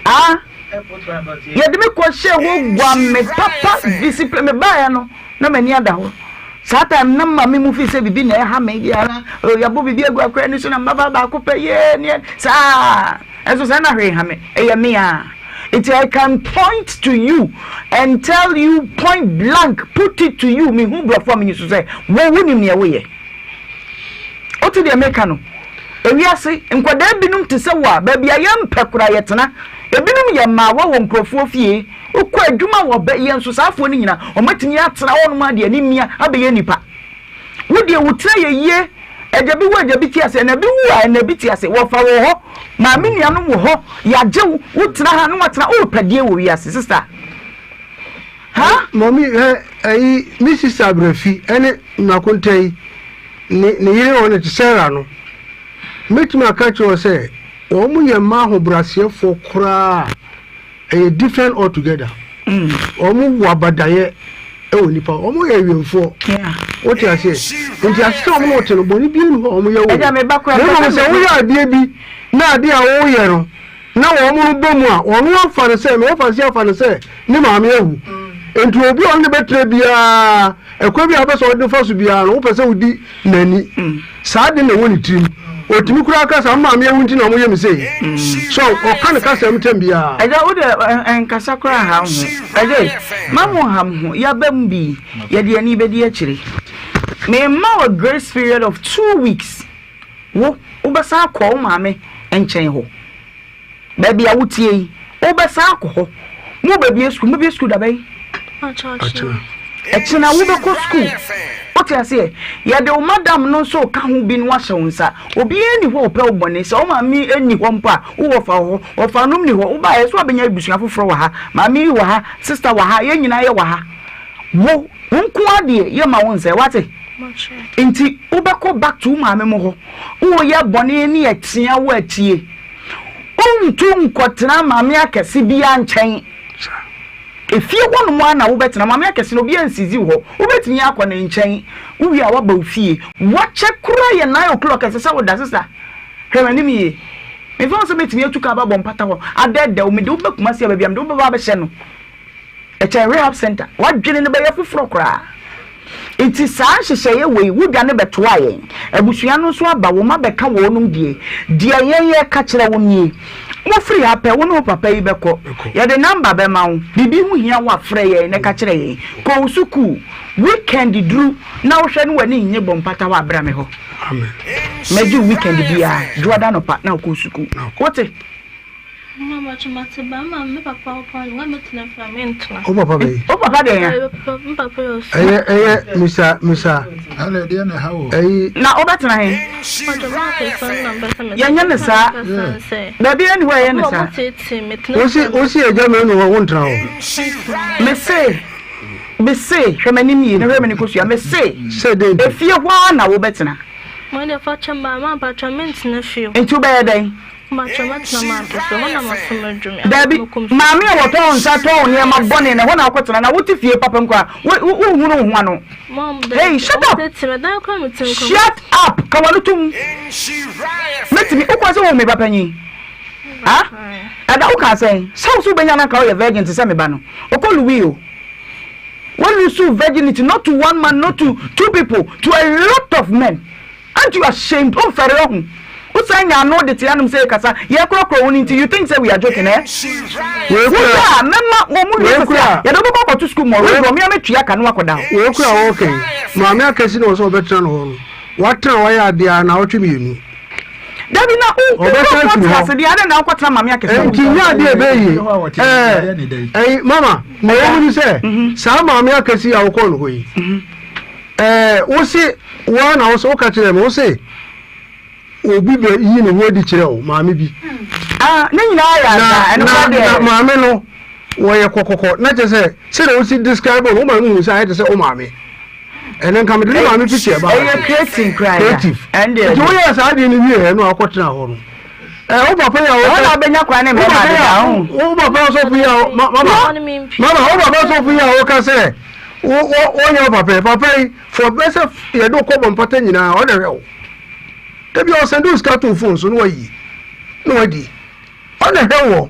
ah yɛde me kɔ hyɛ hɔ guame papa discipline me baeɛ no na m'ani ada hɔ saa time na maame mu fi sɛ bibi na ɛha me biara yɛabɔ bibi agu akora ni so na mmabaa baako pɛ yee neɛ saa ɛnso saa na hwee ha me ɛyɛ me a nti I can point to you and tell you point blank put it to you mehu borɔfo a menyi so sɛ wo wonim neɛ woyɛ. Wote deɛ meka no? Ewiase, nkwadaa binom te sɛ wo a, baabi a yɛmpɛ koraa yɛtena. Ebinom yɛ mmaawa wɔ nkurɔfoɔ fie. Wokɔ adwuma wɔ bɛ, yɛn nso saa afoɔ no nyinaa, wɔatumi atena hɔnom ara de animia abɛyɛ nnipa. Wo deɛ wo tiri ayɛ yie, agya bi wu agya bi te ase, ɛna bi wu a ɛna bi te ase, wɔfa wɔ hɔ, maame nuanom wɔ hɔ, yɛagye wo, wotena ha na watena, worepɛ deɛ wɔ wiase, sister. Ha? Mɔmi hɛ ɛyi me sista Abrafi ɛne Makonta yi ne ne yere wɔn te Sarah no mɛtumi aka kyerɛ wɔ sɛ wɔn yɛ mmaa ahobrɛaseɛfoɔ koraa ɛyɛ different altogether wɔn wɔ abadayɛ ɛwɔ nipa wɔn yɛ awiemfoɔ wote aseɛ nti asesa wɔn na wɔte no bɔne bi nni hɔ a wɔn yɛ wɔ na mmom sɛ woyɛ adeɛ bi na adeɛ a woyɛ no na wɔn no bɔ mu a, ɔno afa no sɛ, na wɔfa no sɛ afa no sɛ ne maame awu. Nti obi a ɔne no bɛtena biara, ɛkwan bi a wopɛ sɛ ɔde fa so biara no, wopɛ sɛ wodi n'ani. Saa de na ɛwɔ ne tirim. Ɔtumi koraa ka sɛ, me maame awu nti na wɔyɛ me sei. So ɔka ne kasa mu tɛm biara. Agya, wo deɛ nkasa koraa nha wo ho. Agya, ma mo nha mo ho. Yɛaba mu bi, yɛde yɛn ani bɛdi akyire. Mema wo a grace period of 2 weeks. Wo, wobɛsan akɔ wo maame nkyɛn hɔ. Baabi a wotie yi, wobɛsan akɔ hɔ. Mobɛbie sukuu, mobɛbie sukuu da bɛn? Ɛkyena wobɛkɔ sukuu. Wote aseɛ? Yɛde wo madam no nso ka ho bi no ahyɛ wo nsa. Obiara nni hɔ a ɔpɛ wo bɔne. Sɛ wo maame nni hɔ mpo a, wo wɔfa wɔ hɔ. Wɔfanom nni hɔ. Wobaeɛ so abɛnya abusua foforɔ wɔ ha. Maame yi wɔ ha, sista wɔ ha, yɛn nyinaa yɛwɔ ha. Wo, wo nko ara deɛ, yɛmma wo nsɛe. Woate? Nti wobɛkɔ back to wo maame mo hɔ. Woyɛ bɔne ne ɛtea wo atie. Wontu nkɔtena maame akɛse biara nkyɛn. Efie hɔ nom ara na wobɛtena. Maame akɛse no obiara nsizi wo hɔ. Wobɛtumi akɔ ne nkyɛn. Wowie a woaba wo fie. Wakyɛ koraa yɛ 9 o'clock ɛsɛ sɛ woda. Sista, hwɛ m'anim yie. Memfa ho sɛ mɛtumi atu kaa aba abɔ mpata hɔ adɛɛdɛ wo. Mede wo ba Kumasi a baabi a mede wo bɛba abɛhyɛ no. Ɛkyɛn rehab center. W'adwene no bɛyɛ foforɔ koraa. Nti saa nhyehyɛeɛ wei, wo dwane bɛtoa yɛn. Abusua no nso aba, wɔn abɛka wɔnom die. Deɛ yɛn yɛreka kyerɛ wo nie, Mofiri ha pɛ, wo ne wo papa yi bɛkɔ. Yɛde number bɛma wo. Biribi ho hia wo a, frɛ yɛn na ka kyerɛ yɛn. Kɔ wo sukuu. Weekend duru na wohwɛ na w'ani nnye bɔ mpata hɔ a, bra me hɔ. Mɛgye wo weekend biara, Dwoada anɔpa na wokɔ wo sukuu. Wote? Wo papa bɛyi. Wo papa deɛ ya. Ɛyɛ ɛyɛ misa misa. Ɛyi. Na wobɛtena he? Yɛnyɛ ne saa. Baabi ɛni hɔ ɛyɛ ne saa. Wosi wosi ɛgya mɛ nu hɔ wo ntena hɔ. Mese mese hwɛ m'anim yie na hwɛ m'ani kosua mese efie hɔ ara na wobɛtena. Nti wobɛyɛ dɛn? Dabi, maame a wɔtɔn nsa tɔn nneɛma bɔne na ɛhɔ na wokɔtena na wote fie papa mu koraa wonhunu wo ho ano. Hey, shut up! Shut up! Ka w'ano tom. Mɛtumi, wokɔ sɛ wo me ba panyin. Ha? Ɛda woka sɛn? Sɛ wo so wobɛnya no anka woyɛ virgin te sɛ me ba no. Ɔkɔ Louis o. Wo lose virginity not to one man, not to two people, to a lot of men. Aren't you ashamed? Wo nfɛre ɔho. Wo san nya ano de te anom sɛ kasa. Yɛ korɔkorɔ wo no nti you think sɛ we are joking eh? Wei Wo kura yɛ a mɛma wɔn mu wie wei sɛsɛ a kura yɛde wo bɛkɔ akɔto sukuu mu wei ɔwɔ mmea mɛtua ka no akɔda hɔ. wei kura wɔɔkɛ yi maame akɛse na ɔsɛ ɔbɛtena no hɔ no watena wayɛ adeɛ a naawɔtwe mmienu. Dabi na wo Ɔbɛsan nkurɔfoɔ afiri te hɔ. ase deɛ adɛn na wokɔtena maame akɛse hɔ? Nti nyɛ adeɛ ɛbɛyɛ yie ɛɛ ɛyi mama ma wɔn mu ni sɛ saa maame akɛse yi a wokɔɔ no hɔ yi. Ɛɛ, wose, wo ara na wose, woka kyerɛɛ me, wose obi bɛ yi ne ho adi kyerɛ wo, maame bi. Ah, ne nyinaa yɛ Na, asa, ɛno na, koraa na deɛ. maame no, wɔyɛ kɔkɔkɔ, na kyerɛ sɛ, sɛdeɛ wosi describe no, wo maame hu sɛ ayɛ te sɛ wo maame. Ɛnɛ nka mede ne maame picture ba. Ɛyɛ creative koraa. Creative. Ɛndeɛ. Nti woyɛ saa adeɛ no wie ɛ, na wakɔtena hɔ no. Ɛ, wo papa yi a Ɛhɔ na wobɛnya kwan ne mmarima adeda ho. Wo papa sɔfo yi a, mama, mama, wo papa sɔfo yi a woka sɛ, Wo wo wonyɛ wo papa yi papa yi for bɛ sɛ yɛde wo kɔ bɔ mpata nyinaa ɔna hwɛ wo dabi ɔsɛnde wo sika to phone so na wayi na wadi ɔna hwɛ wɔ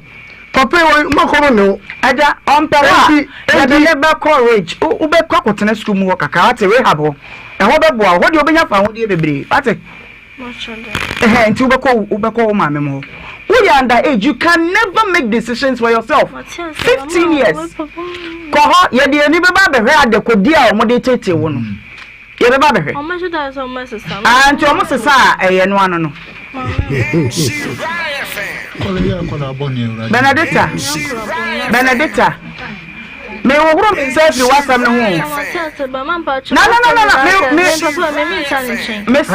papa yi wɔ makɔm ne wo. Agya ɔmpɛ hɔ a yɛde ne bɛkɔ rich wobɛkɔ akɔtena sukuu mu hɔ kakra wate rehab hɔ ɛhɔ bɛboa wo hɔ deɛ wobɛnya fawodeɛ bebree wate. Ɛhɛn nti wobɛkɔ wobɛkɔ wo maame mu hɔ. Woyɛ under age you can never make decisions for yourself. 15 years. Kɔ hɔ yɛde ani bɛba abɛhwɛ adekodi a wɔde tete wo no. Yɛbɛba abɛhwɛ. Ah nti wɔn sesa a ɛyɛ no ano no. Benedicta Benedicta. Mehohoro me nsa afiri w'asɛm no ho. Na na na na na me me me se.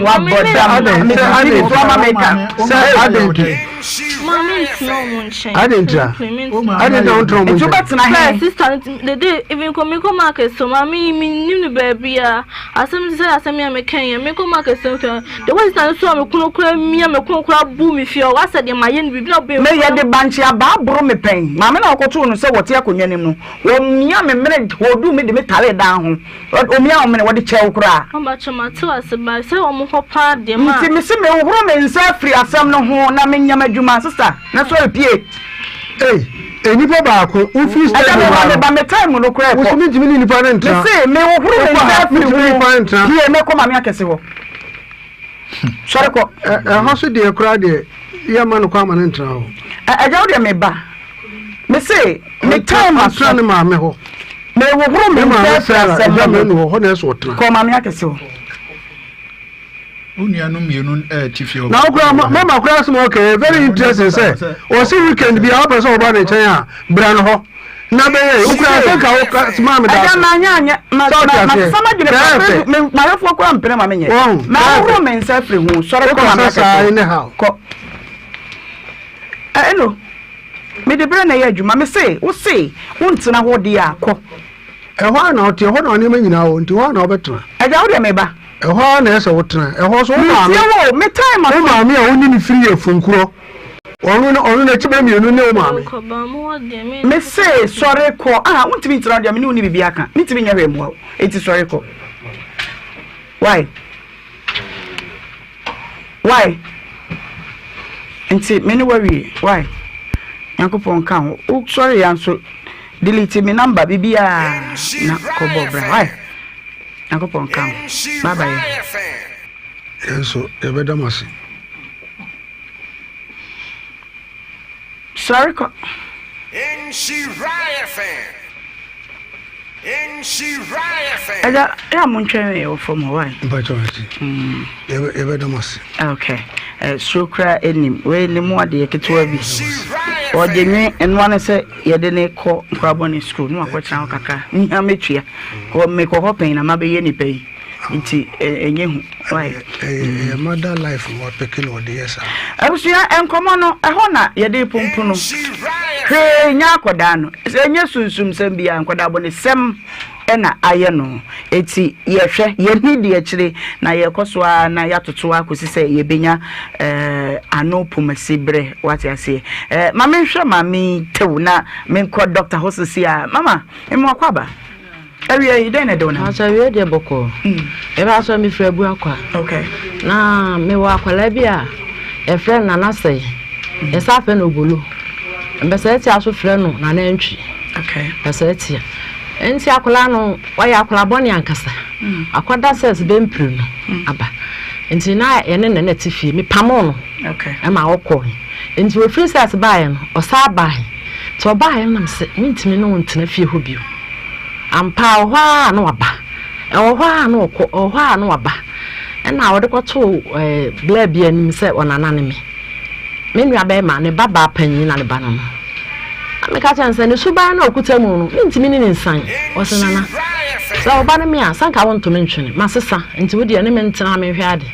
Wabɔ dam me sisi mi so ama me ka. Sɛ adɛn nti? Adɛn nti a? Adɛn nti a wontena wɔn Nti nkyɛn? wobɛtena he? Sister dede even kɔ mekɔ market so maame yi menim no baabi a asɛm sɛ asɛm yi a meka yi mekɔ market so The way sister no sɔɔ me kono koraa mia me kono koraa bu me fie ɔwɔ asɛ deɛ mayɛ no biribi na ɔbɛn Me yɛde bankye abaa boro me pɛn. Maame no a wɔkɔtoo no sɛ wɔte akonnwa no mu no, wɔmia me mene hoduu me de me taree dan ho. Wɔmia wo mene, wɔde kyɛ wo koraa. Mpakyɛ mate wo ase but sɛ wɔn hɔ paa deɛ ma. Nti mese mehohoro me nsa afiri asɛm no ho na menyɛ m'adwuma. Sister, na sɔre pue. Ei, nnipa baako, wofiri Ɛda stadium me ba ha me no, ba me time no koraa wosi ɛkɔ. mentumi ne nnipa no ntena. Mese mehohoro me Wokɔ nsa ha, afiri mentumi ne ho. nnipa no ntena. Pue na kɔ maame akɛse hɔ. Sɔre kɔ. Ɛ- Ɛhɔ so deɛ koraa deɛ, yɛmma no kwan ma no ntena hɔ. Ɛ- Agya wo deɛ me ba. Mese me Ɔntena time aso. ɔntena ne maame hɔ. Mehohoro me Ne nsa maame afiri Sarah, asɛm agya no manu ho. hɔ, hɔ na ɛsɛ ɔtena. Kɔ maame akɛse hɔ. Wo nuanom mmienu ɛɛte fie Na wo koraa mama koraa asɛm a ɔka yɛ very interesting sɛ ɔse weekend bi a wopɛ sɛ ɔba ne nkyɛn a bra no hɔ na bɛyɛ wo koraa sɛ nka wo maa me da so manyɛ anyɛ ma sɛ ɔte aseɛ masesa m'adwene kɛɛfɛ me mawefoɔ koraa mpene ma menyɛ wɔn mahohoro me nsa afiri ho sɔre kɔ ma wokasa saa meakɛse anyhow kɔ ɛno mede berɛ na ɛyɛ adwuma me se wo se wontena hɔ deɛ a kɔ Ɛhɔ ara na wote, ɛhɔ na nneɛma nyinaa wɔ, nti hɔ ara na wobɛtena. Agya, wo deɛ meba. Ɛhɔ ara na ɛsɛ sɛ wotena. Ɛhɔ nso, wo maame. Metie wo, me time aso. Wo maame a wone no firi afunkorɔ, ɔno ne ɔno n'akyi ba mmienu ne wo maame. Mese sɔre kɔ. Ah, wontumi ntena hɔ deɛ, me ne wo nni biribiara ka. Mentumi nyɛ hwee mmoa wo, enti sɔre kɔ. Why? Why? Nti me ne wawie why? Nyankopɔn nka ho. Wo sɔre ya nso delete me number biribiara na kɔbɔ bra why? Nyankopɔn nka ho. Bye bye. Yɛn nso yɛbɛda mo ase. Sɔre kɔ. Nhyira FM. Ɛda yɛ a montwɛn yɛ wɔ fam hɔ wae. Mpakyɛ wate. Yɛbɛda mo ase. Okay. Suro koraa ɛnim. Wei ne mu adeɛ ketewa bi. Ɔgye nwe ɛnoa ne sɛ yɛde ne kɔ nkorabɔ ne sukuu ne wakɔtena hɔ kakra. Nhia mɛtua. Mekɔ hɔ pɛn na mabɛyɛ nipa yi. Nti ɛnyɛ hu. Why? Ɛyɛ mother life no wapeke na ɔde yɛ saa. Abusua nkɔmɔ no ɛhɔ na yɛde pompono. Hwee nyɛ akɔdaa no. Ɛnyɛ sunsumsɛm biara nkɔdaa bɔnesɛm ɛna ayɛ no. Eti yɛhwɛ yɛni di akyire na yɛkɔ so ara na yɛatoto akɔsi sɛ yɛbɛnya ɛɛ ano pomasi berɛ wate aseɛ. Ɛɛ ma menhwɛ maame tew na menkɔ dɔkta hɔ sisi a mama mmoakɔ aba. Awia yi, dɛn na ɛde wo nam? Pastor, awia deɛ bɔkɔɔ. Meba sɛ mefiri Abuakwa. Okay. Na mewɔ akwadaa bi a yɛfrɛ no Nana Sɛe. Yɛsan frɛ no Obolo. Mbɛsɛɛtia nso frɛ no Nana Antwi. Okay. Mbɛsɛɛtia. Nti akwadaa no, ɔyɛ akwadaa bɔne ankasa. Akɔda sɛs bɛmpire no aba. Nti na yɛne no na ɛte fie. Mepamoo no. Okay. Ɛma ɔkɔe. Nti ɔfiri sɛs baeɛ no, ɔsan baeɛ. Nti ɔbaeɛ no na mese mentumi ne wo ntena fie hɔ bio. Ampa ara, ɛwɔ hɔ ara na waba. Ɛwɔ hɔ ara na ɔkɔ, ɛwɔ hɔ ara na waba. Ɛnna ɔde kɔtoo ɛɛ bla bi anim sɛ ɔnana ne me. Me nuabarima, ne ba baa panyin na ne ba no no. Na meka kyerɛ no sɛ ne suban no a ɔkuta mu no, mentumi ne no nsan. Ɔse, Nana, sɛ wo ba ne me a, sɛ anka wonto me ntwene. Masesa, nti wo deɛ ne me ntena na menhwɛ ade.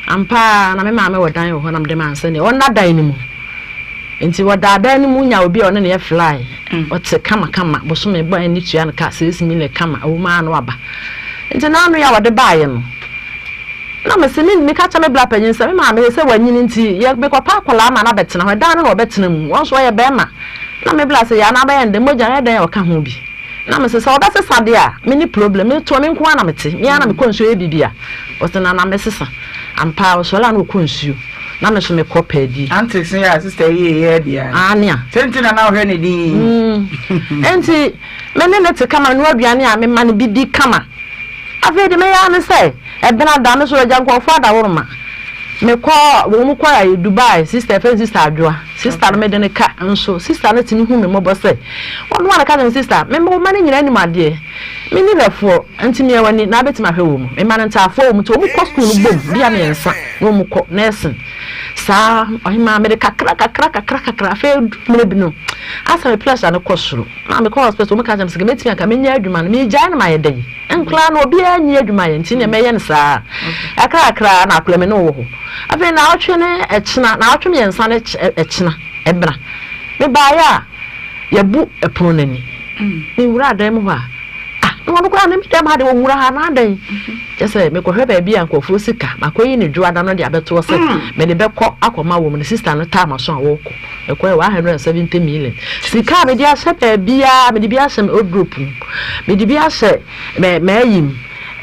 Ampa ara, na me maame wɔ dan wɔ hɔ na mede maa no sɛdeɛ ɔnna dan no mu. Nti wɔdaa dan no mu nya obi a ɔne no yɛ fly, ɔte kamakama, bosome bɔ ani tua no ka 6 million kama, ɛwɔ mu ara na waba. Nti n'ano yi a wɔde baeɛ no, na mese me meka kyerɛ me bra panyin sɛ me maame sɛ wanyini nti yɛ mekɔpɛ akwadaa ma no abɛtena hɔ, ɛdan no na ɔbɛtena mu, wɔn nso ɔyɛ bɛrima. Na me bra sɛ yɛ anaa bɛyɛ no dɛn, mogya yɛ dɛn a ɔka ho bi. Na mese sɛ ɔbɛsesa deɛ a, me ne problem, metoɔ me nko ara na mete, me ara na mekɔ nsuo yɛ biribi a, ɔse nana mɛsesa. Ampa ara ɔsɔre a na ɔkɔ nsuo. Na me nso mekɔ pɛ di. Antics yɛ a sister yi yɛ deɛ. Aane a. Sɛ nti na na ɔhwɛ ne din. Nti me ne no te kama, menoa aduane a mema no bi di kama. Afei deɛ mɛyɛ ara ne sɛ, ɛbena da, me nso agya nkurɔfoɔ adaworoma. Mekɔ, wɔn kɔ ayi Dubai, sister, yɛfrɛ no sister Adwoa. Sister no mede no ka nso, sister no tumi hu me mmɔbɔ sɛ, ɔno ara na ɛka kyerɛ me sister, me mma no nyinaa nim adeɛ. Menni hwɛfoɔ, nti mia w'ani na wobɛtumi ahwɛ wɔn mu. Mema no ntaafoɔ wɔ mu nti wɔn kɔ sukuu no bom bia mmiɛnsa na wɔn kɔ nursing. Saa ɔhemaa mede kakra kakra kakra kakra afei du mmerɛ bi no asɛ me pressure no kɔ soro na mekɔ hospital wɔn ka kyerɛ me sɛ mɛtumi anka menyɛ adwuma no megyae no mayɛ dɛn nkoraa no obiara nyi adwuma yɛ nti nea mɛyɛ no saa kakra kakra na akora me ne wɔ hɔ afei naawɔtwe ne ɛkyena naawɔtwe mmiɛnsa ne ɛkyena ɛbena mebaeɛ a yɛbu ɛpono no ani Mewuraa dan mu hɔ a, ah, na ɔno koraa ne me dɛm ha de ɔwura ha na adɛn? Kyɛ sɛ mekɔhwɛ baabi a nkurɔfoɔ sika, makɔyi ne dwoada no de abɛtoɔ sɛ mm. mede bɛkɔ akɔma wɔn no, sista no taa maso a wɔrekɔ. Ɛkɔɛ 170 million. Sika a mede ahyɛ baabiara, mede bi ahyɛ me wardrobe mu, mede bi ahyɛ m'ayi mu,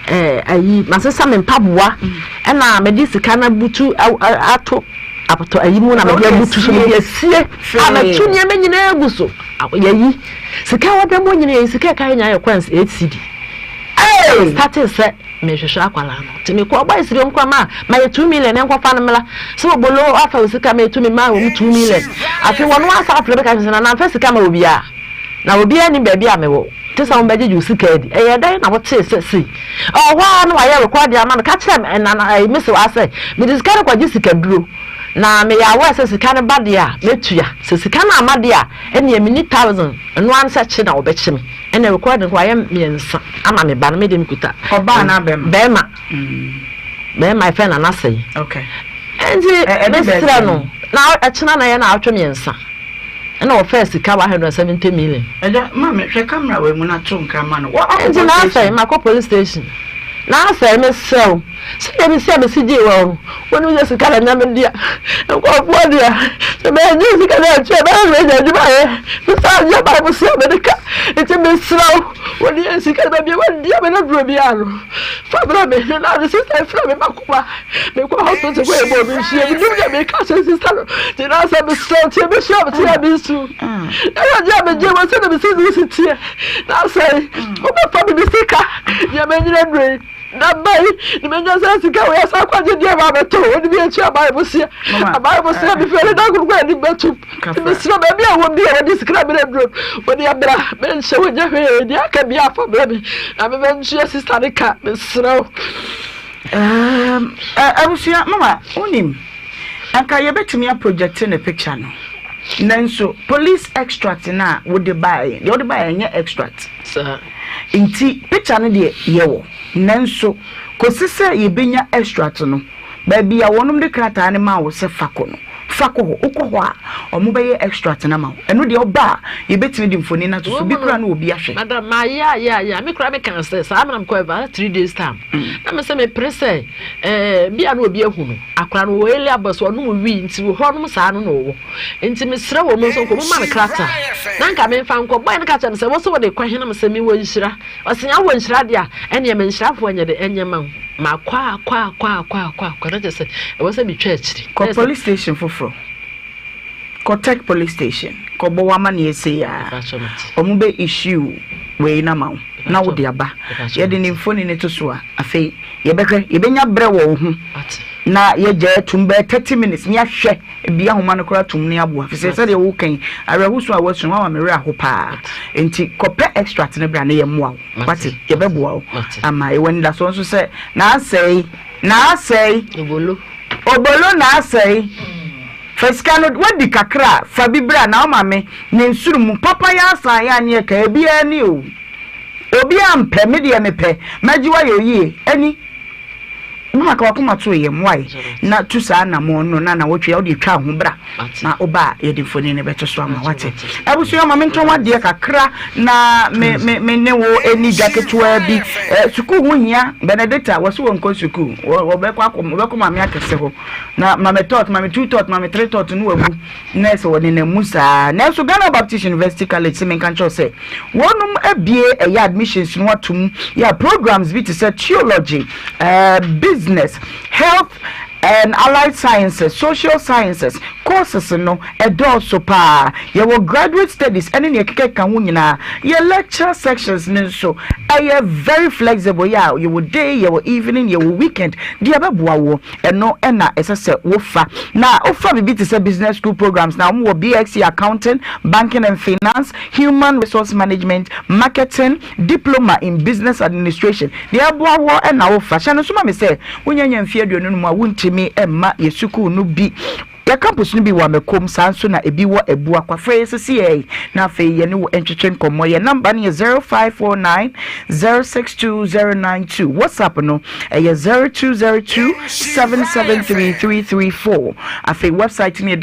ayi, masesa me mpaboa, ɛna mede sika no abutu ato apotɔ ayi mu na mede abutu so, mede asie a matu nneɛma nyinaa agu so. Yɛyi sika a wɔde mu nyina yɛyi sika ɛka yɛ nyinaa yɛ coins 8 cedi. Hey! Starting sɛ mehwehwɛ akwadaa no nti mekɔ ɔbɔ esiri wɔn kɔ ma ma yɛ 2 million nkɔfa no mmla sɛ obolo afa wo sika ma yɛ 2 million ma wɔn 2 million afei wɔn asa afrɛ bɛka sɛ na nanfa sika ma obiara na obiara nim baabi a mewɔ te sɛ wɔn bɛgyegye wo sika adi ɛyɛ dɛn na wotee sɛ sei ɛwɔ hɔ a na wayɛ rekɔɔde ama no ka kyerɛ ɛna ɛyi mese wa sɛ mede sika no kɔgye sika duro Na meyɛ aware sɛ sika no ba deɛ a, mɛtua. Sɛ sika no amma deɛ a, ɛnneɛ menni thousand, ɛno ara ne sɛ kye na wɔbɛkye me. Ɛnna recording nko wayɛ mmiɛnsa ama me ba no, me deɛ mekuta. Ɔbaa anaa bɛrima? Bɛrima. Bɛrima yɛfrɛ no Nana Sɛyi. Okay. Nti mesrɛ no, na ɛkyena na ɛyɛ naawɔtwe mmiɛnsa. Ɛna wɔfɛɛ sika 170 million. Ɛgya, maame, hwɛ camera wɔ mu na to nkra ma no. Nti na afei makɔ police station. Na afei mesrɛ wo. Sɛdeɛ mesi a mesi gyee wɔn no, wonim sɛ sika na ɛnyɛ me dea, nkurɔfoɔ dea. Sɛ mannye sika no antua a, ɛbɛyɛ sɛ manya adwuma ayɛ. Mesan gye Bible sua a mede ka. Enti mesrɛ wo, wo deɛ sika no baabi a woadi a me no duro biara no, fa brɛ me. Na ne sista frɛ me makoma. Mekɔ hospital kɔ yɛbɔɔ me nsuo. Menim deɛ meka kyerɛ sista no. Nti na sɛ mesrɛ wo tie me su a mete a mesu. Ɛyɛ gye a megye wɔ sɛdeɛ mesi ne si teɛ. Na sɛ wobɛfa me me sika deɛ manyina duro yi. Na bɛyi ne menya sɛ sika wei asa akɔgye deɛ ma bɛtɔ wɔde bi akyi abae bosia abae bosia me fɛre da koro kɔ anim bɛtum mesrɛ baabi a wɔ bi a wɔde sika mmerɛ duro wɔde abra menhyɛ wɔnyɛ hwee deɛ aka bi afa brɛ me na mebɛntua sista ne ka mesrɛ wo. Abusua mama wonim anka yɛbɛtumi aprojɛkte ne picture no nanso police extract no a wode baeɛ deɛ wode baeɛ ɛnyɛ extract nti picture no deɛ yɛwɔ nanso kɔsi sɛ yɛbɛnya extract no baabi a wɔnom de krataa no maa wo sɛ fa kɔ no fa kɔ hɔ wokɔ hɔ a wɔn bɛyɛ extract no ama wo ɛno deɛ ɔba a yɛbɛtumi de mfoni no ato so bi koraa na obi ahwɛ. Madam mayɛ ayɛ ayɛ a me koraa meka sɛ saa mena mekɔ ɛva 3 days time na me sɛ mepere sɛ ɛɛ bi a na obi ahu no akora no wɔ early bus ɔnom wii nti wɔ hɔ nom saa no na ɔwɔ nti mesrɛ wɔ mu nso nkɔ mo ma no krataa na nka memfa nkɔ bɔyɛ no ka kyerɛ me sɛ wɔ sɛ wɔde kɔ hene me sɛ mewɔ nhyira ɔsɛ nya wɔ nhyira deɛ a ɛneɛ me nhyirafoɔ nyɛ de ɛnyɛ ma wo makɔ akɔ akɔ akɔ akɔ akɔ na kyerɛ sɛ ɛwɔ sɛ metwa akyiri. Kɔ police station foforɔ. Kɔ tech police station kɔ bɔ w'amaneɛ sei aa ɔmo bɛ issue wei no ama wo na wode aba yɛde ne mfoni no to so a afei yɛbɛhwɛ yɛbɛnya berɛ wɔ wo ho na yɛgya atum bɛyɛ 30 minutes ne yɛahwɛ bia ahoma no koraa tum ne aboa fisɛ sɛdeɛ woka yi awerɛhoso a woasu no wama me werɛ aho paa nti kɔpɛ extract no bra na yɛmmoa wo wate yɛbɛboa wo ama yɛwɔ anidasoɔ nso sɛ na asɛe na asɛe obolo obolo na asɛe Fa sika no wadi kakra a fa bi bra na woma me ne nsuru mu papa yɛ asan yɛ aneɛ ka ebiaa ni o obiaa mpɛ me deɛ mepɛ mɛgye wayɛ oyie ɛni mama ka wakoma to yam wae na tu saa anamɔn no na nawɔtwe a wode twa ho bra na woba a yɛde mfoni no bɛto so ama wate abusua ma mentɔn wadeɛ kakra na me me me ne wo ɛni dwa ketewaa bi eh, sukuu ho hia Benedicta wɔse wɔnkɔ sukuu wɔbɛkɔ akɔ wɔbɛkɔ maame akɛse hɔ Na ma me tɔt, ma me two tɔt, ma me three tɔt no wabu na ɛsɛ wɔnenam mu saa. Nanso Ghana Baptist University College se menka nkyerɛ wo sɛ wɔnom abue ɛyɛ admissions no atom yɛ a programs bi te sɛ theology, eh, business, health and allied sciences, social sciences courses no ɛdɔɔso paa. Yɛwɔ graduate studies ɛne nea ɛkekaka ho nyinaa. Yɛ lecture sections no nso ɛyɛ very flexible yɛ a yɛwɔ day, yɛwɔ evening, yɛwɔ weekend deɛ ɛbɛboa woɔ. Ɛno na ɛsɛ sɛ wofa. Na wofa biribi te sɛ business school programs na wɔwɔ BSc Accounting, Banking and Finance, Human Resource Management, Marketing, Diploma in Business Administration. Deɛ ɛboa woɔ na wofa. Hyɛ no nso ma me sɛ wonya nya mfeɛ 25 a wontumi mma yɛ sukuu no bi. Yɛ campus no bi wɔ Amakom, saa nso na ebi wɔ Abua. Kwafre sesei na afei yɛne wo ntwetwe nkɔmmɔ. Yɛn number no yɛ 0549 062 092. WhatsApp no ɛyɛ 0202 773 334. Afei website no yɛ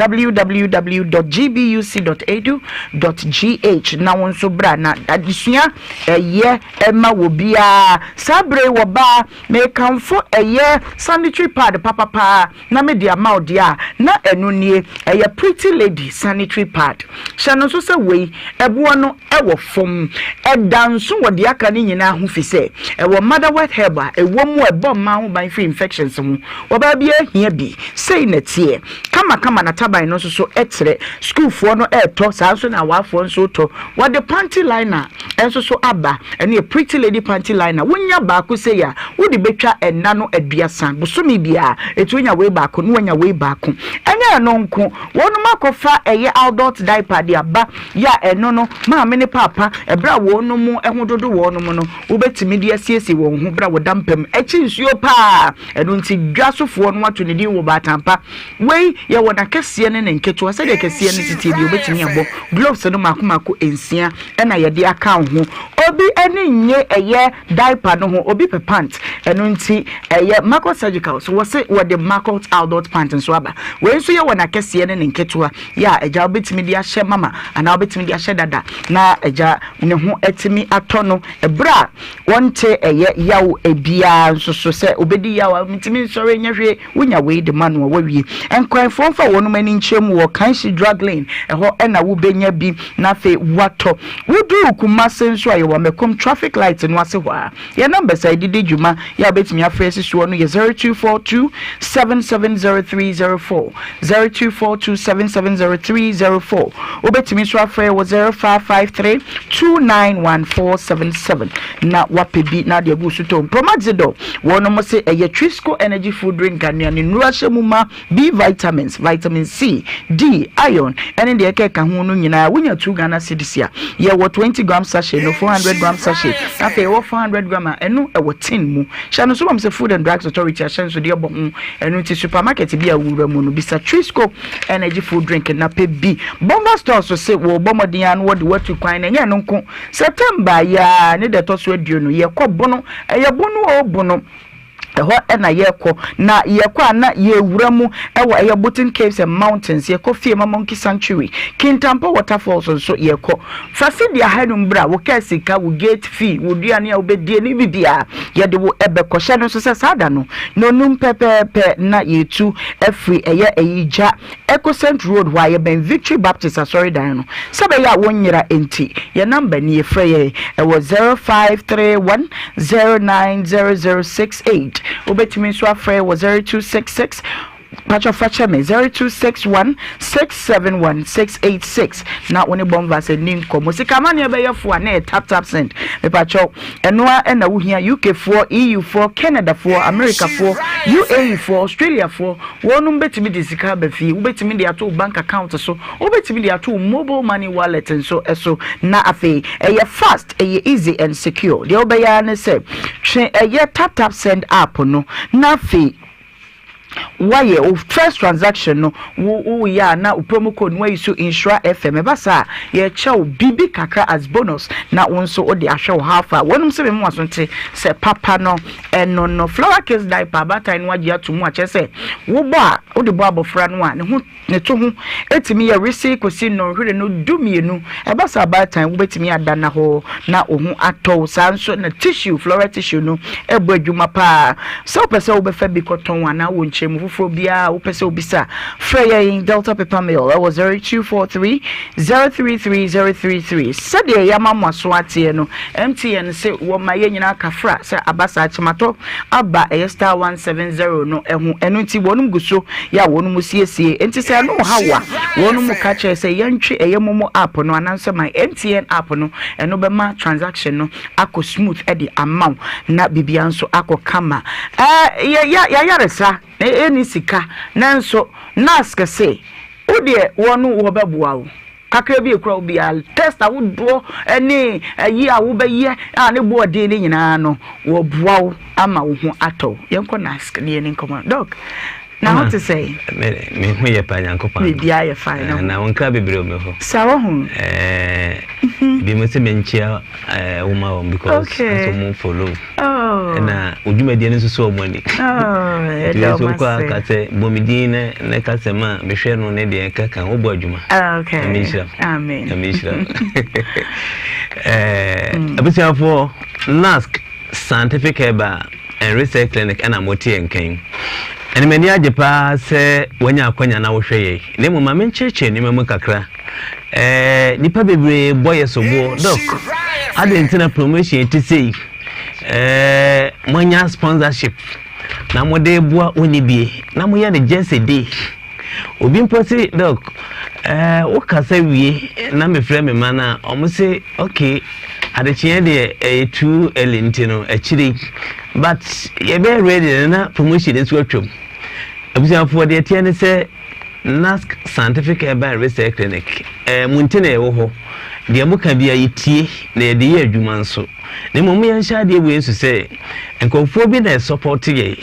www.gbuc.edu.gh na wo nso bra na adesua ɛyɛ ɛma wɔ biara. Saa bere wɔ baa mekamfo ɛyɛ sanitary pad papapaa na mede ama wo deɛ a, na ɛno nie, ɛyɛ Pretty Lady sanitary pad. Hyɛ no nso sɛ wei, ɛboɔ no wɔ fam. Ɛda nso wɔ deɛ aka no nyinaa ho fi sɛ, ɛwɔ motherwort herb a ɛwɔ mu a ɛbɔ mmaa ho ban firi infections ho. Ɔbaa biara hia bi. Sei na ɛteɛ. Kamakama na taban no nso so trɛ. Sukuufoɔ no retɔ, saa nso na awaafoɔ nso retɔ. Wɔde panty liner nso so aba. Ɛno yɛ Pretty Lady panty liner. Wonya baako sei a, wode bɛtwa nna no aduasa bosome biara. Enti wonya wei baako na woanya wei baako. Ɛnyɛ ɛno nko, wɔnom akɔfa ɛyɛ adult diaper de aba yɛ a ɛno no maame ne paapa ɛberɛ a wɔnom ho dodo wɔnom no, wobɛtumi de asiesie wɔn ho berɛ a wɔda mpa mu. Ɛkye nsuo paa. Ɛno nti dwa sofoɔ no ato ne din wɔ Baatampa. Wei yɛwɔ n'akɛseɛ ne ne nketewa. Sɛdeɛ kɛseɛ no teteɛ bi wobɛtumi abɔ gloves no mako mako nsia ɛna yɛde aka wo ho. Obi ani nnye ɛyɛ diaper no ho, obi pɛ pant. Ɛno nti ɛyɛ Marcot Surgicals wɔse wɔde Marcot adult pant nso aba. Wei nso yɛwɔ n'akɛseɛ ne ne nketewa. Yɛ a agya wobɛtumi de ahyɛ mama anaa wobɛtumi de ahyɛ dada na agya ne ho atumi atɔ no ɛberɛ a wɔnte ɛyɛ yaw biara nso so sɛ obɛdi yaw a mentumi nsɔre nyɛ hwee. Wonya wei de ma no a, wawie. Nkranfoɔ mfa wɔnom ani nkyerɛ mu wɔ Kanshi Drug Lane, ɛhɔ na wobɛnya bi na afei woatɔ. Woduru Kumase nso a, yɛwɔ Amakom traffic light no ase hɔ ara. Yɛn numbers a yɛde di dwuma yɛ a wobɛtumi afrɛ asi soɔ no yɛ 0242 770304, 0242 770304. Wobɛtumi nso afrɛ wɔ 0553 291477 na wapɛ bi na ade agu so tɔn. Promaxidol, wɔnom se ɛyɛ Trisco Energy Food Drink a nnuane nnuro ahyɛ mu ma B vitamins, vitamin C, D, iron ɛne deɛ ɛkɛka ho no nyinaa. Wonya 2 Ghana cedis a, yɛwɔ 20 gram sachet no, 400 gram sachet, afei ɛwɔ 400 gram a ɛno ɛwɔ tin mu. Hyɛ no so mam sɛ Food and Drugs Authority ahyɛnsodeɛ bɔ ho, ɛno nti supermarket bi a wowura mu no, bisa Trisco Energy Food Drink na pɛ bi. Bonga Stores so se wɔrebɔ mmɔden ara na wɔde wo atu kwan, na ɛnyɛ ɛno nko. September yi ara ne da ɛtɔ so 20, yɛkɔ Bono, ɛyɛ Bono o Bono, ɛhɔ na yɛkɔ, na yɛkɔ a na yɛwura mu ɛwɔ ɛyɛ Boten Caves and Mountains, yɛkɔ Fiema Monkey Sanctuary, Kintampo Waterfalls nso yɛkɔ. Fa sidi ahanum bra, wo kaa sika, wo gate fee, wo duane a wobɛdie ne biribiara, yɛde wo ɛbɛkɔ. Hyɛ no nso sɛ saa da no, nonum pɛpɛɛpɛ na yɛtu afiri ɛyɛ Ayigya Ecocent Road hɔ a yɛbɛn Victory Baptist asɔredan no. Sɛ ɛbɛyɛ a wonyera nti, yɛn namba nie, frɛ yɛn ɛwɔ 0531 090068. Wobɛtumi nso afrɛ wɔ 0266, patwɔ fakyɛ me, 0261 671 686 na wo ne Bonvas ani nkɔmmɔ. Sika amanneɛ bɛyɛ fo a na ɛyɛ tap tap send. Mepakyɛw, ɛno ara ɛna wohia. UK foɔ, EU foɔ, Canada foɔ, America foɔ, UAE foɔ, Australia foɔ, wɔnom bɛtumi de sika aba fie. Wobɛtumi de ato wo bank account so, wobɛtumi de ato wo mobile money wallet nso so, na afei ɛyɛ fast, ɛyɛ easy and secure. Deɛ wobɛyɛ ara ne sɛ twe ɛyɛ tap tap send app no na afei woayɛ wo first transaction no, wo woyɛ a na wo promo code no wayi so Nhyira FM. Ɛba saa a, yɛkyɛ wo biribi kakra as bonus na wo nso wode ahwɛ wo how far. Wɔnom sɛ memu aso nte sɛ papa no ɛno no. Flower Kids diaper abaatan no agye ato mu a kyerɛ sɛ wobɔ a wode bɔ abɔfra no a ne ho Ne to ho tumi yɛ wesee kɔsi nnɔnhwere no 12. Ɛba saa abaatan wobɛtumi ada nna hɔ na wo ho atɔ wo. Saa nso na tissue, floral tissue no bɔ adwuma pa ara. Sɛ wopɛ sɛ wobɛfa bi kɔtɔn anaa wɔ nkyerɛmu foforɔ biara a wopɛ sɛ wobisa a, frɛ yɛn Delta Paper Mill wɔ 0243 033 033. Sɛdeɛ yɛama mo aso ateɛ no, MTN se wɔma yɛn nyinaa kafra sɛ aba saa kyematɔ aba ɛyɛ star 170 no ho. Ɛno nti wɔnom gu so yɛ a wɔnom siesie. Enti sɛ ɛno reha wo a, wɔnom ka kyerɛ sɛ yɛntwe ɛyɛ momo app no anaasɛ my MTN app no, ɛno bɛma transaction no akɔ smooth de ama wo na biribiara nso akɔ kama. Ɛɛ yɛ yɛ yɛayaresa na yɛnni sika nanso NASC se wo deɛ wɔn wɔbɛboa wo. Kakra bi a ekura wo biara, test ahodoɔ ne ayi a wobɛyɛ a ne bo ɔden ne nyinaa no, wɔboa wo ama wo ho atɔ wo. Yɛnkɔ NASC ne yɛni nkɔmmɔ. Doc, na ho te sɛn? Me ho yɛ pa, Nyankopɔn. Biribiara yɛ fine. Na, na wo nkra bebree wɔ me hɔ. Saa wɔ ho. Ɛɛ, bi mo sɛ menkyia wo ma wɔn because okay. Nso mo follow. Oh. Ɛna wo dwumadie no nso so wɔn ani. Oh, Nti nso wokɔ a ka sɛ bɔ me din na na ka sɛ ma mehwɛ no ne deɛ ɛka ka wobɔ adwuma. Ah, okay. Nyame nhyira. Amen. Nyame nhyira. Eh, abusuafoɔ NASC Scientific Herbal and Research Clinic ɛna mote yɛn nkan. Ɛne m'ani agye paa sɛ wanya akwanya na wohwɛ yɛn. Na mmom ma menkyerɛkyerɛ nneɛma mu kakra. Ɛɛ nnipa bebree bɔ yɛ soboɔ. Doc, adɛn nti na promotion ti sei? Ɛɛ moanya sponsorship na mode boa onnibie na moyɛ no just a day. Obi mpo se doc, ɛɛ wokasa wie na mefrɛ me mma no a, wɔn se okay, adekyeɛ deɛ ɛyɛ too early nti no akyire yi. But yɛbɛyɛ ready no na promotion nso atwam. Abusuafoɔ deɛ ɛteɛ ne sɛ NASC Scientific Herbal and Research Clinic, eh, mo nti na yɛwɔ hɔ. Deɛ moka biara yɛtie na yɛde yɛ adwuma nso. Na mmom yɛnhyɛ adeɛ wei nso sɛ nkurɔfoɔ bi na ɛsɔpɔte yɛn.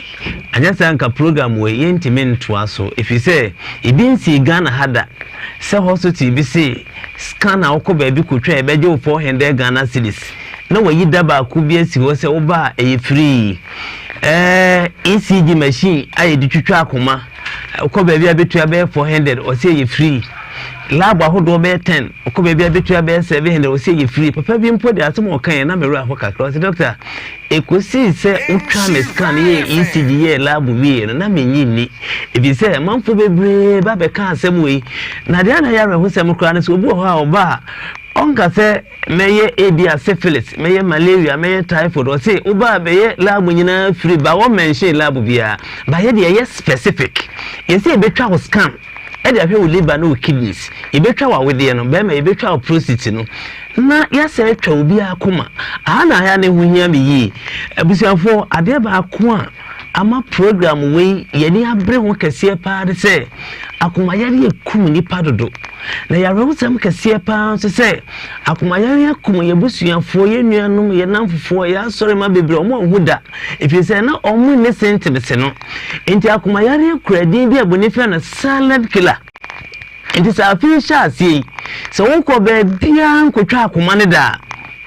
Anyɛ saa nka program wei yɛntumi ntoa so ɛfiri sɛ ebi nsii Ghana ha da sɛ hospital bi se scan a wokɔ baabi kɔtwa yɛbɛgye wo 400 Ghana cedis na wayi da baako bi asi hɔ sɛ woba a ɛyɛ free. Eh, ECG machine a yɛde twitwa akoma Wokɔ baabi a bɛtua bɛyɛ 400, ɔsɛ ɛyɛ free. Lab ahodoɔ bɛyɛ 10, wokɔ baabi a bɛtua bɛyɛ 700, ɔsɛ ɛyɛ free. Papa bi mpo de asɛm a ɔka yɛ na me werɛ aho kakra. Ɔsɛ doctor, ɛkɔsii sɛ wotwaa me scan yɛɛ ECG yɛɛ lab wieɛ no na mennye nni. Ɛfiri sɛ manfoɔ bebree ba bɛka asɛm wei. Na deɛ na ɛyɛ awerɛhosɛm koraa ne sɛ obi wɔ hɔ a ɔba a. Ɔnka sɛ mɛyɛ ebia syphilis, mɛyɛ malaria, mɛyɛ typhoid. Ɔse woba a bɛyɛ lab nyinaa free but wɔ mention lab biara. But yɛ deɛ yɛyɛ specific. Yɛse yɛbɛtwa wo scan ɛde ahwɛ wo liver ne wo kidneys. Yɛbɛtwa wo awedeɛ no, bɛrima yɛbɛtwa wo prostate no. Na yɛasɛ atwa obiara akoma. Aha na aha na ɛho hia me yie. Abusuafoɔ, adeɛ baako a ama program wei yɛn ani abere ho kɛseɛ paa ne sɛ akomayareɛ kum nnipa dodo. Na yɛ awerɛhosɛm kɛseɛ paa nso sɛ akomayareɛ akum yɛn abusuafoɔ, yɛn nuanom, yɛn nnamfofoɔ, yɛn asɔremma bebree, wɔn anhu da. Ɛfiri sɛ na wɔn nni symptoms no. Nti akomayareɛ kura din bi a buroni frɛ no silent killer. Nti sɛ afe yi hyɛ aseɛ yi, sɛ wokɔ baabiara nkotwa akoma no da a,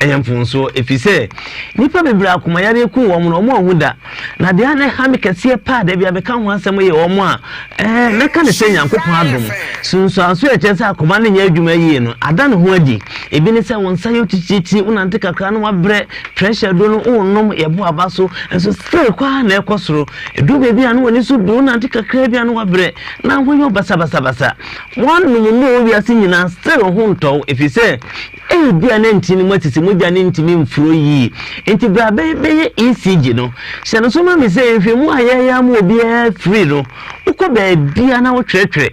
ɛyɛ mfomsoɔ ɛfiri sɛ nnipa bebree akoma yareɛ ku wɔn no wɔn anhu da. Na deɛ na ɛha me kɛseɛ paa da bi a meka ho asɛm yɛ wɔn a ɛɛ mɛka ne sɛ Nyankopɔn adom sunsuanso a ɛkyerɛ sɛ akoma no nyɛ adwuma yie no ada ne ho adi. Ebi ne sɛ wo nsa yɛ titititi, wonante kakra na wabrɛ, pressure duro no wonom yɛbo aba so nso still kɔ ara na ɛkɔ soro. Ɛduru baabi a na w'ani so biri, wonante kakra bi a na wabrɛ. Na ho yɛ wo basabasabasa. Wɔanom nnuru wɔ wiase nyinaa still wo ho ntɔ wo ɛfiri sɛ ebia na ntini mu asisi, mogya no ntumi mfuro yie. Nti bra bɛyɛ ECG no. Hyɛ no so ma me sɛ nhwɛmu a yɛyɛ ama obiara free no, wokɔ baabiara na wotwerɛtwerɛ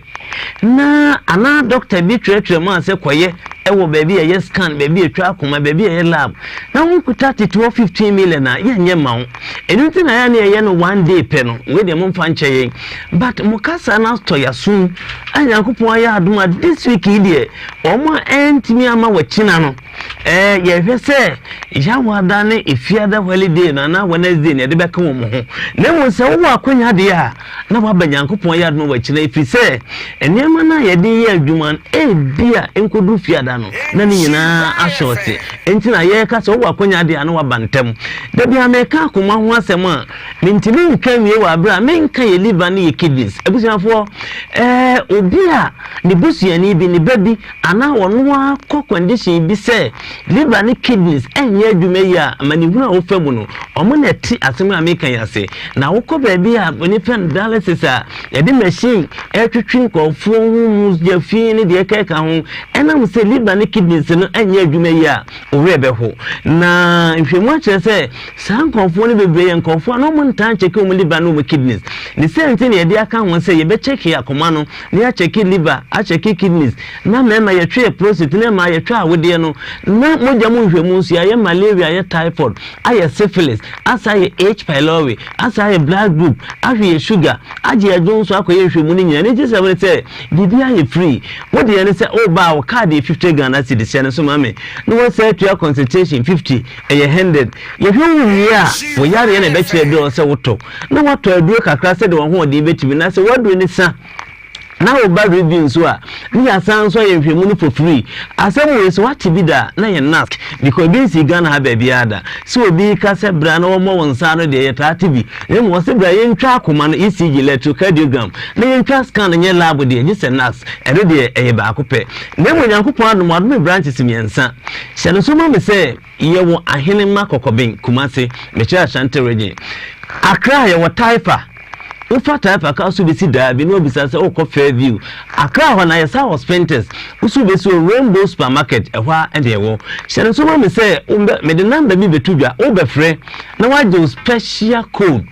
na anaa dɔkta bi twerɛtwerɛ ma sɛ kɔyɛ ɛwɔ baabi a ɛyɛ scan, baabi a ɛtwa akoma, baabi a ɛyɛ lab na wokuta tete hɔ 15 million a yɛnyɛ mma wo. Ɛno nti na yɛ ne yɛyɛ no one day pɛ no, wei deɛ momfa nkyɛ yɛn. But mo kasa no atɔ yasom a Nyankopɔn ayɛ adom a this week yi deɛ wɔn a ɛntumi ama wɔkyina no ɛɛ yɛhwɛ sɛ Yawada ne Efiada holiday no anaa Wednesday na yɛde bɛka wɔn ho. Na mmom sɛ wowɔ akwanya deɛ a na waba Nyankopɔn ayɛ adom a wɔakyina ɛfiri sɛ nneɛma no a yɛde yɛ adwuma no ebia nkɔduru Fiada no na ne nyinaa ahyɛ ɔte. Enti na yɛreka sɛ wowɔ akwanya deɛ a na waba ntɛm. Da biara meka akoma ho asɛm a Mentumi nka nwie wɔ abere a menka yɛ liver ne yɛ kidneys. Abusuafoɔ, ɛɛ obi a ne busuani bi, ne ba bi anaa ɔno ara kɔ condition bi sɛ liver ne kidneys ɛnyɛ adwuma yie a, amanehunu a wofa mu no, wɔn na ɛte asɛm a meka yi ase. Na wokɔ baabi a wɔfrɛ no dialysis a, yɛde machine ɛretwetwe nkurɔfoɔ ho mogya fi ne deɛ ɛkeka ho, ɛnam sɛ liver ne kidneys no ɛnyɛ adwuma yie a, wo werɛ bɛho. Na nhwehwɛmu akyerɛ sɛ saa nkurɔfoɔ no bebree yɛ nkurɔfoɔ a na wɔn ntaa nkyɛke wɔn liver ne wɔn kidneys. Ne sɛ nti na yɛde aka ho sɛ yɛbɛkyɛke akoma no na yɛakyɛke liver, akyɛke kidneys, na mmarima yɛtwe yɛ prostate na mmaa yɛtwe awodeɛ no, na mogya mu nhwehwɛmu nso yɛayɛ malaria, ayɛ typhoid, ayɛ syphilis, asa ayɛ H. pylori, asa ayɛ blood group, ahwɛ yɛ sugar, agye yɛ dwonso akɔyɛ nhwehwɛmu no nyinaa. Ne nti sɛm ne sɛ Biribiara yɛ free. Wo deɛ ne sɛ wo ba a wo card yɛ 50 Ghana cedis hyɛ no so ma me na woasan atua consultation 50 ɛyɛ 100. Yɛhwɛ wo wie a wo yareɛ na ɛbɛkyerɛ aduro a ɛwɔ sɛ wotɔ na woatɔ aduro kakra sɛdeɛ w'ahoɔden bɛtumi na sɛ w'aduro no sa na wo ba review nso a ne yɛasan nso ayɛ nhwɛmu no for free. Asɛm wei sɛ woate bi da a na yɛ nask because ebi nsii Ghana ha baabiara da. Sɛ obi reka sɛ bra na wɔmmɔ wo nsa ano deɛ yɛtaa te bi na mmom wɔse bra yɛntwa akoma no ECG, electrocardiogram, na yɛntwa scan nyɛ lab deɛ gye sɛ nurse, ɛno deɛ ɛyɛ baako pɛ. Na mmom Onyankopɔn adom wadome me branches mmiɛnsa. Hyɛ no nso ma me sɛ yɛwɔ Ahenemma Kɔkɔben, Kumasi, mekyerɛ Ashanti region. Accra yɛwɔ Taifa. Wofa Taifa car so besi Derby na wabisa sɛ wokɔ Fairview. Accra hɔ no ayɛ saa wɔ Spintex. Wo so wobesi wɔ Rainbow Supermarket, ɛhɔ ara na ɛwɔ. Hyɛ no nso ma me sɛ wombɛ, mede number bi bɛto dwa, wobɛfrɛ na woagye wo special code.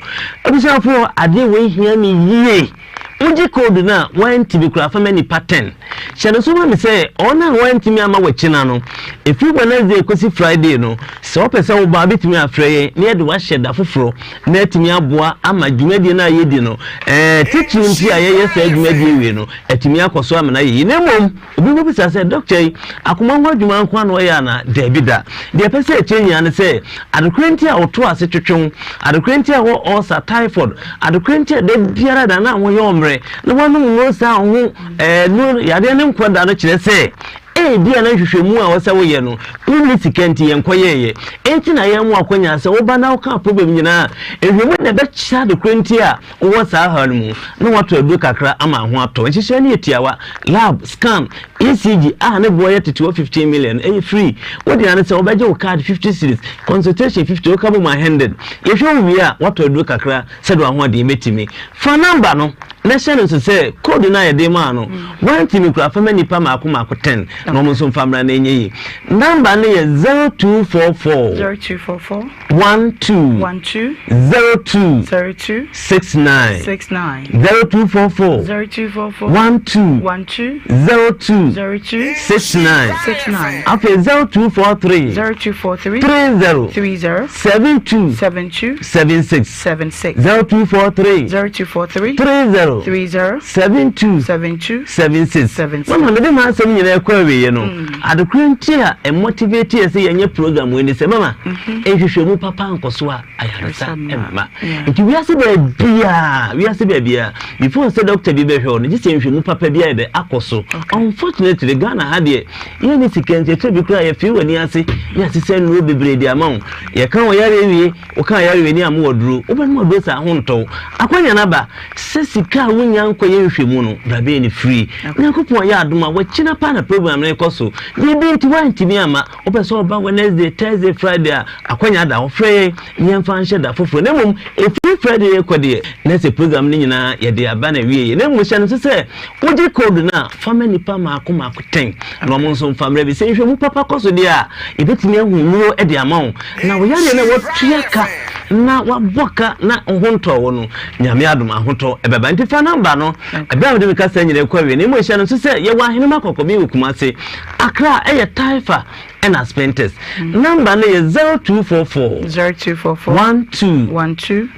Abusuafoɔ, adeɛ wei hia me yie. Wogye code no a, woantumi koraa fa ma nnipa ten. Hyɛ no nso ma me sɛ wɔn a wɔantumi amma wɔakyina no, ɛfiri Wednesday kɔsi Friday no, sɛ wopɛ sɛ woba a, wobɛtumi afrɛ yɛn na yɛde wo ahyɛ da foforɔ na atumi aboa ama dwumadie no a yɛdi no, ɛɛ, titiriw nti a yɛyɛ saa dwumadie wei no, atumi akɔ so ama no ayɛ yie. Na mmom, obi bɛbisa sɛ, Dɔkta yi, akoma ho adwuma nko ara na ɔyɛ anaa? Daabi da. Deɛ ɛpɛ sɛ ɛkyerɛ nyinaa ne sɛ, adekorɔ nti a ɔto ase twetwe wo, adekorɔ nti a ɛwɔ ulcer, typhoid, adekorɔ nti a da biara da na ahoyɛ ɔmmerɛ, na woanom nnuro saa a wo ho ɛɛ nnuro yadeɛ no nkɔ da no kyerɛ sɛ ebia na nhwehwɛmu a ɛwɔ sɛ woyɛ no wonni sika nti yɛnkɔyɛeɛ. Enti na yɛn akwanya sɛ woba na woka problem nyinaa a, nhwehwɛmu na ɛbɛkyerɛ adekorɔ nti a wowɔ saa haw no mu na woatɔ aduro kakra ama ho atɔ. Nhyehyɛe no yɛ tiawa, lab, scan, ECG a ne boɔ yɛ tete wɔ 15 million no, ɛyɛ free. Wo dea ne sɛ wobɛgye wo card 50 cedis, consultation 50, woka bom a 100. Yɛhwɛ wo wie a, woatɔ aduro kakra sɛdeɛ w'ahoɔden bɛtumi. Fa number no na hyɛ no nso sɛ code no a yɛde maa no, woantumi koraa fa ma nnipa mmaako mmaako 10. na wɔn nso mfa mmra na ɛnyɛ yie. Number no yɛ 0244 0244 12 12 02 02 69 69 0244 0244 12 12 02 02 69 69 Afei 0243 0243 30 30 72 72 76 76 0243 0243 30 30 72 72 76 76. Mama mede m'asɛm nyinaa kɔ awieɛ no adekora nti a ɛmotivate yɛ sɛ yɛnyɛ program wei ne sɛ mama nhwehwɛmu papa nkɔ so a ayaresa mma nti wiase baabiaa wiase baabiaa before sɛ doctor bi bɛhwɛ wo no gye sɛ nhwehwɛmu papa bi ayɛ dɛ akɔ so unfortunately Ghana ha deɛ yɛnni sika nti ɛtɔ bi koraa yɛfee w'ani ase ne asesɛ nnuro bebree de ama wo yɛka wɔ yareɛ wie Woka ayare w'ani a mowɔ duro, wobɛnom aduro saa ho ntɔ wo. Akwanya no aba sɛ sika a wonnya nkɔyɛ nhwɛmu no, bra bɛyɛ no free. Nyankopɔn ayɛ adom a wakyina paa na program no rekɔ so. Biribi nti woantumi amma, wopɛ sɛ woba Wednesday, Thursday, Friday a, akwanya ada hɔ. Frɛ yɛn na yɛmfa nhyɛ da foforɔ. Na mmom ɛfiri Friday rekɔ deɛ, na sɛ program no nyinaa yɛde aba n'awieɛ. Na mmom hyɛ no nso sɛ wogye code no a, fa ma nnipa mmaako mmaako ten na wɔn nso mfa mmrɛ bi. Sɛ nhwɛmu papa kɔ so deɛ a, yɛbɛtumi ahu nnuro de ama wo. Na wo yareɛ no a watua ka na wabɔ ka na wo ho ntɔɔ wo no, Nyame adom ahotɔ ɛbɛba. Nti fa number no, ɛberɛ a mede me kasa nyina ɛkɔ awie no, mmom hyɛ no nso sɛ yɛwɔ Ahenema Kɔkɔbe wɔ Kumase, Accra ɛyɛ Taifa ɛna Spintex. Number no yɛ 0244 0244 12 12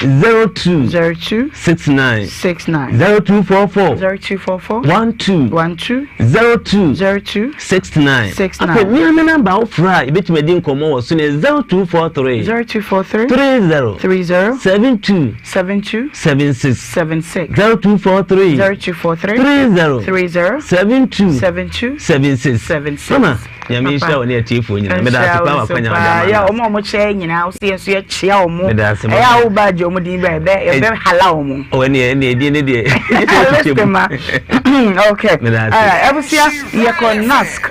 02 02 69 69 0244 0244 12 12 02 02 69 69. Afei me ara me number a wofrɛ a yɛbɛtumi adi nkɔmmɔ wɔ so no yɛ 0243 0243 30 30 72 72 76 76 0243 0243 30 30 72 72 76 76. Mama, Nyame nhyira wo ne atiefoɔ nyinaa. Meda ase paa w'akwanya wode ama Yɛ no. wɔn a wɔkyɛ nyinaa wo sɛ yɛn nso yɛkyea wɔn. Meda ase Ɛyɛ a wo ba agye wɔn din bɛ ɛbɛ ɛbɛ hala wɔn. Ɔwɔ ne ɛne ɛdin ne deɛ. Listen ma. Okay. Meda ase. Alright, abusua yɛkɔ NASC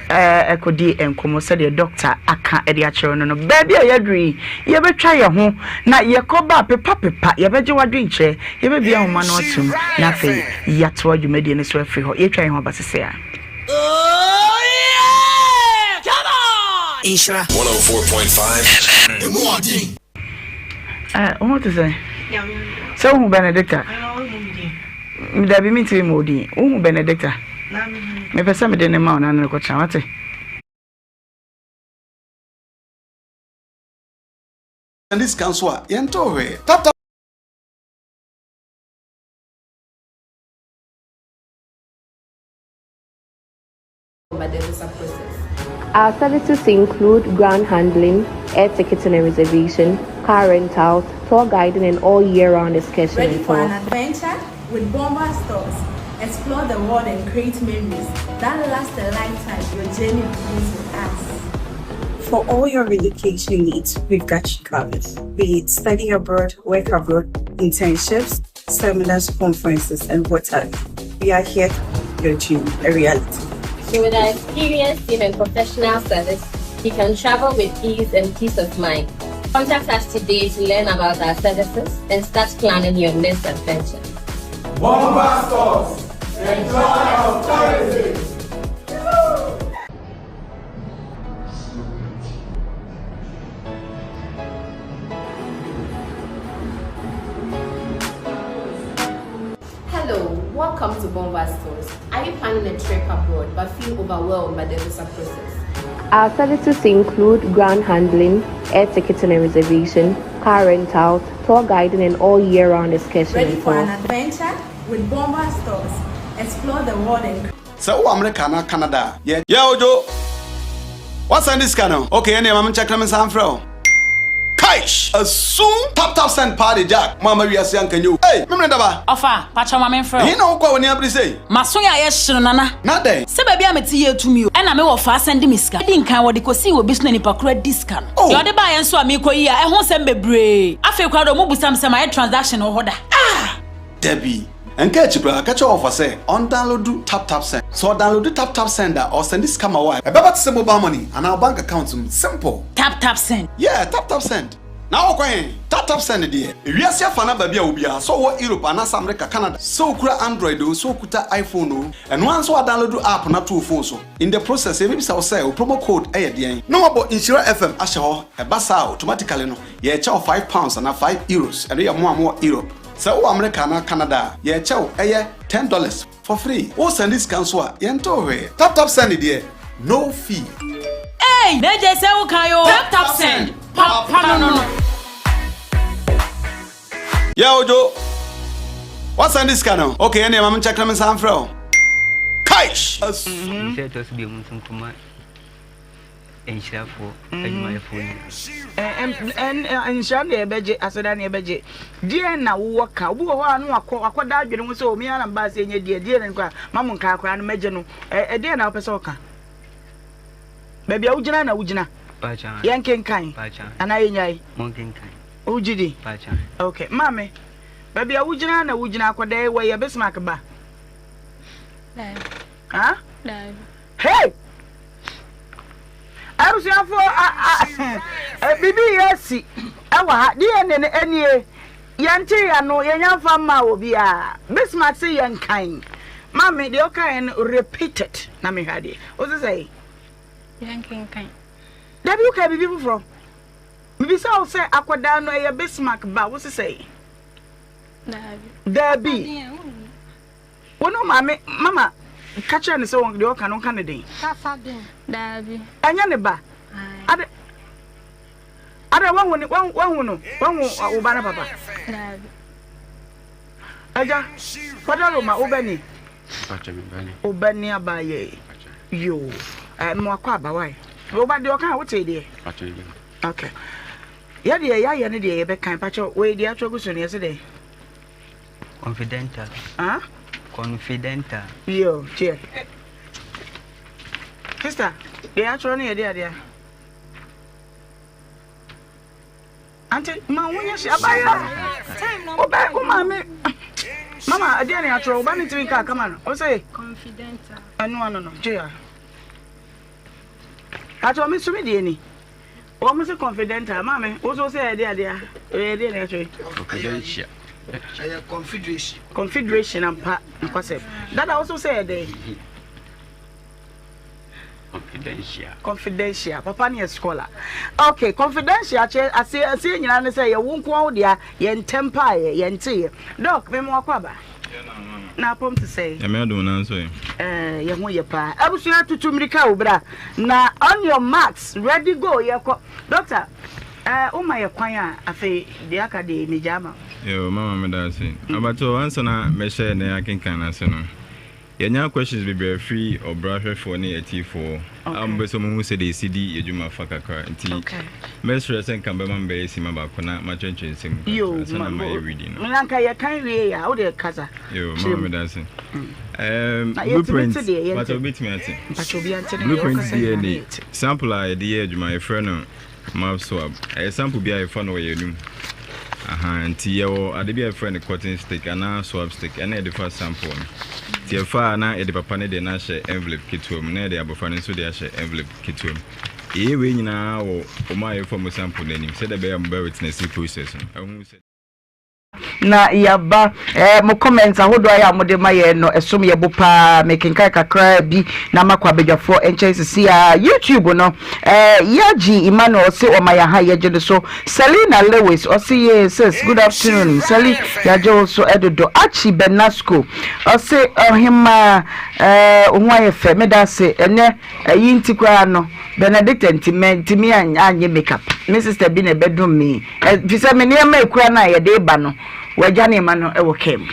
ɛkɔdi nkɔmmɔ sɛdeɛ doctor aka ɛde akyerɛ no no. Baabi a yɛaduru yi yɛbɛtwa yɛn ho na yɛkɔ ba pepa pepa yɛbɛgye w'adwenkyerɛ yɛbɛbia nhoma no atum na afei yɛatoa dwumadie no so afiri hɔ. Yɛtwa yɛn ho aba sese a. Oh yeah! Come on! Nhyira. 104.5 FM. Emu ɔden. Eh, wo ho te sɛ? Sɛ wohu Benedicta? Dabi mentumi ma odin. Wohu Benedicta? Mepɛ sɛ mede ne ma wo na ne kɔtena wate? Ne sika nso a, yɛntoo hwee. Tap tap. But the visa process. Our services include ground handling, air ticketing and reservation, car rentals, tour guiding, and all year-round excursion Ready and for an tours. adventure? With Bomba Stores, explore the world and create memories that last a lifetime. Your journey begins with us. For all your relocation needs, we've got you covered. Be it study abroad, work abroad, internships, seminars, conferences, and what have you. We are here to make your dream a reality. So with our experienced team and professional service, you can travel with ease and peace of mind. Contact us today to learn about our services and start planning your next adventure. Bomba Stores, the joy of tourism. Hello, welcome to Bomba Stores. Are you planning a trip abroad but feel overwhelmed by the visa process? Our services include ground handling, air ticketing and reservation, car rentals, tour guiding, and all year-round excursion Ready and for an tours. adventure? With Bomba Stores, explore the world and Sɛ wowɔ Amerika anaa Canada a, yɛ. Yeah Ojo! Woasɛnde sika no? Okay, ɛneɛ ma menkyɛke na mensan mfrɛ wo. Kaish! Asum! Tap tap send paa de Jack, mo amma wiase anka nyɛ o. Ei! Memene daba! Ɔfa, pakyɛw ma menfrɛ wo. Ɛhe na wokɔ a w'ani abere sei? M'aso yɛ ayɛ hye no Nana. Na dɛn? Sɛ baabi a mete yɛ tumi o. Ɛna me wɔfa asan de me sika. Edi nkan wɔde kosii wɔ bi so na nipa koro adi sika no. Oh! Deɛ ɔde baeɛ nso a meekɔ yi a ɛho nsɛm bebree. Afei koraa deɛ ɔmo busa me sɛ mayɛ transaction wɔ hɔ da. Ah! Dabi. Nka akyi koraa, ka kyerɛ wɔfa sɛ ɔndownloadu TapTapSend. Sɛ ɔdownloadu TapTapSend a, ɔresɛnde sika ma wo a, ɛbɛba te sɛ mobile money anaa wo bank account mu. Simple! TapTapSend. Yeah, TapTapSend. Na wokɔ he? Taptapsend deɛ, ewiase afa no aba bi a obiaa, sɛ ɔwɔ Europe anaasɛ America, Canada, sɛ okura Android oo, sɛ okuta iPhone oo, ɛno ara nso woadownload app no ato wo phone so. In the process, yɛbɛbisa wo sɛ wo promo code yɛ deɛn? Na wɔabɔ Nhyira FM ahyɛ hɔ. Ɛba saa a, automatically no, yɛrekyɛ wo £5 anaa €5. Ɛno yɛ mo a mowɔ Europe. Sɛ wowɔ America anaa Canada a, yɛrekyɛ wo ɛyɛ $10 for free. Wo sɛnde sika nso a, yɛntew hwee. Tap tap send deɛ, no fee. Eii Mejay sɛ wo kan oo. Tap tap send, papa no no. Yeah Ojo, woasɛnde sika no? Okay, ɛnneɛ ma menkyɛke na mensan mfrɛ wo. Kaish! Nhyira ɛtɔ so biemu nso nkɔma nhyirafoɔ adwumayɛfoɔ nyinaa. Nhyira deɛ yɛbɛgye, aseda deɛ yɛbɛgye. Deɛn na wowɔ ka? Obi wɔ hɔ a na wakɔ wakɔda adwene ho sɛ o me ara na mebaa sɛ ɛnyɛ deɛ deɛ na koraa ma mo nkaa koraa no mɛgye no. Ɛdeɛn na wopɛ sɛ ɔka? Baabi a wogyina na wogyina. Yɛnkenkan anaa yɛnyae? Wogye di? Okay. Maame, baabi a wogyina na wogyina akɔda yi wɔyɛ Bismarck ba? Huh? Hey! Abusuafo, biribi yɛ asi ɛwɔ ha. DNA no ɛnie. Yɛnte yɛn ano, yɛnya mfa mmaa obiara. Bismarck se yɛnkan. Maame, deɛ ɔkaeɛ no repeat it na mehwɛ adeɛ. Wo se sɛn? Yɛnkenkan. Dabi wokae biribi foforɔ. Mebisa wo sɛ akwadaa no ɛyɛ Bismarck ba, wo se sɛn? Daabi. Daabi. Wo ne wo maame, mama, ka kyerɛ no sɛ wɔn deɛ ɔka no nka ne den. Kasa den. Daabi. Ɛnyɛ ne ba. Ade, ade wahu ne, wahu no, wahu wo ba no papa. Daabi. Agya, kwadaro ma wo bɛ ni. Wo bɛ ni aba yɛ. Yoo, eh, mo akɔ aba wae. Wo ba deɛ ɔka a wote deɛ. Okay. Yɛ deɛ yɛayɛ no deɛ yɛbɛkan pakyɛ wei deɛ atwerɛ gu so no yɛse dɛn? Confidential. Huh? Confidential. Yo, cheer. Sister, deɛ atwerɛ no yɛ deɛ adeɛ. Ante, ma wo nyɛ hye abaya. Wo wo maame. Mama, adeɛ ne atwerɛ wo ba ne ntumi nka kama no. Wo se? Confidential. Ɛno ano no, gye Atwerɛ me so me deɛ ni. Wɔn se confidential maame wo so sɛ ɛde adeɛ a ɛyɛ deɛ na ɛkyerɛ. Confidential. Ɛyɛ confederation. Confederation ampa nkwasɛm. Dada wo so sɛ ɛdɛ. Confidential. Confidential papa ne yɛ scholar. Okay confidential kyerɛ ase aseɛ nyinaa ne sɛ yɛ wo nko wo dea yɛ ntɛm paa yɛ yɛ nte yɛ. Doc me mo akɔ aba. Na apɔm te sɛn? Nyame adom na nso ɛ. Eh, yɛ ho yɛ paa. Abusua tutu mirika o bra. Na on your marks, ready go yɛ kɔ. Doctor, eh, wo ma yɛ kwan a afei deɛ aka deɛ megya ama wo. Yo, mama meda ase. Abato ansa na mɛhyɛ nɛ akenkan no ase no, Yɛanya questions bebree afiri ɔbra hwɛfoɔ ne atiefoɔ a wɔpɛ sɛ wɔhu sɛdeɛ yɛsi di yɛn dwuma fa kakra nti mɛsrɛ sɛ nka bɛma me bɛyɛ simma baako na makyerɛkyerɛ nsɛm mu kakra ansa na mayɛ reading no. Na nka yɛkan wie a wode kasa. Yo, mama meda ase. Um, blueprint, but wobɛtumi ate. Blueprint DNA sample a yɛde yɛ adwuma yɛfrɛ no Mouth swab, ɛyɛ sample bi a yɛfa no wɔ yɛn anum. Ahaa, nti yɛwɔ ade bi a yɛfrɛ no cotton stick anaa swab stick, ɛna yɛde fa sample no. Nti yɛfa a na yɛde papa no deɛ no ahyɛ envelope ketewa mu, na yɛde abɔfra no nso deɛ ahyɛ envelope ketewa mu. Yɛyɛ wei nyinaa wɔ wɔn a yɛfa wɔn sample no anim, sɛdeɛ ɛbɛyɛ a wɔbɛ witness process no, ahu sɛ. Na yɛaba eh, mo comments ahodoɔ ayɛ a mode ma yɛn no ɛsom yɛ bo paa. Mekenkan kakraa bi na makɔ abadwafoɔ nkyɛn sisi a. YouTube no eh, Yagye Emmanuel ɔse ɔma yɛn ha yɛgye no so. Selina Lewis ɔse yee sis good afternoon Sally yɛagye wo so dodo. Archie Benasco ɔse ɔhemaa eh, wo ho ayɛ fɛ meda ase ɛnɛ Ɛyi nti koraa no Benedicta nti mantumi anyɛ makeup. Me sister bi na ɛbɛdom me. Efisɛ me nneɛma ekura no a yɛde reba no, wagya nneɛma no wɔ kaa mu.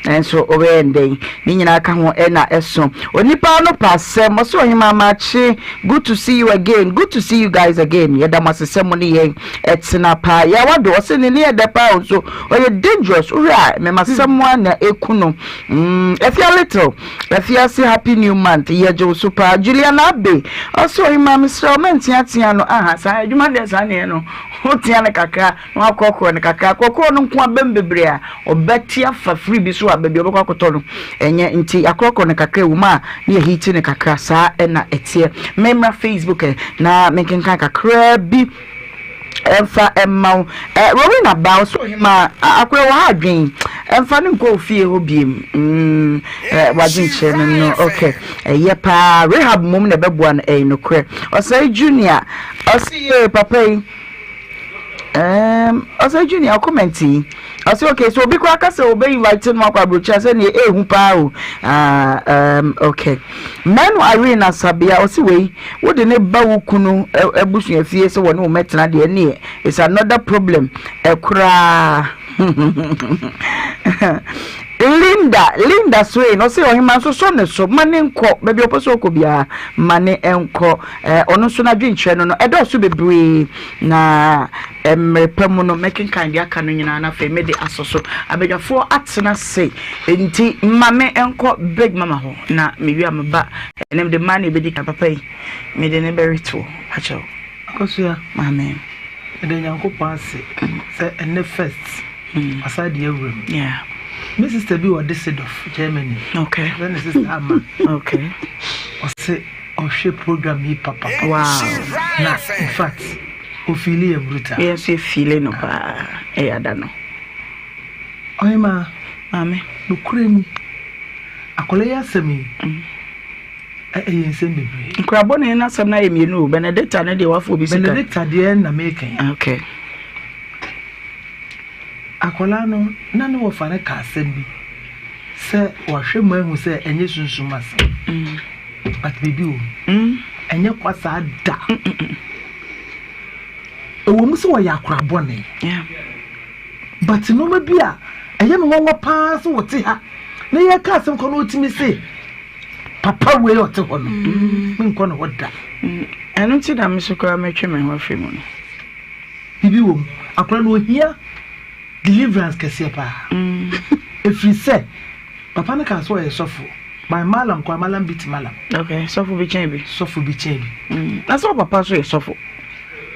Nanso wobɛyɛ no dɛn? Ne nyinaa ka ho na ɛso. Onipa no pɛ asɛm. Ɔse Ɔhemaa Makye, good to see you again. Good to see you guys again. Yɛda mo ase sɛ mo ne yɛn tena paa. Yawado, ɔse ne nne yɛ dɛ paa o nso ɔyɛ dangerous. Wohwɛ a mmɛmasɛm ara na ɛku no. Mm, Afia Little. Afiase happy new month yɛgye wo so paa Juliana Abbey ɔse ɔhemaa mesrɛ wo mɛnteatea no aha saa adwuma deɛ saa neɛ no wotea no kakra na wakorɔkorɔ no kakra korɔkorɔ no nko abam bebree a ɔbɛte afa firi bi so a baabi ɔbɛkɔ akɔtɔ no ɛnyɛ nti akorɔkorɔ no kakra ɛwɔ mu a ne yɛ hiti no kakra saa ɛna ɛteɛ memmra Facebook ɛ na menkenkan kakra bi. Ɛmfa mma wo. Eh, Rowena ba, ɔsɛ ɔhemaa, akora wɔ ha adwen. Ɛmfa no nkɔ ofie hɔ biem. Mm, eh, wadwenkyerɛ no no, okay. Ɛyɛ paa, Rahab mmom na ɛbɛboa no, ɛyɛ nokorɛ. Ɔsɛe Junior, ɔse yee papa yi. Um, ɔsɛ Junior comment yi. Ɔsɛ okay, so obi koraa ka sɛ obe invite no akɔ aburokyire sɛ neɛ ehu paa o. Ah, um, okay. Manu Irene Asabea ɔse wei wode ne ba wo kunu abusua fie sɛ wɔne wo mɛtena deɛ ɛneɛ it's another problem koraa. Linda Linda Swain ɔse ɔhema nso sɔ ne so ma ne nkɔ baabi ɔpɛ sɛ ɔkɔ biara ma ne nkɔ ɔno nso n'adwenkyerɛ no no ɛdɔɔso bebree na mmerɛ pa mu no mɛkenkan deɛ aka no nyinaa na afei mede asɔ so abadwafoɔ atena se nti ma me nkɔ big mama hɔ na mewie a meba ɛnɛ mede mmaa na ɛbɛdi kan papa yi mede ne bɛretoɔ akyɛw Akosua maame meda Nyankopɔn ase sɛ ɛnɛ first ɔsan de awura mu yeah me sister bi wɔ Düsseldorf Germany okay fɛ ne sister ama okay ɔse ɔhwɛ program yi papa wow na in fact ofili yɛ brutal yɛn nso yɛfili no paa ɛyɛ ada no Ɔhemaa, maame nokorɛ ni akwadaa yi asɛm yi ɛyɛ nsɛm bebree. Nkura bɔne no asɛm no ayɛ mmienu o Benedicta ne deɛ wafa obi sika. Benedicta deɛ na meka yi. Okay. Akwadaa no na ne wɔfa no ka asɛm bi sɛ wahwɛ mu ahu sɛ ɛnyɛ sunsum asɛm. Mm. But biribi wɔ mu. Mm. Ɛnyɛ kwa saa da. Ɛwɔ mu sɛ wɔyɛ akora bɔne. Yeah. But nnoɔma bi a ɛyɛ me nwanwa paa sɛ wɔte ha na yɛka asɛm kɔ na ɔtumi se papa wei ɔte hɔ no mm. menkɔ ne hɔ da. Mm. Ɛno nti na me so koraa metwe me ho afiri mu no. Biribi wɔ mu. Akora no ohia deliverance kɛseɛ paa. Mm. Ɛfiri sɛ papa no kaa sɛ ɔyɛ sɔfo. By malam kwa malam beat malam. Okay, sɔfo bi kyɛn bi. Sɔfo bi kyɛn bi. Mm. Na sɛ papa so yɛ sɔfo.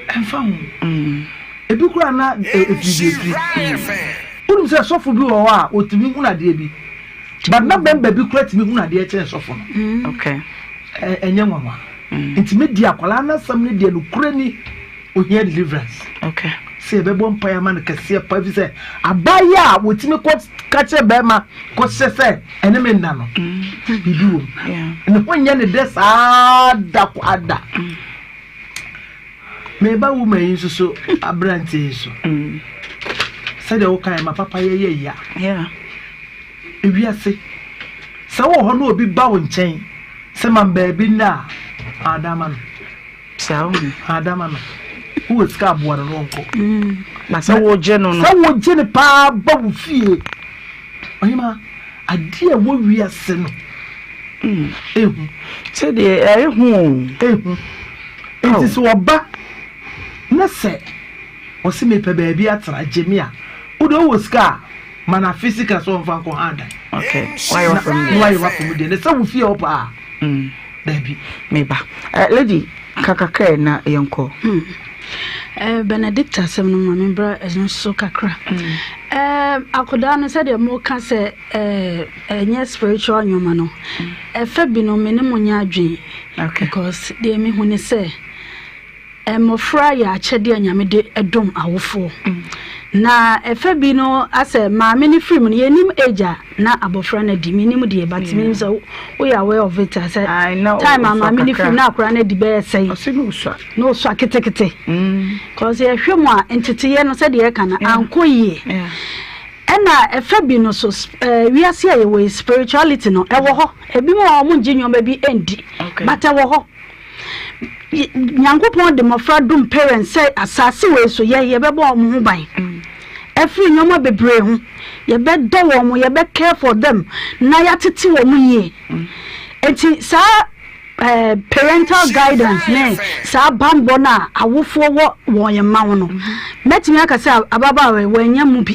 Ɛmfa ho. Mm. Ebi koraa na efiri deɛ efiri. Wonim sɛ sɔfo bi wɔ hɔ a otumi hunu adeɛ bi. But na bɛmba bi koraa tumi hunu adeɛ kyɛn sɔfo no. Mm. Okay. Ɛnyɛ nwanwa. Mm. Nti me di akwadaa n'asɛm no deɛ nokorɛ ni ohia deliverance. Okay. Sɛ yɛbɛbɔ mpaeɛ ama no kɛseɛ paa fi sɛ abaayɛ a wɔtumi kɔ ka kyerɛ bɛrima kɔhyɛ sɛ ɛne me nna no mm. biribi wɔ mu. Ne ho nyɛ ne dɛ saa da kɔ ada. Mm. Meba wo ma yi nso so aberanteɛ yi so. Mm. Sɛdeɛ wokae ma papa yɛyɛ ya. Ewiase sɛ wowɔ hɔ na obi ba wo nkyɛn sɛ ma baabi nna a adama no. Saa wo. Adama no. Wowɔ sika aboa no na ɔnkɔ. Mm. Na sɛ wogye no no. Sɛ wogye no paa ba wo fie. Ɔhema adeɛ a ɛwɔ wiase no ehu. Sɛdeɛ ɛyɛ hu o. Ehu. Nti sɛ ɔba na sɛ ɔsi mepɛ baabi atena gye me a, wode ɔwɔ sika a ma no afe sika sɛ ɔmfa nkɔ ha dan. Okay. Wayɛ wafam deɛ. Wayɛ wafam deɛ. Na sɛ wo fie hɔ paa. Daabi. Meba. Uh, lady, kakakra na yɛnkɔ. Hmm. Eh, Benedict asɛm no ma membra ɛno so kakra. Mm. Eh, akodaa no sɛdeɛ moka sɛ eh, ɛnyɛ spiritual nneɛma no mm. ɛfɛ bi no me ne mo nyɛ adwene because deɛ mehu ne sɛ Mmɔfra yɛ akyɛdeɛ a Nyame de dom awofoɔ. Na ɛfɛ bi no asɛ maame no firi mu no yɛnim age a na abɔfra no adi menim deɛ but menim sɛ woyɛ aware of it a sɛ time a maame no firi mu na akora no adi bɛyɛ sɛn na ɔsua ketekete cause yɛhwɛ mu a nteteyɛ no sɛdeɛ ɛka no ankɔ yie ɛna ɛfɛ bi no so wiase a yɛwɔ yi spirituality no ɛwɔ hɔ ebi mu a wɔn ngye nneɛma bi ndi but ɛwɔ hɔ Nyankopɔn de mmɔfra dom parents sɛ asase wei so yɛ yɛbɛbɔ wɔn ho ban ɛfiri nneɛma bebree ho yɛbɛdɔ wɔn yɛbɛ care for them na yɛatete wɔn yie nti saa eh, parental guidance ne saa bambɔ no a awofoɔ wɔ wɔn mma ho no mɛtumi aka sɛ ababaawa yi wɔanya mu bi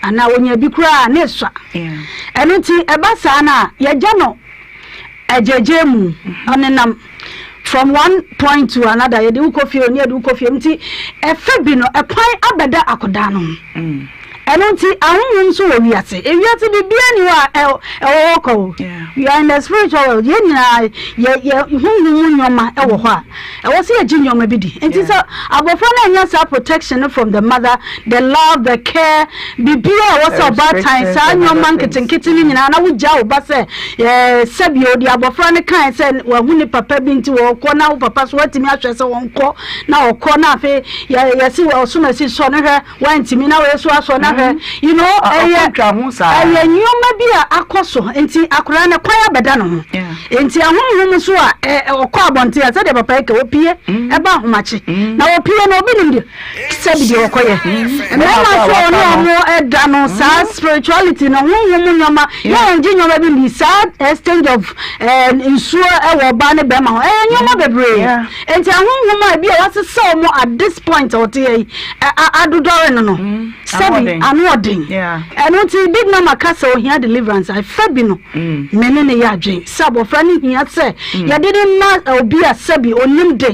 anaa wɔnya bi koraa na ɛsua ɛno nti ɛba saa no a yɛgya no Ɛgyegye mu, ɔnenam from one point to another, yɛde wo kɔ fie o, ne yɛde wo kɔ fie nti ɛfɛ bi no ɛkwan abɛda akɔdaa no ho. Mm. Ɛno nti ahonhom nso wɔ wiase. Ewiase biribiara ni hɔ a ɛwɔ hɔ kɔ o. We are in the spiritual world. Yɛn nyinaa yɛ yɛ honhom mu nneɛma ɛwɔ hɔ a. Ɛwɔ sɛ yɛgye nneɛma bi di. Nti sɛ abɔfra no annya saa protection no from the mother, the love, the care, biribiara a ɛwɔ sɛ ɔbaatan, saa nneɛma nketenkete no nyinaa na wogyaa wo ba sɛ ɛɛ sɛbio deɛ abɔfra no kae sɛ wahu ne papa bi nti wɔkɔ na wo papa so watumi ahwɛ sɛ wɔnkɔ na ɔkɔ na afei yɛ yɛsi ɔsom asi sɔ no hwɛ wantumi na wei so asɔ na hwɛ you know ɛyɛ ɛyɛ nneɛma bi a akɔ so nti akwadaa no kwan abɛda ne ho nti ahonhom nso a ɔkɔ abɔnten a sɛdeɛ papa yi ka opie mm. ɛba ahomakye mm. na opie no obi nim deɛ sɛbi deɛ ɔkɔyɛ mm. mmarima nso a ɔne ɔmo ɛda no saa spirituality no honhom nneɛma yɛ wɔn gye nneɛma bi ndi saa exchange of nsuo ɛwɔ ɔbaa ne bɛrima ho ɛyɛ nneɛma bebree. Enti ahonhom a ebia wɔasesa wɔn at this point a ɔte ha yi adodɔre no no, mm, sɛbi ano ɔden. Ɛno nti Big Mama ka sɛ ohia deliverance a ɛfɛ bi no, mm. me ne ne yɛ adwen sɛ abɔfra no hia sɛ mm. yɛde ne ma obi a sɛbi onim de.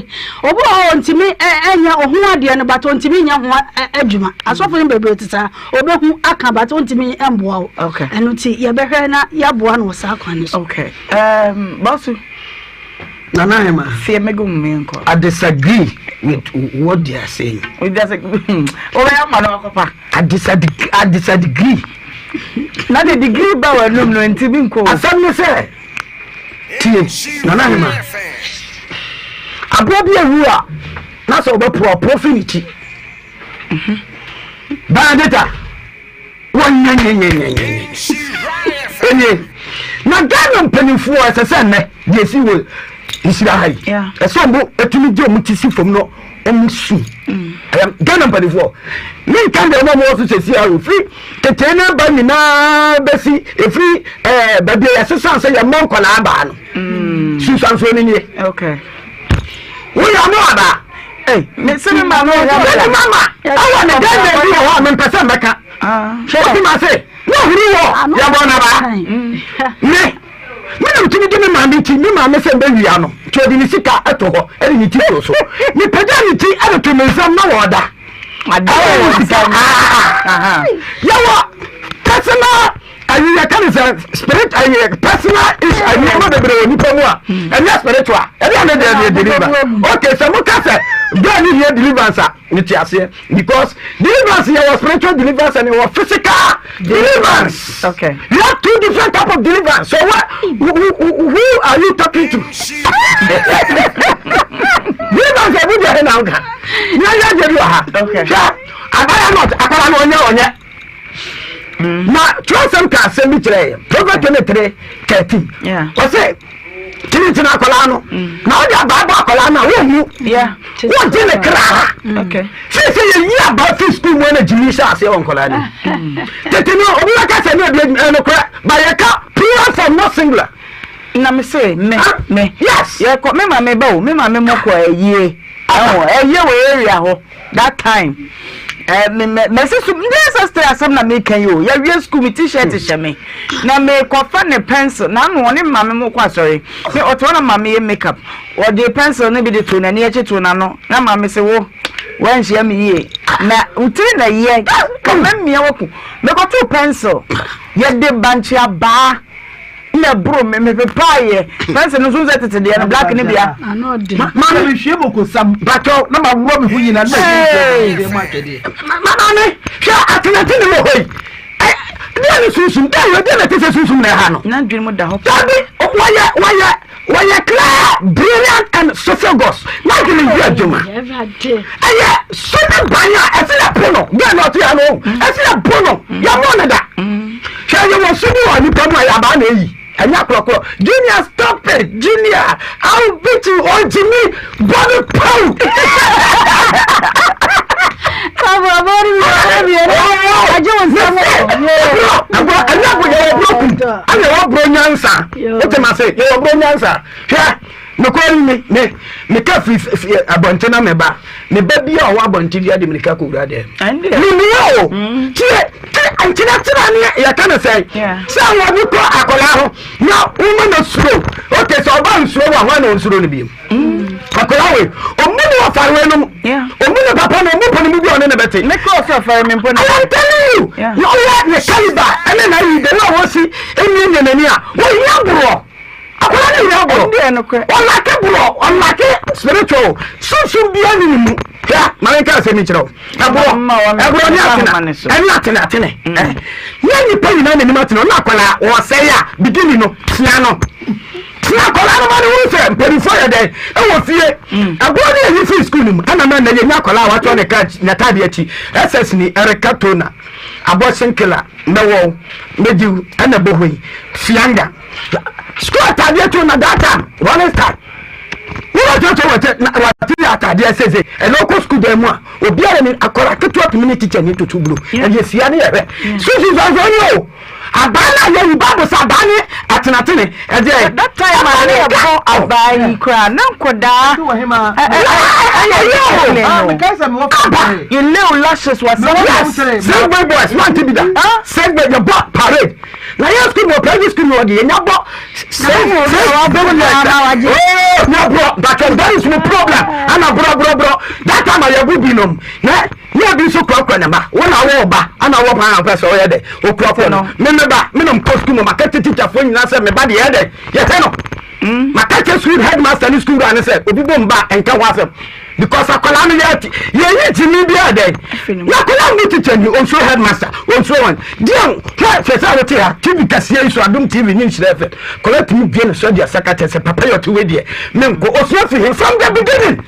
Obi wɔ hɔ ontumi ɛnyɛ ohun adeɛ no but ontumi nyɛ ho adwuma. Asɔfo no bebree te saa, obehu aka but ontumi mboa wo. Ɛno nti yɛbɛhwɛ na yɛaboa no wɔ saa kwan no so. Okay. Um, Bosu. Nana Ahema. Fear me go me nko. I disagree with what they are saying. We disagree. O bɛ ama no akɔpa. I disagree. I disagree. Na the degree ba wɔ anum no nti bi nko. Asɛm ne sɛ tie Nana Ahema. Aboa bi awu a na sɛ ɔbɛpoa ɔpoa fi ne ti. Benedicta. Wɔnyɛnyɛnyɛnyɛnyɛ. Ɛnie, na Ghana mpanimfoɔ ɛsɛ sɛ nnɛ deɛ ɛsi wɔ nhyira ha yi ɛsɛ ɔmo ɛtumi gye ɔmo ti si fam no ɔmo su mm. ɛyɛ Ghana mpanimfoɔ ne nka deɛ ɔmo wɔ so sɛsi a ofiri tete ne ba nyinaa bɛsi efiri ɛɛ baabi a yɛsesa sɛ yɛmmɔ nkwadaa baa no mm. sunsuansoɔ no nie. Okay. Woyɛ ɔno aba. Mese me maame ɔyɛ aba. Mene mama ɛwɔ ne dɛn na ebi wɔ hɔ a mempɛ sɛ mɛka. Wote ma se na ɔhuru wɔ yɛbɔ no aba. Me me na metumi de me maame ti me maame sɛ mbɛwia no nti ɔde ne sika to hɔ ɛde ne ti to so. Mepagya ne ti ɛde to me nsam na wɔda. Ɛwɔ ne sika. Yɛwɔ personal Ayi yɛ ka ne sɛ spirit ayi personal is nneɛma bebree wɔ nipa mu a ɛnyɛ spiritual ɛne ɛne deɛ deɛ deliver okay sɛ mo ka sɛ bɛɛ ne hia deliverance a ne te aseɛ because deliverance yɛ wɔ spiritual deliverance and yɛ wɔ physical deliverance okay you have two different type of deliverance so what who, who, who are you talking to deliverance ɛbu deɛ ɛna nka nyɛ yɛ deɛ bi wɔ ha hwɛ abaya not akɔla no ɔnyɛ ɔnyɛ. na twerɛsɛm ka asɛm bi kyerɛ yɛ Proverbs 23 13 ɔsɛ kyinkyini akwadaa no mm. na wode abaa bɔ akwadaa no a wonwu wogye ne kra mm. seesei yɛyi abaa fi sukuu mu na gyimi hyɛ aseɛ wɔ nkwadaa no mm. tete no obi bɛka sɛ ne obi ɛnokorɛ ba yɛka plural form not singular na me se me ah, me yes yɛkɔ me maame ba o me maame mo kɔ ayie ɛwɔ ayie wɔ area hɔ that time eh, me me me si so ndé sɛ asɛm na meka yi o yɛwie school me t-shirt hyɛ me na mekɔfa ne pencil na ano ɔne maame mo kɔ asɔre me ɔte hɔ na maame yɛ makeup ɔde pencil no bi de to n'ani akyi to n'ano na maame sɛ wo wanhyia me yie na wotiri na yɛ kɔmɛ mmea waku mekɔto pencil yɛde bankye abaa na ɛboro me mepepaeɛ fɛnse no nso sɛ tete deɛ no black ne bia maame mehwie mokosam batɔ na maworɔ me ho nyina na maame hwɛ atenate ne wɔ hɔ yi deɛ ne sunsum deɛ yɛ deɛ na ɛte sɛ sunsum na ɛha no na dwene mu da hɔ dabi wɔyɛ wɔyɛ wɔyɛ clear brilliant and sophagos na adwene yɛ adwuma ɛyɛ sode ban a ɛsɛ yɛ po no deɛ na ɔte ano ɛsɛ yɛ po no yɛ mɔ no da hwɛ yɛ wɔ so bi wɔ nipa mu a yɛ abaa na eyi ɛnyɛ akorɔkorɔ junior stop it junior i will beat you ɔgyimi bɔne pow ɛnyɛ bo yɛwɔ borɔ kum ɛna yɛwɔ borɔ nyansa wote ma se yɛwɔ borɔ nyansa hwɛ Nokware ni, me, meka firi fi abɔnten na meba. Me ba bi a ɔwɔ abɔnten bi ade mirika kɔwura dɛm. Mimia o. Mm. Tie, tie, nkyerɛkyerɛ ne yɛka no sɛn. Sɛ wɔde kɔ akwadaa ho na woma no suro. Oke sɛ ɔba nsuro wɔ hɔ na ɔnsuro no bio. Mm. Akwadaa wei, ɔmu ne ɔfare wei nom. Ɔmu ne papa no, ɔmu pɔ ne mu bi a ɔne ne bɛte. Me kɔ ɔsɛ ɔfare me mpo na. I am telling you. Na ɔyɛ ne caliber ɛne na ayi de na ɔwɔ si ɛni ɛnyɛ n'ani a, wɔhia borɔ. Akwadaa no hia borɔ. Ɔlake borɔ, ɔlake spiritual. Sunsum biara nni ne mu. Hwɛ, ma menka asɛm yi nkyerɛ wo. Ɛborɔ, ɛborɔ ne atena, ɛne atene atene. Nyɛ nnipa nyinaa n'anim atene. Ɔno akwadaa, ɔsɛe a, beginning no, tea no. Tea akwadaa no ma no hu sɛ mpanimfoɔ yɛ dɛn ɛwɔ fie. Ɛborɔ ne yɛyi firi sukuu no mu. Ɛna mɛ nnɛ yɛnya akwadaa a watɔ ne ka n'ataadeɛ akyi. SS ni, ɛreka tona, abortion killer, mɛwɔ wo, mɛgye wo, ɛna ɛbɔ hɔ yi. Fianga. Sukuu ataadeɛ to na that time running style. Wọ́n tó tó wọ́n na wọ́n ti ataadeɛ sese ɛna ɔkɔ sukuu dan mu a obiara ni akɔla ketewa tumi ne teacher ni tutu blo ɛna esia ne yɛ hwɛ sunsun sansan ni o abaa na yɛ yi baabu sɛ abaa ne atenatene ɛdeɛ. That time a ne yɛ bɔ abaa yi koraa na nkɔdaa ɛyɛ yɛ o aba you lay lashes wɔ sɛ yes six boys one ti bi da six boys yɛ bɔ parade. Na yɛ sukuu wɔ private school wɔ deɛ nya bɔ sɛ sɛ bɛrɛ yɛ ooo nya borɔ but there is no problem ana borɔ borɔ borɔ that time a yɛbu bi nom na yɛ bi nso kurakura ne ba wɔn na wɔwɔ ba ana wɔ paa pɛ sɛ ɔyɛ dɛ okurakura no me me ba me nom kɔ sukuu mu maka tete teacherfoɔ nyinaa sɛ me ba deɛ yɛ dɛ yɛhwɛ no maka kyɛ sukuu headmaster ne sukuu wura ne sɛ obi bɔ mba nka ho asɛm because akwadaa no yɛ ti yɛyi gyimi bi a dɛn na akwadaa no teacher ni onsuro headmaster onsuro wɔn deɛ hwɛ hwɛ sɛ wote ha tv kɛseɛ yi so adom tv ne nhyira fm akwadaa tumi bie ne so adi asaka kyɛ sɛ papa yɛ ɔte wei deɛ menkɔ osua fi he from the beginning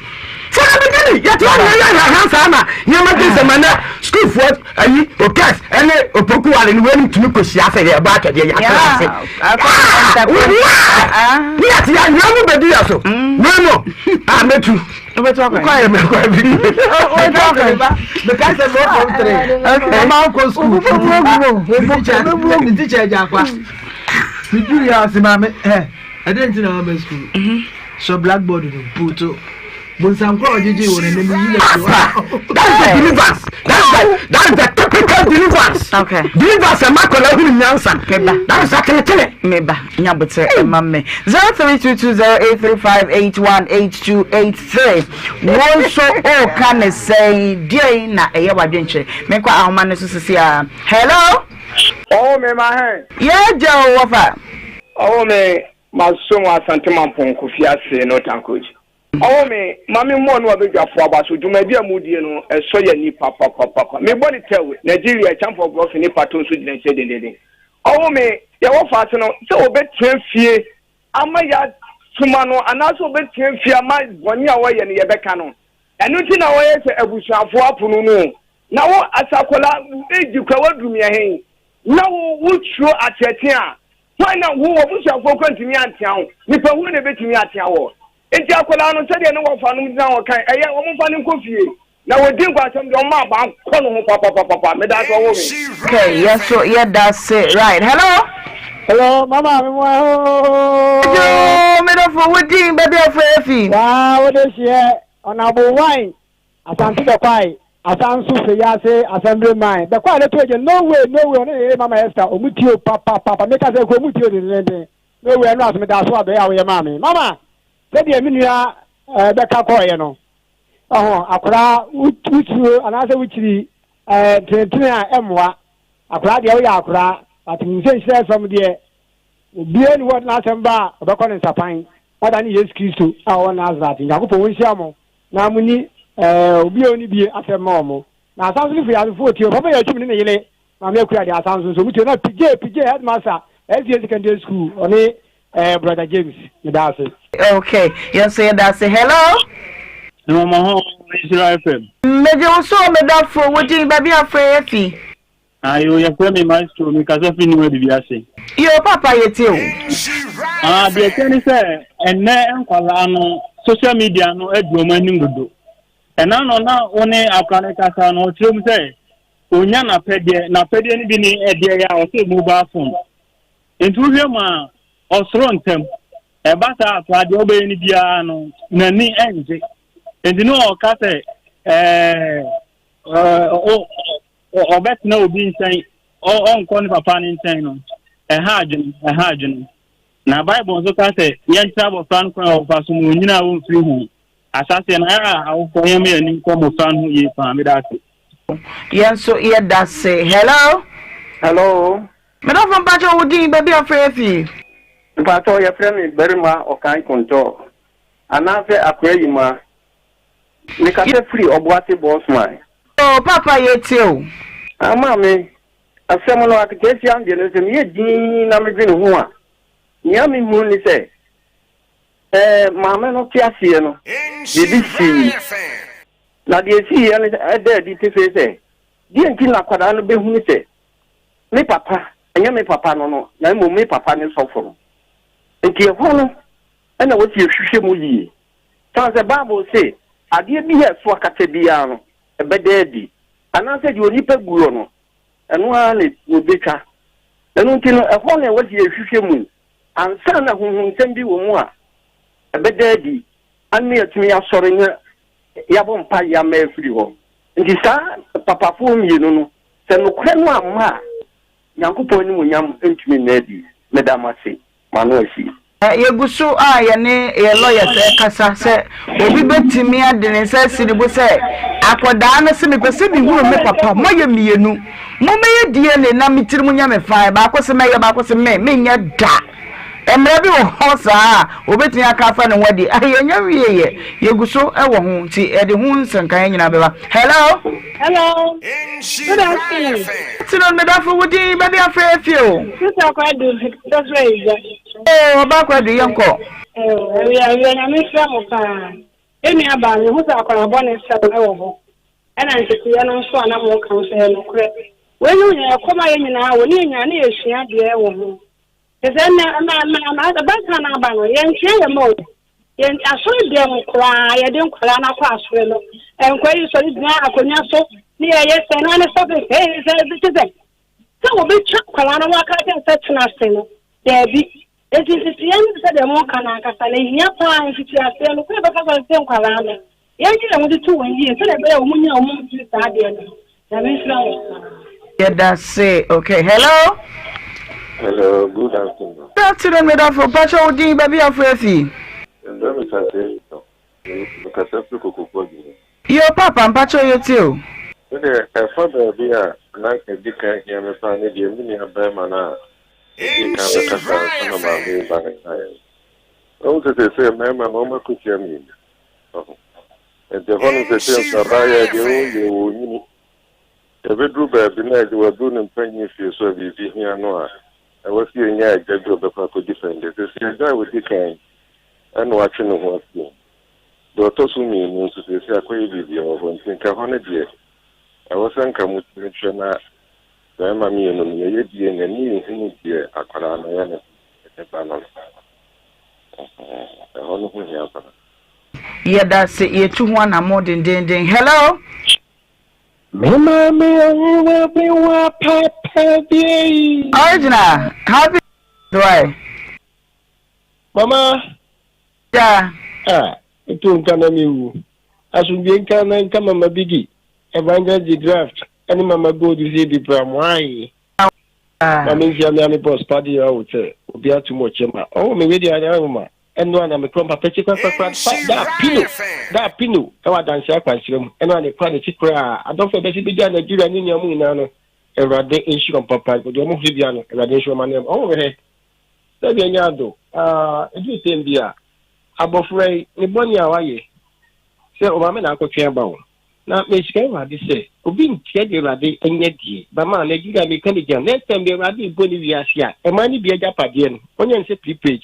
from the beginning yɛte hɔ na yɛyɛ hahan saa na nneɛma gye nsɛm ɛnɛ sukuufoɔ ayi okɛs ɛne opokuwale ne weinom tumi kɔhyia sɛ yɛbɔ atwɛdeɛ yɛatena ase ne yɛte yɛ anwea mu bɛdi yɛ so wei mu a mɛtu kɔyɛ mɛkɔ bi meka sɛ mɛ fɔm tere ɔma wokɔ sukuu ne tikya agya akwa meduru yɛ ɔse maame ɛ ɛdɛn nti na wama sukuu sɔ blackboard no puto Bonsam kora ɔgyegye wɔ n'anim yi na fi hɔ. That is the deliverance. That is the that is the typical deliverance. Okay. Deliverance ɛma akɔla hunu nyansa. Meba. That is atenetene. Meba. Nyabotere ɛma me. 03220835818283. Wo nso ɔka ne sɛn deɛn na ɛyɛ wadwenkyerɛ. Menkɔ ahoma no so sisi a. Hello. Ɔwɔ me ma hɛn. Yɛ gya o wɔfa. Ɔwɔ me ma so wɔ Asante Mampong Kofi ase no tankoji. Ɔwɔ me ma me mmɔ no abadwafo aba so dwumadi a modie no ɛsɔ yɛn ani papapapapa me bɔ ne tɛw Nigeria Akyamfo Brɔfe ne Pato nso gyina akyire dendenden Ɔwɔ me yɛwɔ faase no sɛ ɔbɛtena fie ama yɛasoma no anaasɛ ɔbɛtena fie ama bɔne a ɔyɛ no yɛbɛka no ɛno nti na ɔyɛ sɛ abusuafoɔ apono no na wo asakɔla age kora waduru meɛhen na wo wosuro ateatea a Hwan na wo w'abusuafoɔ kora ntumi antea wo? Nipa hunu na ɛbɛtumi atea wɔ. Enti akwadaa no, sɛdeɛ ne wɔfanom gyina hɔ kan, ɛyɛ, wɔmfa no nkɔ fie. Na wɔdi nkwasɛm deɛ, wɔmma abaa nkɔ ne ho papapapapa. Meda ase, wɔwoo me. Okay, yɛ so yɛ da se right. Hello. Hello, mama mi mu ɛhoo. Yoo, mi dɔfo wo din baabi a fo efi. Waa wo de hyeɛ ɔnabo wine Asante Bɛkwae asan nso firi wiase assembly man Bɛkwae no to egye no way no way ɔne ne yere mama Esther ɔmu tie o papapapa meka sɛ nka ɔmu tie o dendenden no way ɛno aso meda so adɔeɛ a woyɛ maa me mama sɛdeɛ me nua eh, bɛka kɔɔeɛ no ɔho akora wosuro anaasɛ wokyiri eh, tenetene a ɛmmoa akora deɛ woyɛ akora but nsɛ nhyira fam deɛ obiara ni hɔ ɔde n'asɛm ba a ɔbɛkɔ ne nsapan wada ne Yesu Kristo a ɔwɔ Nasaret Nyankopɔn wɔnhyia mo Na monni eh, obi a ɔnni bie asɛm ma wɔn. Na asanso no firi asefoɔ tie. Ɔpapa Yatwum ne ne yere Maame Akua de asanso nso wɔn tie. Na Pigye, Pigye headmaster SDA Secondary School, ɔne eh, Brother James. Meda ase. Okay, yɛn nso yɛda ase. Hello. Mama ho Nhyira FM. Megye wo so medafo, wo din baabi a frɛ afi. Ayo, yɛfrɛ me Maestro, mekasa fi New Adibi ase. Yo, papa yɛtie wo. Ah, deɛ ɛkyɛ ne sɛ ɛnnɛ nkwadaa no social media no adu wɔn anim dodo. Ɛna no na wo ne akora no kasa no ɔkyerɛ mu sɛ onya n'apɛdeɛ, n'apɛdeɛ no bi ne ɛdeɛ yɛ a ɔsɛ mobile phone. Nti wohwɛ mu a ɔsoro ntɛm. Ɛba saa akora deɛ ɔbɛyɛ no biara no n'ani ɛngye. Nti ne ɔka sɛ ɛɛ ɔbɛtena obi nkyɛn ɔnkɔ ne papa no nkyɛn no ɛha adwene ɛha adwene na bible nso ka sɛ yɛnkyerɛ abɔfra no kwan a ɔfa so ma onyina a wɔmfiri ho ahyɛaseɛ no ɛyɛ a awofoɔ yɛn yɛn ani nkɔ mmɔfra no ho yie paa meda ase. Yɛn nso yɛda se. Hello. Hello. Medɔfo mpakyɛ wo din baabi a frɛ fi. Mpakyɛw yɛfrɛ me Barima Ɔkan Kontɔɔ anaasɛ Akoa Yimaa. Mekasa firi Ɔboase Bɔɔsman. Oo papa yɛtie wo. Ah maame, asɛm no aketeasia deɛ no sɛ meyɛ dinn na medwene ho a, nea mehunu ne sɛ, ɛɛ maame no te aseɛ no, biribi sii. Na deɛ ɛsiiɛ no ɛda adi pefee sɛ, deɛ nti na akwadaa no bɛhunu sɛ me papa, ɛnyɛ me papa no no, na mmom me papa ne sɔfo no. Nti ɛhɔ no na wɔsi ɛhwehwɛ mu yie. Sane sɛ Bible se, adeɛ bi a ɛso akata biara no, ɛbɛda adi. Anaasɛ deɛ onipa guo no, ɛno ara na wɔbɛtwa. Ɛno nti no, ɛhɔ na ɛwɔ sɛ yɛhwehwɛ mu ansa na honhomsɛm bi wɔ mu a ɛbɛda adi ama yɛatumi asɔre na yɛabɔ mpaeɛ ama afiri hɔ. Nti saa papafoɔ mmienu no, sɛ nokorɛ no amma a, Nyankopɔn animuonyam ntumi nna adi. Meda mo ase. M'ano asi. Yɛgu so a yɛne yɛn lawyers rekasa sɛ obi bɛtumi ade ne nsa asi ne bo sɛ akwadaa no se mepɛ sɛ mehunu me papa, moayɛ mmienu, mommɛyɛ DNA na me tirim nyɛ me fine, baako se mɛyɛ, baako se me, menyɛ da. Mmara bi wɔ hɔ saa a obetumi aka afa ne ho adi. Ah, yɛnya nwieɛ, yɛgu so wɔ ho nti yɛde ho nsɛnkaeɛ nyinaa bɛba. Hello? Hello. Good afternoon. Afternoon, medafo wo din baabi afrɛ efie o. Sister Kwadu, sɔfrɛ Iza. Oo, ɔbaa Kwadu, yɛnkɔ. Awia, awia, nyame nhyira mo paa. Emi aba, mehu sɛ akwadaa bɔne sɛm wɔ hɔ. Ɛna nteteeɛ no nso a na moka nso ɛyɛ nokorɛ. Wei no nyinaa ɛkɔm a yɛn nyinaa wɔ ne yɛn nyinaa ne yɛsua adeɛ wɔ ho. Te sɛ nnɛ, ma, ma, ma, abaatan no aba no, yɛnkyerɛ yɛn mma o. Yɛn asɔre dan mu koraa, yɛde nkwadaa no akɔ asɔre no, nkwadaa yi sɔre gyina akonnwa so, ne yɛyɛ sɛ na ne sɔfe sɛ sɛ te sɛ sɛ wɔbɛtwa nkwadaa no wɔaka kyerɛ sɛ tena ase no, daabi. Enti nteteeɛ no te sɛ deɛ moka no ankasa no, ɛhia paa mfitiaseɛ no, kwan a yɛbɛfa so atete nkwadaa no. Yɛnhwɛ yɛn ho toto wɔn yie sɛdeɛ ɛbɛyɛ a wɔn nyina wɔn mfiri saa adeɛ no ho. Nyame nhyira wo paa. Yɛdase okay hello. Hello, good afternoon. Good afternoon, medafo. Pacho wo din baabi afo afi. Ndɛ me kasa yi no, me kasa firi Kokofu Adwuma. Yo papa mpacho yɛtie o. Me deɛ ɛfa baabi a na ɛdi kan hia me paa ne deɛ me nua barima no a ɔdii kan bɛkasa ansa na maame yi ba no kaeɛ no. Wohu sɛ seesei mmarima no wɔn akosua mmienu. Enti ɛhɔ no seesei nso abaayewa deɛ ɔyɛ ɔnyini. Ɛbɛduru baabi na agya waduru ne mpanyin fie so a biribi hia no a, ɛwɔ sɛ yɛnya agya bi a ɔbɛkɔ akɔdi fɛnde. Seesei agya a ɔdi kan na watwe ne ho afiri mu. Deɛ ɔtɔ so mmienu nso seesei akɔyɛ biribi wɔ hɔ nti nka ɛhɔ no deɛ ɛwɔ sɛ nka motumi hwɛ na barima mmienu no yɛyɛ DNA ne yɛhunu deɛ akwadaa no yɛ ne ba no no. Ɛhɔ no ho hia paa. Yɛdase yɛtu ho anamɔ dendenden hello. Me maame ɔnwa bi wa papa bi eyi. Original happy why. Mama. Yeah. Ah, etu nka na mi wu. Asomdwe nka na nka mama bigi. Evangelist the draft ɛne mama gold si bi pra mo ayi. Ma me nsia me ame boss padi ya wo sɛ obi ato mu ɔkyɛ ma. Ɔwɔ me wedi anya ma. Ɛno a na mekura mpapa akyi korakora pa da pino da pino ɛwɔ adanse akwankyerɛ mu ɛno a na ekura n'akyi koraa adɔfo ɛbɛsi bɛgya Nigeria ne nua mu nyinaa no Awurade nhyira mpapa deɛ ɔmo hwɛ bia no Awurade nhyira ɔmo anam ɔmo hwɛ sɛdeɛ ɛnyɛ ado aa ɛduru tɛm bi a abɔfra yi ne bɔne a wayɛ sɛ ɔmaame na akɔtwe aba o Na mesrɛ Awurade sɛ obi ntia deɛ Awurade nyɛ deɛ bɛma Nigeria meka ne gya next time deɛ Awurade rebɔ ne wiase a ɛman no bi agyapadeɛ no ɔnyɛ no sɛ prepaid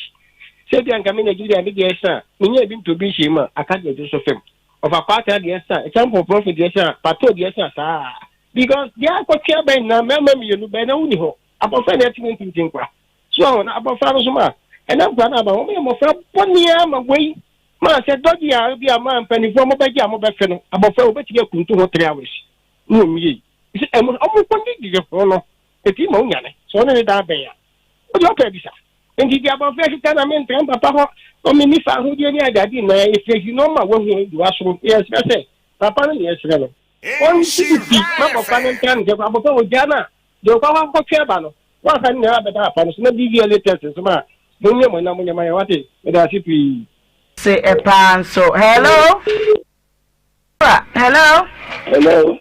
sɛ bia nka me Nigeria me deɛ ɛsa a menya bi ntɔ bi nhyɛ mu a aka deɛ ɛdwo so fam ɔfa kwaata deɛ ɛsa ɛkyampɔn prɔfo deɛ ɛsa pato deɛ ɛsa saa because deɛ akɔtwe abɛn nyinaa mmarima mmienu bɛn na wonni hɔ abɔfra na ɛte ne ntintin kwa so ahɔ na abɔfra no so ma ɛna nkwa no aba wɔn yɛ mmɔfra bɔne ama wei Maa sɛ dɔgye a ebi a maa mpanimfoɔ mo bɛgye a mo bɛfɛ no abɔfra wɔbɛtumi akuntu ho three hours ne wɔn wie sɛ ɛmo ɔmo kɔ ne didi ho no efi ma onyane sɛ ɔne ne dan bɛn a wode ɔpɛ bisa nti di abɔfra sika na mentra papa hɔ ɔme nifa ahodeɛ ne adade nyinaa efiri akyi na ɔma wahu de wasoro yɛsrɛ sɛ papa no ne yɛsrɛ no ɔnsi bi ma abɔfra no ntra ne sɛ abɔfra ɔgya no a deɛ ɔkɔ akɔtwe aba no Woanka ne nyinaa bɛda apa no so na DVLA test nso ma monyɛ mo na monyɛ ma yɛn wate meda ase pii. Se paa nso. Hello. Hello. Hello.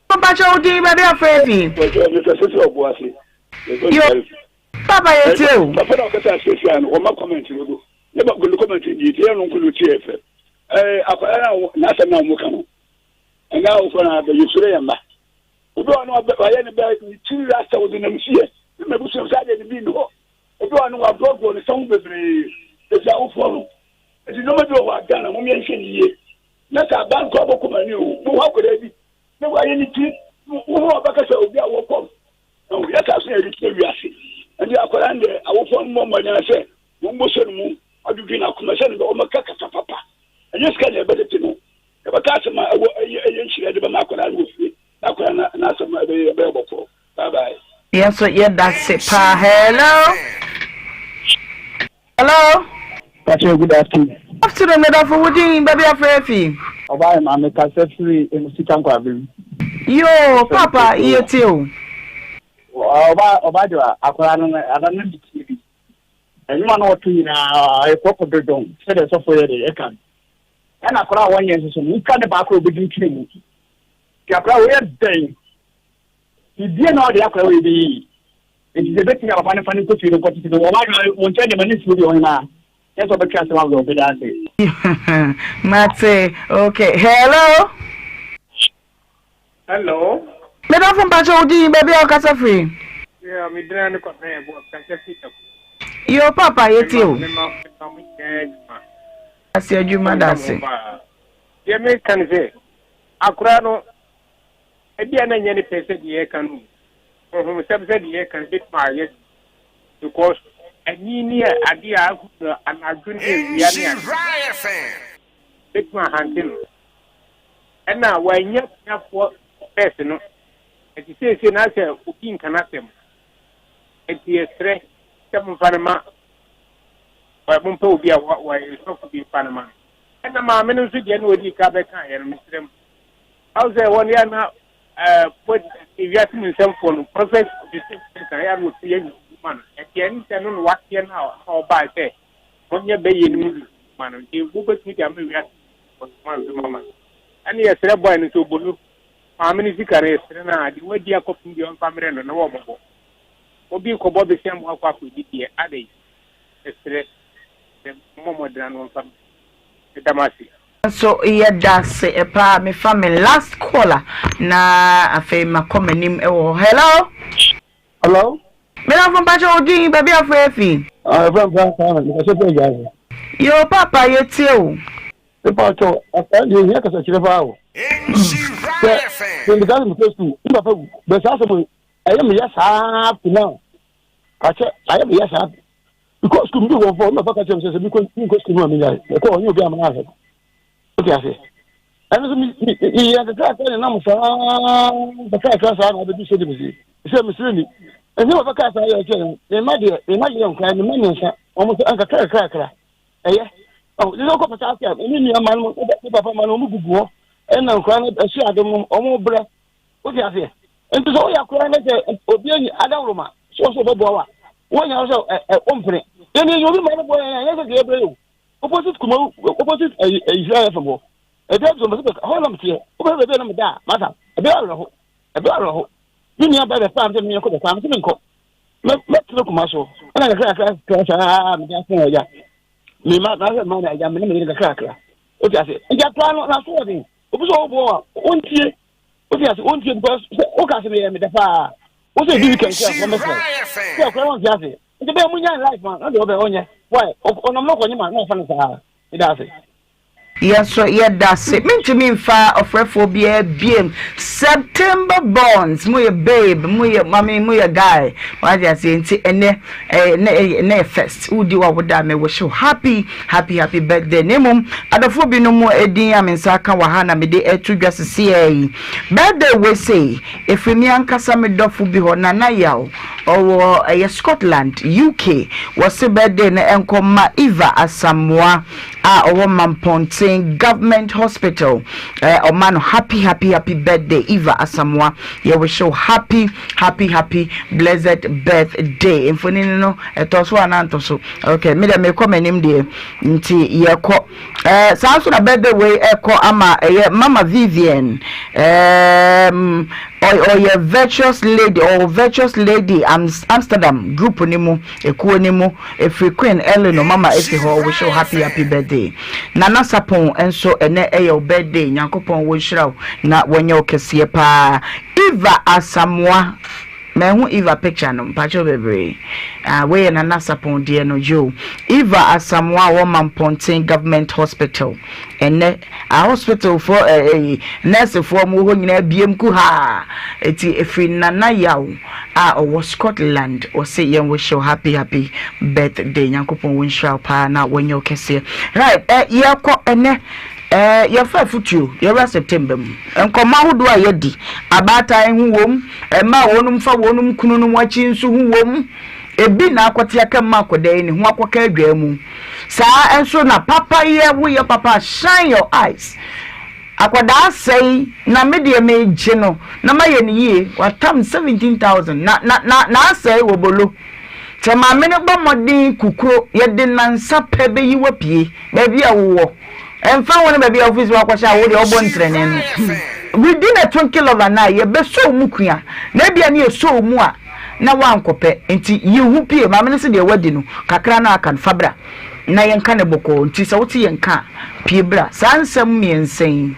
Mpakyɛ wo din baabi afrɛ fi. Mpakyɛ mi kasa fi ɔbo ase. Yo. Papa yɛ tie o. Papa na ɔkasa asiesie no wɔma comment no do. Ne ba ne comment di tie no nko no tie fɛ. Eh akwadaa na n'asɛm na wɔn ka no. Ɛnna awofo na abɛyɛ sure yɛn mma. Obi wɔ no wayɛ ne bɛ ne tiri rasta wɔde nam fie. Ne mma busua saa deɛ ne bi nni hɔ. Obi wɔ no waborɔborɔ ne sɛn ho bebree. Eti awofoɔ no. Eti nneɛma bi wɔ hɔ a Ghana mo yɛnhwɛ ne yie. Na sɛ aban kɔ abɔkɔ ma ne o. Mo hɔ akwadaa bi na wayɛ ne tiri wo ho ɔbɛka sɛ obi a wɔkɔm. Yɛ saa so na yɛde tena wiase. Ɛnde akwadaa no deɛ awofoɔ no mmɔ mmɔden sɛ wɔmmɔsɔ no mu adwedwe n'akoma sɛ no bɛ wɔmmɛka kasa papa. Ɛnyɛ sika na yɛbɛtete no. Yɛbɛka asɛm a ɛwɔ ɛyɛ ɛyɛ nhyira de bɛma akwadaa no wɔ fie na akwadaa no n'asɛm ɛbɛyɛ ɛbɛyɛ bɔkɔɔ. Bye bye. Yɛn nso yɛda se paa. Hello. Hello. Pakyɛ good afternoon. Afternoon medafo wo din baabi afrɛ afi. Ɔbaa yɛ maame kasa firi Emusika Nkwabem. Yoo papa yɛ tie o. Ɔbaa ɔbaa de akwadaa no ada no bi tie bi. Ɛnwuma na ɔto nyinaa ɛyɛ kɔkɔ dodon sɛdeɛ sɔfo yɛ de ɛka no. Ɛna akwadaa a wɔnyɛ nso so no wotwa ne baako a obedi ntwene mu. Ti akwadaa wɔyɛ dɛn? Bibie na ɔde akwadaa wɔ ebi yi. Enti sɛ ebetumi a papa no mfa no nkɔ fie no nkɔtete no, wɔn adwene wɔn nkyɛn deɛ ma ne nsuo deɛ ɔhemaa nyɛ sɛ ɔbɛtwe asɛm awerɛ ɔbɛda ase. Mate, okay. Hello. Hello. Medafo mpakyɛ wo din baabi a wokasa firi. Yeah, me din ne Kwabena Yeboah, mekasa firi Taku. Yo papa yɛtie o. Mema mema mo nyinaa adwuma. Ase adwuma da ase. Deɛ meka ne sɛ akora no Ebia na ɛnyɛ ne pɛ sɛ deɛ yɛreka no o. Honhomsɛm sɛ deɛ yɛreka no bɛtumi ayɛ because ani ne adeɛ a ahu no anadwo ne awia ne adeɛ bɛtumi ahante no. Ɛna wannya asuafoɔ first no, ɛti seesei no asɛ obi nka n'asɛm. Ɛti yɛsrɛ sɛ momfa no ma, mompɛ obi a wɔyɛ sɔfo bi mfa no ma no. Ɛna maame no nso deɛ na ɔdii ka bɛkaeɛ no, mesrɛ mo. Awo sɛ wɔn yɛ na ɛɛ bɔ ewiase mu nsɛmfoɔ no prɔfɛt Joseph Mensah yɛ na otu yɛ nnwuma no ɛti ɛne sɛ no na wateɛ no a ɔbaa sɛ wɔnyɛ bɛyɛ no mu bi ma no nti wobɛtumi de ama wiase ɔsoma nso ma no ɛne yɛsrɛ bɔe no sɛ obolo maame no sika no yɛsrɛ no a deɛ wadi akɔpem deɛ ɔmfa mmerɛ no na wɔmmɔbɔ obi kɔbɔ besia mu akɔ akɔdi deɛ adɛn yɛsrɛ sɛ mmɔ mmɔdena no ɔmfa mmerɛ meda mo ase. Nso yɛdase paa mefa me last caller na afei makɔ m'anim wɔ hɔ hello. Hello. Medafo mpakyɛ wo din baabi a frɛ afi. Ah ɛfrɛ me Frank Kwame mekasa firi Agyaase. Yoo papa yɛtie wo. Mepakyɛw ɛn deɛ ehia kasakyerɛ paa o. Sɛ sɛ meka sɛ mekɔ sukuu me papa wu bɛ saa asɛm yi ɛyɛ me ya saa up to now akyɛ ayɛ me ya saa mekɔ sukuu mede wɔn fɔ me papa ka kyerɛ me sɛ sɛ mekɔ mekɔ sukuu mu a menyae mekɔ ɔnyɛ obi ama ahwɛ wote ase ɛno so meyɛ kakrakra ne nam saa kakrakra saa na abɛdu sɛ de mesi sɛ mesere ni ɛsɛ papa kaa saa yɛ kyerɛ no me mma deɛ me mma yɛ nkora me mma mmiɛnsa wɔn sɛ nkakrakrakra ɛyɛ ɔ ne sɛ wokɔ pata ase a ne nua ma no ne papa ma no wɔn gugu hɔ ɛna nkora no ɛhyɛ adom no wɔn brɛ Wote aseɛ? Nti sɛ woyɛ akora ne sɛ obi anyi adaworoma sɛ ɔsɛ ɔbɛboa wo a, woanya wo sɛ ɛ wompene. Yɛn yɛn obi ma no boa yɛn a, yɛn sɛ deɛ yɛbrɛ yɛ o. Opposite Kumawu, opposite ɛyi Nhyira FM hɔ. Ɛbi abisɛ mpɛ sɛ hɔ na meteɛ. Wobɛhwɛ baabi a na meda a, masa. Ɛbɛyɛ awerɛho. Ɛbɛyɛ awerɛho. Me nua baa bɛfaa me sɛ menkɔ bɛfaa me sɛ menkɔ. Mɛtena kuma so. Ɛna kakra kakra kakra saa mede asɛn agya. Me ma na sɛ ma na agya me ne me yere kakra kakra. Wote ase? Nti akora no, n'aso wɔ den. Obi sɛ ɔboa a, wontie. Wote ase wontie because sɛ woka sɛ meyɛ meda paa wo sɛ ɛdi weekend sɛ akora mɛfrɛ sɛ akora no nte ase nti bɛyɛ munya life ma na deɛ ɔbɛ ɔnyɛ why ɔnam no kɔnye ma na ɔfa no saa meda ase. Yɛn nso yɛda ase. Mentumi mfa ɔfrɛfoɔ biara biem. September borns, mo yɛ babe, mo yɛ mame, mo yɛ guy. Wate aseɛ nti ɛnɛ ɛyɛ ɛnɛ ɛyɛ ɛnɛ yɛ first. Wodi w'awoda a me wish wo happy Happy happy birthday na mmom adɔfoɔ binom din a me nsa aka wɔ ha na mede reto dwa sesiaa yi. Birthday wei sei ɛfiri me ankasa me dɔfo bi hɔ, Nana Yaw, ɔwɔ ɛyɛ Scotland, UK. Wɔse birthday no ɛnkɔ mma Eva Asamoah a ɔwɔ Mampɔnten Government Hospital. Eh, ɔma no happy happy happy birthday Eva Asamoah. Yɛ wish wo happy happy happy blessed birthday. Mfonini no ɛtɔ so anaa ntɔ so? Okay, me deɛ mekɔ m'anim deɛ nti yɛkɔ ɛɛ eh, saa nso na birthday wei ɛkɔ ama ɛyɛ Mama Vivian ɛɛm eh, Ɔyɛ Virtuous Lady, ɔwɔ Virtuous Lady Amsterdam group no mu, ekuo no mu. Ɛfiri Queen Eleanor mama ɛfi hɔ, wish wo happy happy birthday. Nana Sapon nso ɛnɛ ɛyɛ wo birthday, Nyankopɔn wɔnhyira wo na wɔnyɛ wo kɛseɛ paa. Eva Asamoah, manhu Eva picture no, mpakyɛw bebree. Ah, wei yɛ Nana Sapon deɛ no, yoo. Eva Asamoah wɔ Mampɔnten Government Hospital. Ɛnnɛ, ahospitalfoɔ ɛ ɛyi nɛɛsefoɔ wɔn wɔ hɔ nyinaa biem kuhaa. Eti efiri Nana Yaw a ɔwɔ Scotland ɔse yɛn wish wo happy happy birthday. Nyankopɔn wo nhyira wo paa na wɔnyɛ wo kɛseɛ. Right ɛ yɛkɔ ɛnɛ ɛ yɛfa afutuo yɛwura September mu. Nkɔmmɔ ahodoɔ a yɛadi abaatan ho wom, mmaa a wɔnom fa wɔnom kununom akyi nso ho wom. Ebi na akɔte aka mu akɔda yi ne ho akɔka adwaa mu. Saa nso na papa yɛ woyɛ papa a shine your eyes. Akwadaa asɛe na me deɛ megye no na mayɛ no yie watam 17,000 na na na na asɛe wɔ bolo. Sɛ maame no bɔ mmɔden kukuro yɛde nansa pɛ bɛyi wo apue baabi a wowɔ. Ɛmfa ho ne baabi a wofiri sɛ woakɔhyɛ a wo deɛ wobɔ ntrɛnee no. Within a twinkle of an eye yɛbɛsɔ wo mu kua na ebia ne yɛsɔ wo mu a na woankɔpɛ nti yi wo ho pue. Maame no se deɛ woadi no kakra no a aka no fa bra na yɛnka no bɔkɔɔ nti sɛ wote yɛn nka a pue bra. Saa nsɛm mmiɛnsa yi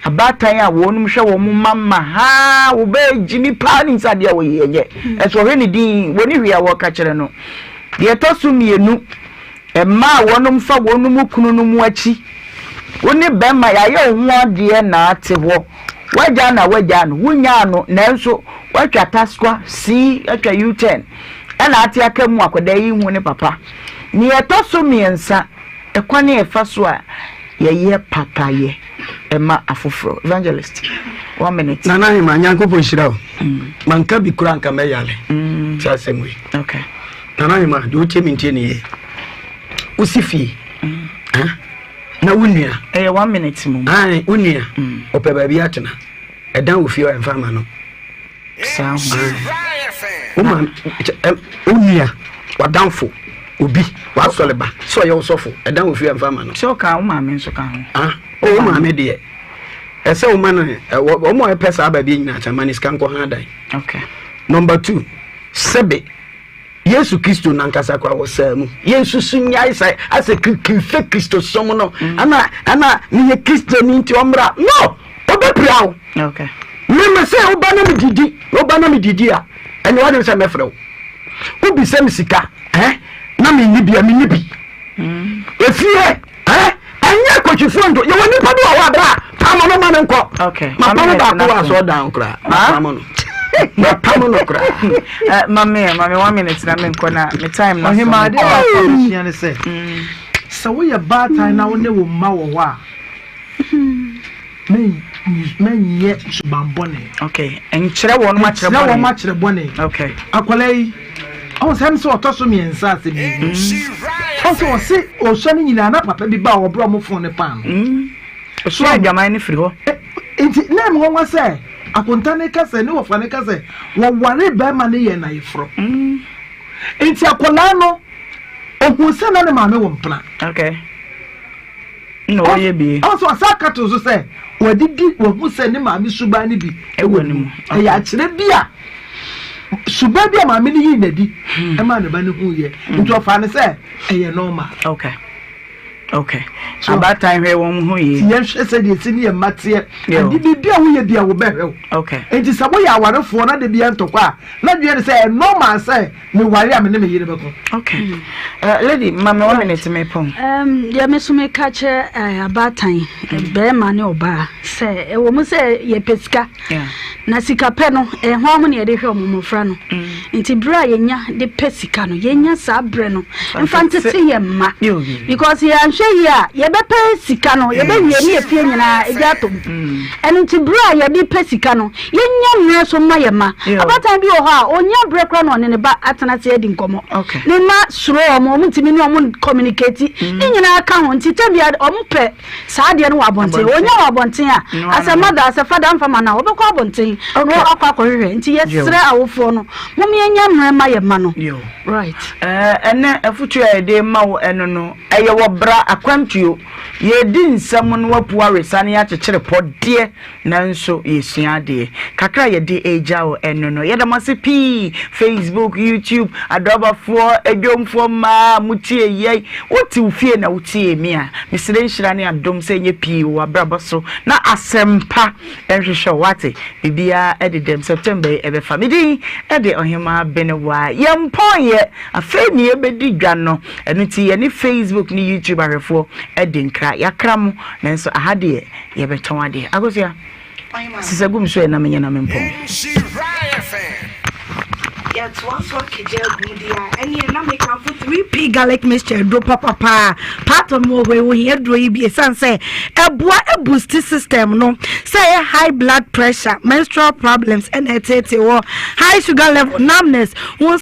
abaatan a wɔnom hwɛ wɔn mma mma haa wo bɛɛ gyimi paa nim sɛ adeɛ a wɔyɛ yɛ nyɛ ɛso ɔhwɛ ne din wɔni hwee a wɔka kyerɛ no. Deɛ ɛtɔ so mmienu Mmaa a wɔnom fa wɔnom kununom akyi. Wo ne bɛma yɛayɛ wo ho adeɛ na ate hɔ. Woagyaa no a woagyaa no, wonyaa no nanso woatwa taskwa, sii, atwa U-turn ɛna ate aka mu akwadaa yi hu ne papa. Nea ɛtɔ so mmiɛnsa, ɛkwan a ɛfa so a yɛyɛ papayɛ ɛma afoforɔ. Evangelist, one minute. Nana Ahema, Nyankopɔn nhyira wo. Manka bi koraa anka mɛyale. Saa asɛm wei. Okay. Nana Ahema, deɛ wotie me ntie ne yie. Wosi fie. Mm. Na wo nua. Ɛyɛ one minute mu. Ae, wo nua. Mm. Ɔpɛ baabi atena. Ɛdan wɔ fie hɔ ɛmfa ma no. Saa ho. Wo ma wo nua, w'adamfo, obi, w'asɔre ba, sɛ ɔyɛ wo sɔfo, ɛdan wɔ fie ɛmfa ma no. Sɛ ɔka wo maame nso ka ho. Ah, wo maame deɛ. Ɛsɛ wo ma no, wɔn a ɛpɛ saa baabi nyinaa kyɛ ma ne sika nkɔ ha dan. Okay. Number two, sɛbe Yesu Kristo nankasa koraa wɔsaa mu. Yɛnsusu nnyae sɛ asɛ kirikirife Kristosom no. Mm. Ana ana meyɛ Kristoni nti ɔmmra. No! Ɔbɛpira wo. Okay. Meme sɛ woba na medidi, woba na medidi a, ɛne wadwene sɛ mɛfrɛ wo. Wobisa me sika, eh? Na menni bi a, menni bi. Mm. Efie, eh? Ɛnyɛ kɔtwifoɔ nto. Yɛwɔ nnipa bi wɔ hɔ a bra, pamo no ma no nkɔ. Okay. Mapamo baako wɔ asɔɔdan koraa. Mapamo no. Mapamo no koraa. Eh, mame, mame one minute na menkɔ na me time na so. Ɔhema adeɛ baako a mesua ne sɛ, sɛ woyɛ baatan na wo ne wo mma wɔ hɔ a, mɛnyɛ suban bɔne. Okay. Nkyerɛ wɔn akyerɛ bɔne. Nkyerɛ wɔn akyerɛ bɔne. Okay. Akwadaa yi, ɔn sɛ ɛm sɛ ɔtɔ so mmiɛnsa asɛ mmienu. Ɔn sɛ ɔse ɔsua no nyinaa na papa bi ba a ɔbrɛ ɔmo fon ne paano. Ɔsua adwaman no firi hɔ. Nti na ɛm nwanwa sɛ akonta ne ka sɛ ne wɔfa ne ka sɛ wɔware bɛrima ne yɛ n'ayeforɔ. Nti akwadaa no ohun sɛ na ne maame wɔ mpena. Okay. Na ɔyɛ bi. Ɔn sɛ ɔsan ka to so sɛ wadidi wahu sɛ ne maame suban no bi wɔ ne mu. Ɛyɛ akyerɛ bi a suban bi a maame no yii n'adi ɛmaa ne ba no hu yɛ. Nti ɔfaa no sɛ ɛyɛ normal. Okay. Okay. So abaatan hwɛ wɔn ho yie. Ti yɛn hwɛ sɛ deɛ esi ne yɛn mma teɛ. Ade biribi a woyɛ bi a wɔbɛhwɛ wo. Okay. Nti sɛ woyɛ awarefoɔ na de bi yɛ ntɔkwa a na dwen ne sɛ ɛyɛ normal sɛ Me ware a me ne me yere bɛko. Okay. Uh, lady, ma me one minute me pɔn. Um, deɛ me so meka kyerɛ uh, abaatan, mm. bɛrima ne ɔbaa sɛ ɛwɔ mu sɛ yɛpɛ sika. Yeah. Na sika pɛ no, ɛho aho ne yɛde hwɛ ɔmo mmɔfra no. Mm. Nti berɛ a yɛnya de pɛ sika no, yɛnya saa berɛ no mfa ntete yɛn mma. Because yɛanhwɛ yie a, yɛbɛpɛ sika no, yɛbɛwie ne yɛfie nyinaa ɛgya atom. Mm. Ɛno nti berɛ a yɛde pɛ sika no, Yɛnnya mmerɛ nso mma yɛn mma. Abaatan bi wɔ hɔ a, ɔnnya berɛ koraa na ɔne ne ba atena ase adi nkɔmmɔ. Ne mma suro wɔn, wɔntumi ne wɔn communicate. Ne nyinaa ka ho nti, tɛm biara wɔpɛ saa adeɛ no wɔ abɔnten. Ɔnya wɔ abɔnten a, as a mother, as a father, amfa ma no a, ɔbɛkɔ abɔnten na wakɔ akɔhwehwɛ. Nti yɛsrɛ awofoɔ no, mom. yɛnyɛ mmerɛ ma yɛ ma no. Right. Ɛnɛ afutuo a yɛde ma wo ɛno no, ɛyɛ wɔ bra akwantuo. Yɛredi nsɛm no apu awesa ne akyekyere pɔ deɛ, nanso yɛsua adeɛ. Kakra a yɛde regya wo ɛno no, yɛda mo ase pii, Facebook, YouTube, adrɔbafoɔ, adwomfoɔ mmaa a motie yɛn. Wote wo fie na wotie me a, mesrɛ nhyira ne adom sɛ ɛnyɛ pii wɔ w'abrabɔ so na asɛmpa nhwehwɛ wo, wate? Biribiara dedam, September yi ɛbɛfa. Me din de Ɔhemaa Benewaa. Yɛmpɔn yɛ, afei ne yɛbɛdi dwa no. Ɛno nti yɛne Facebook ne YouTube ahwɛfoɔ di nkra. Yɛakra mo, nanso aha deɛ yɛbɛtɔn adeɛ. Akosua, sesa gu me so ɛ na menyɛ na mempɔn. Yɛtoa so akagya agu mu deɛ a, ɛneɛ na mekamfo 3P garlic mixture aduro papapaa. Paatɔ mu wɔ hɔ yi, wohia aduro yi bi ɛsiane sɛ ɛboa boost system no, sɛ ɛyɛ high blood pressure, menstrual problems ɛna ɛteetee wɔ, high sugar level, numbness, wo.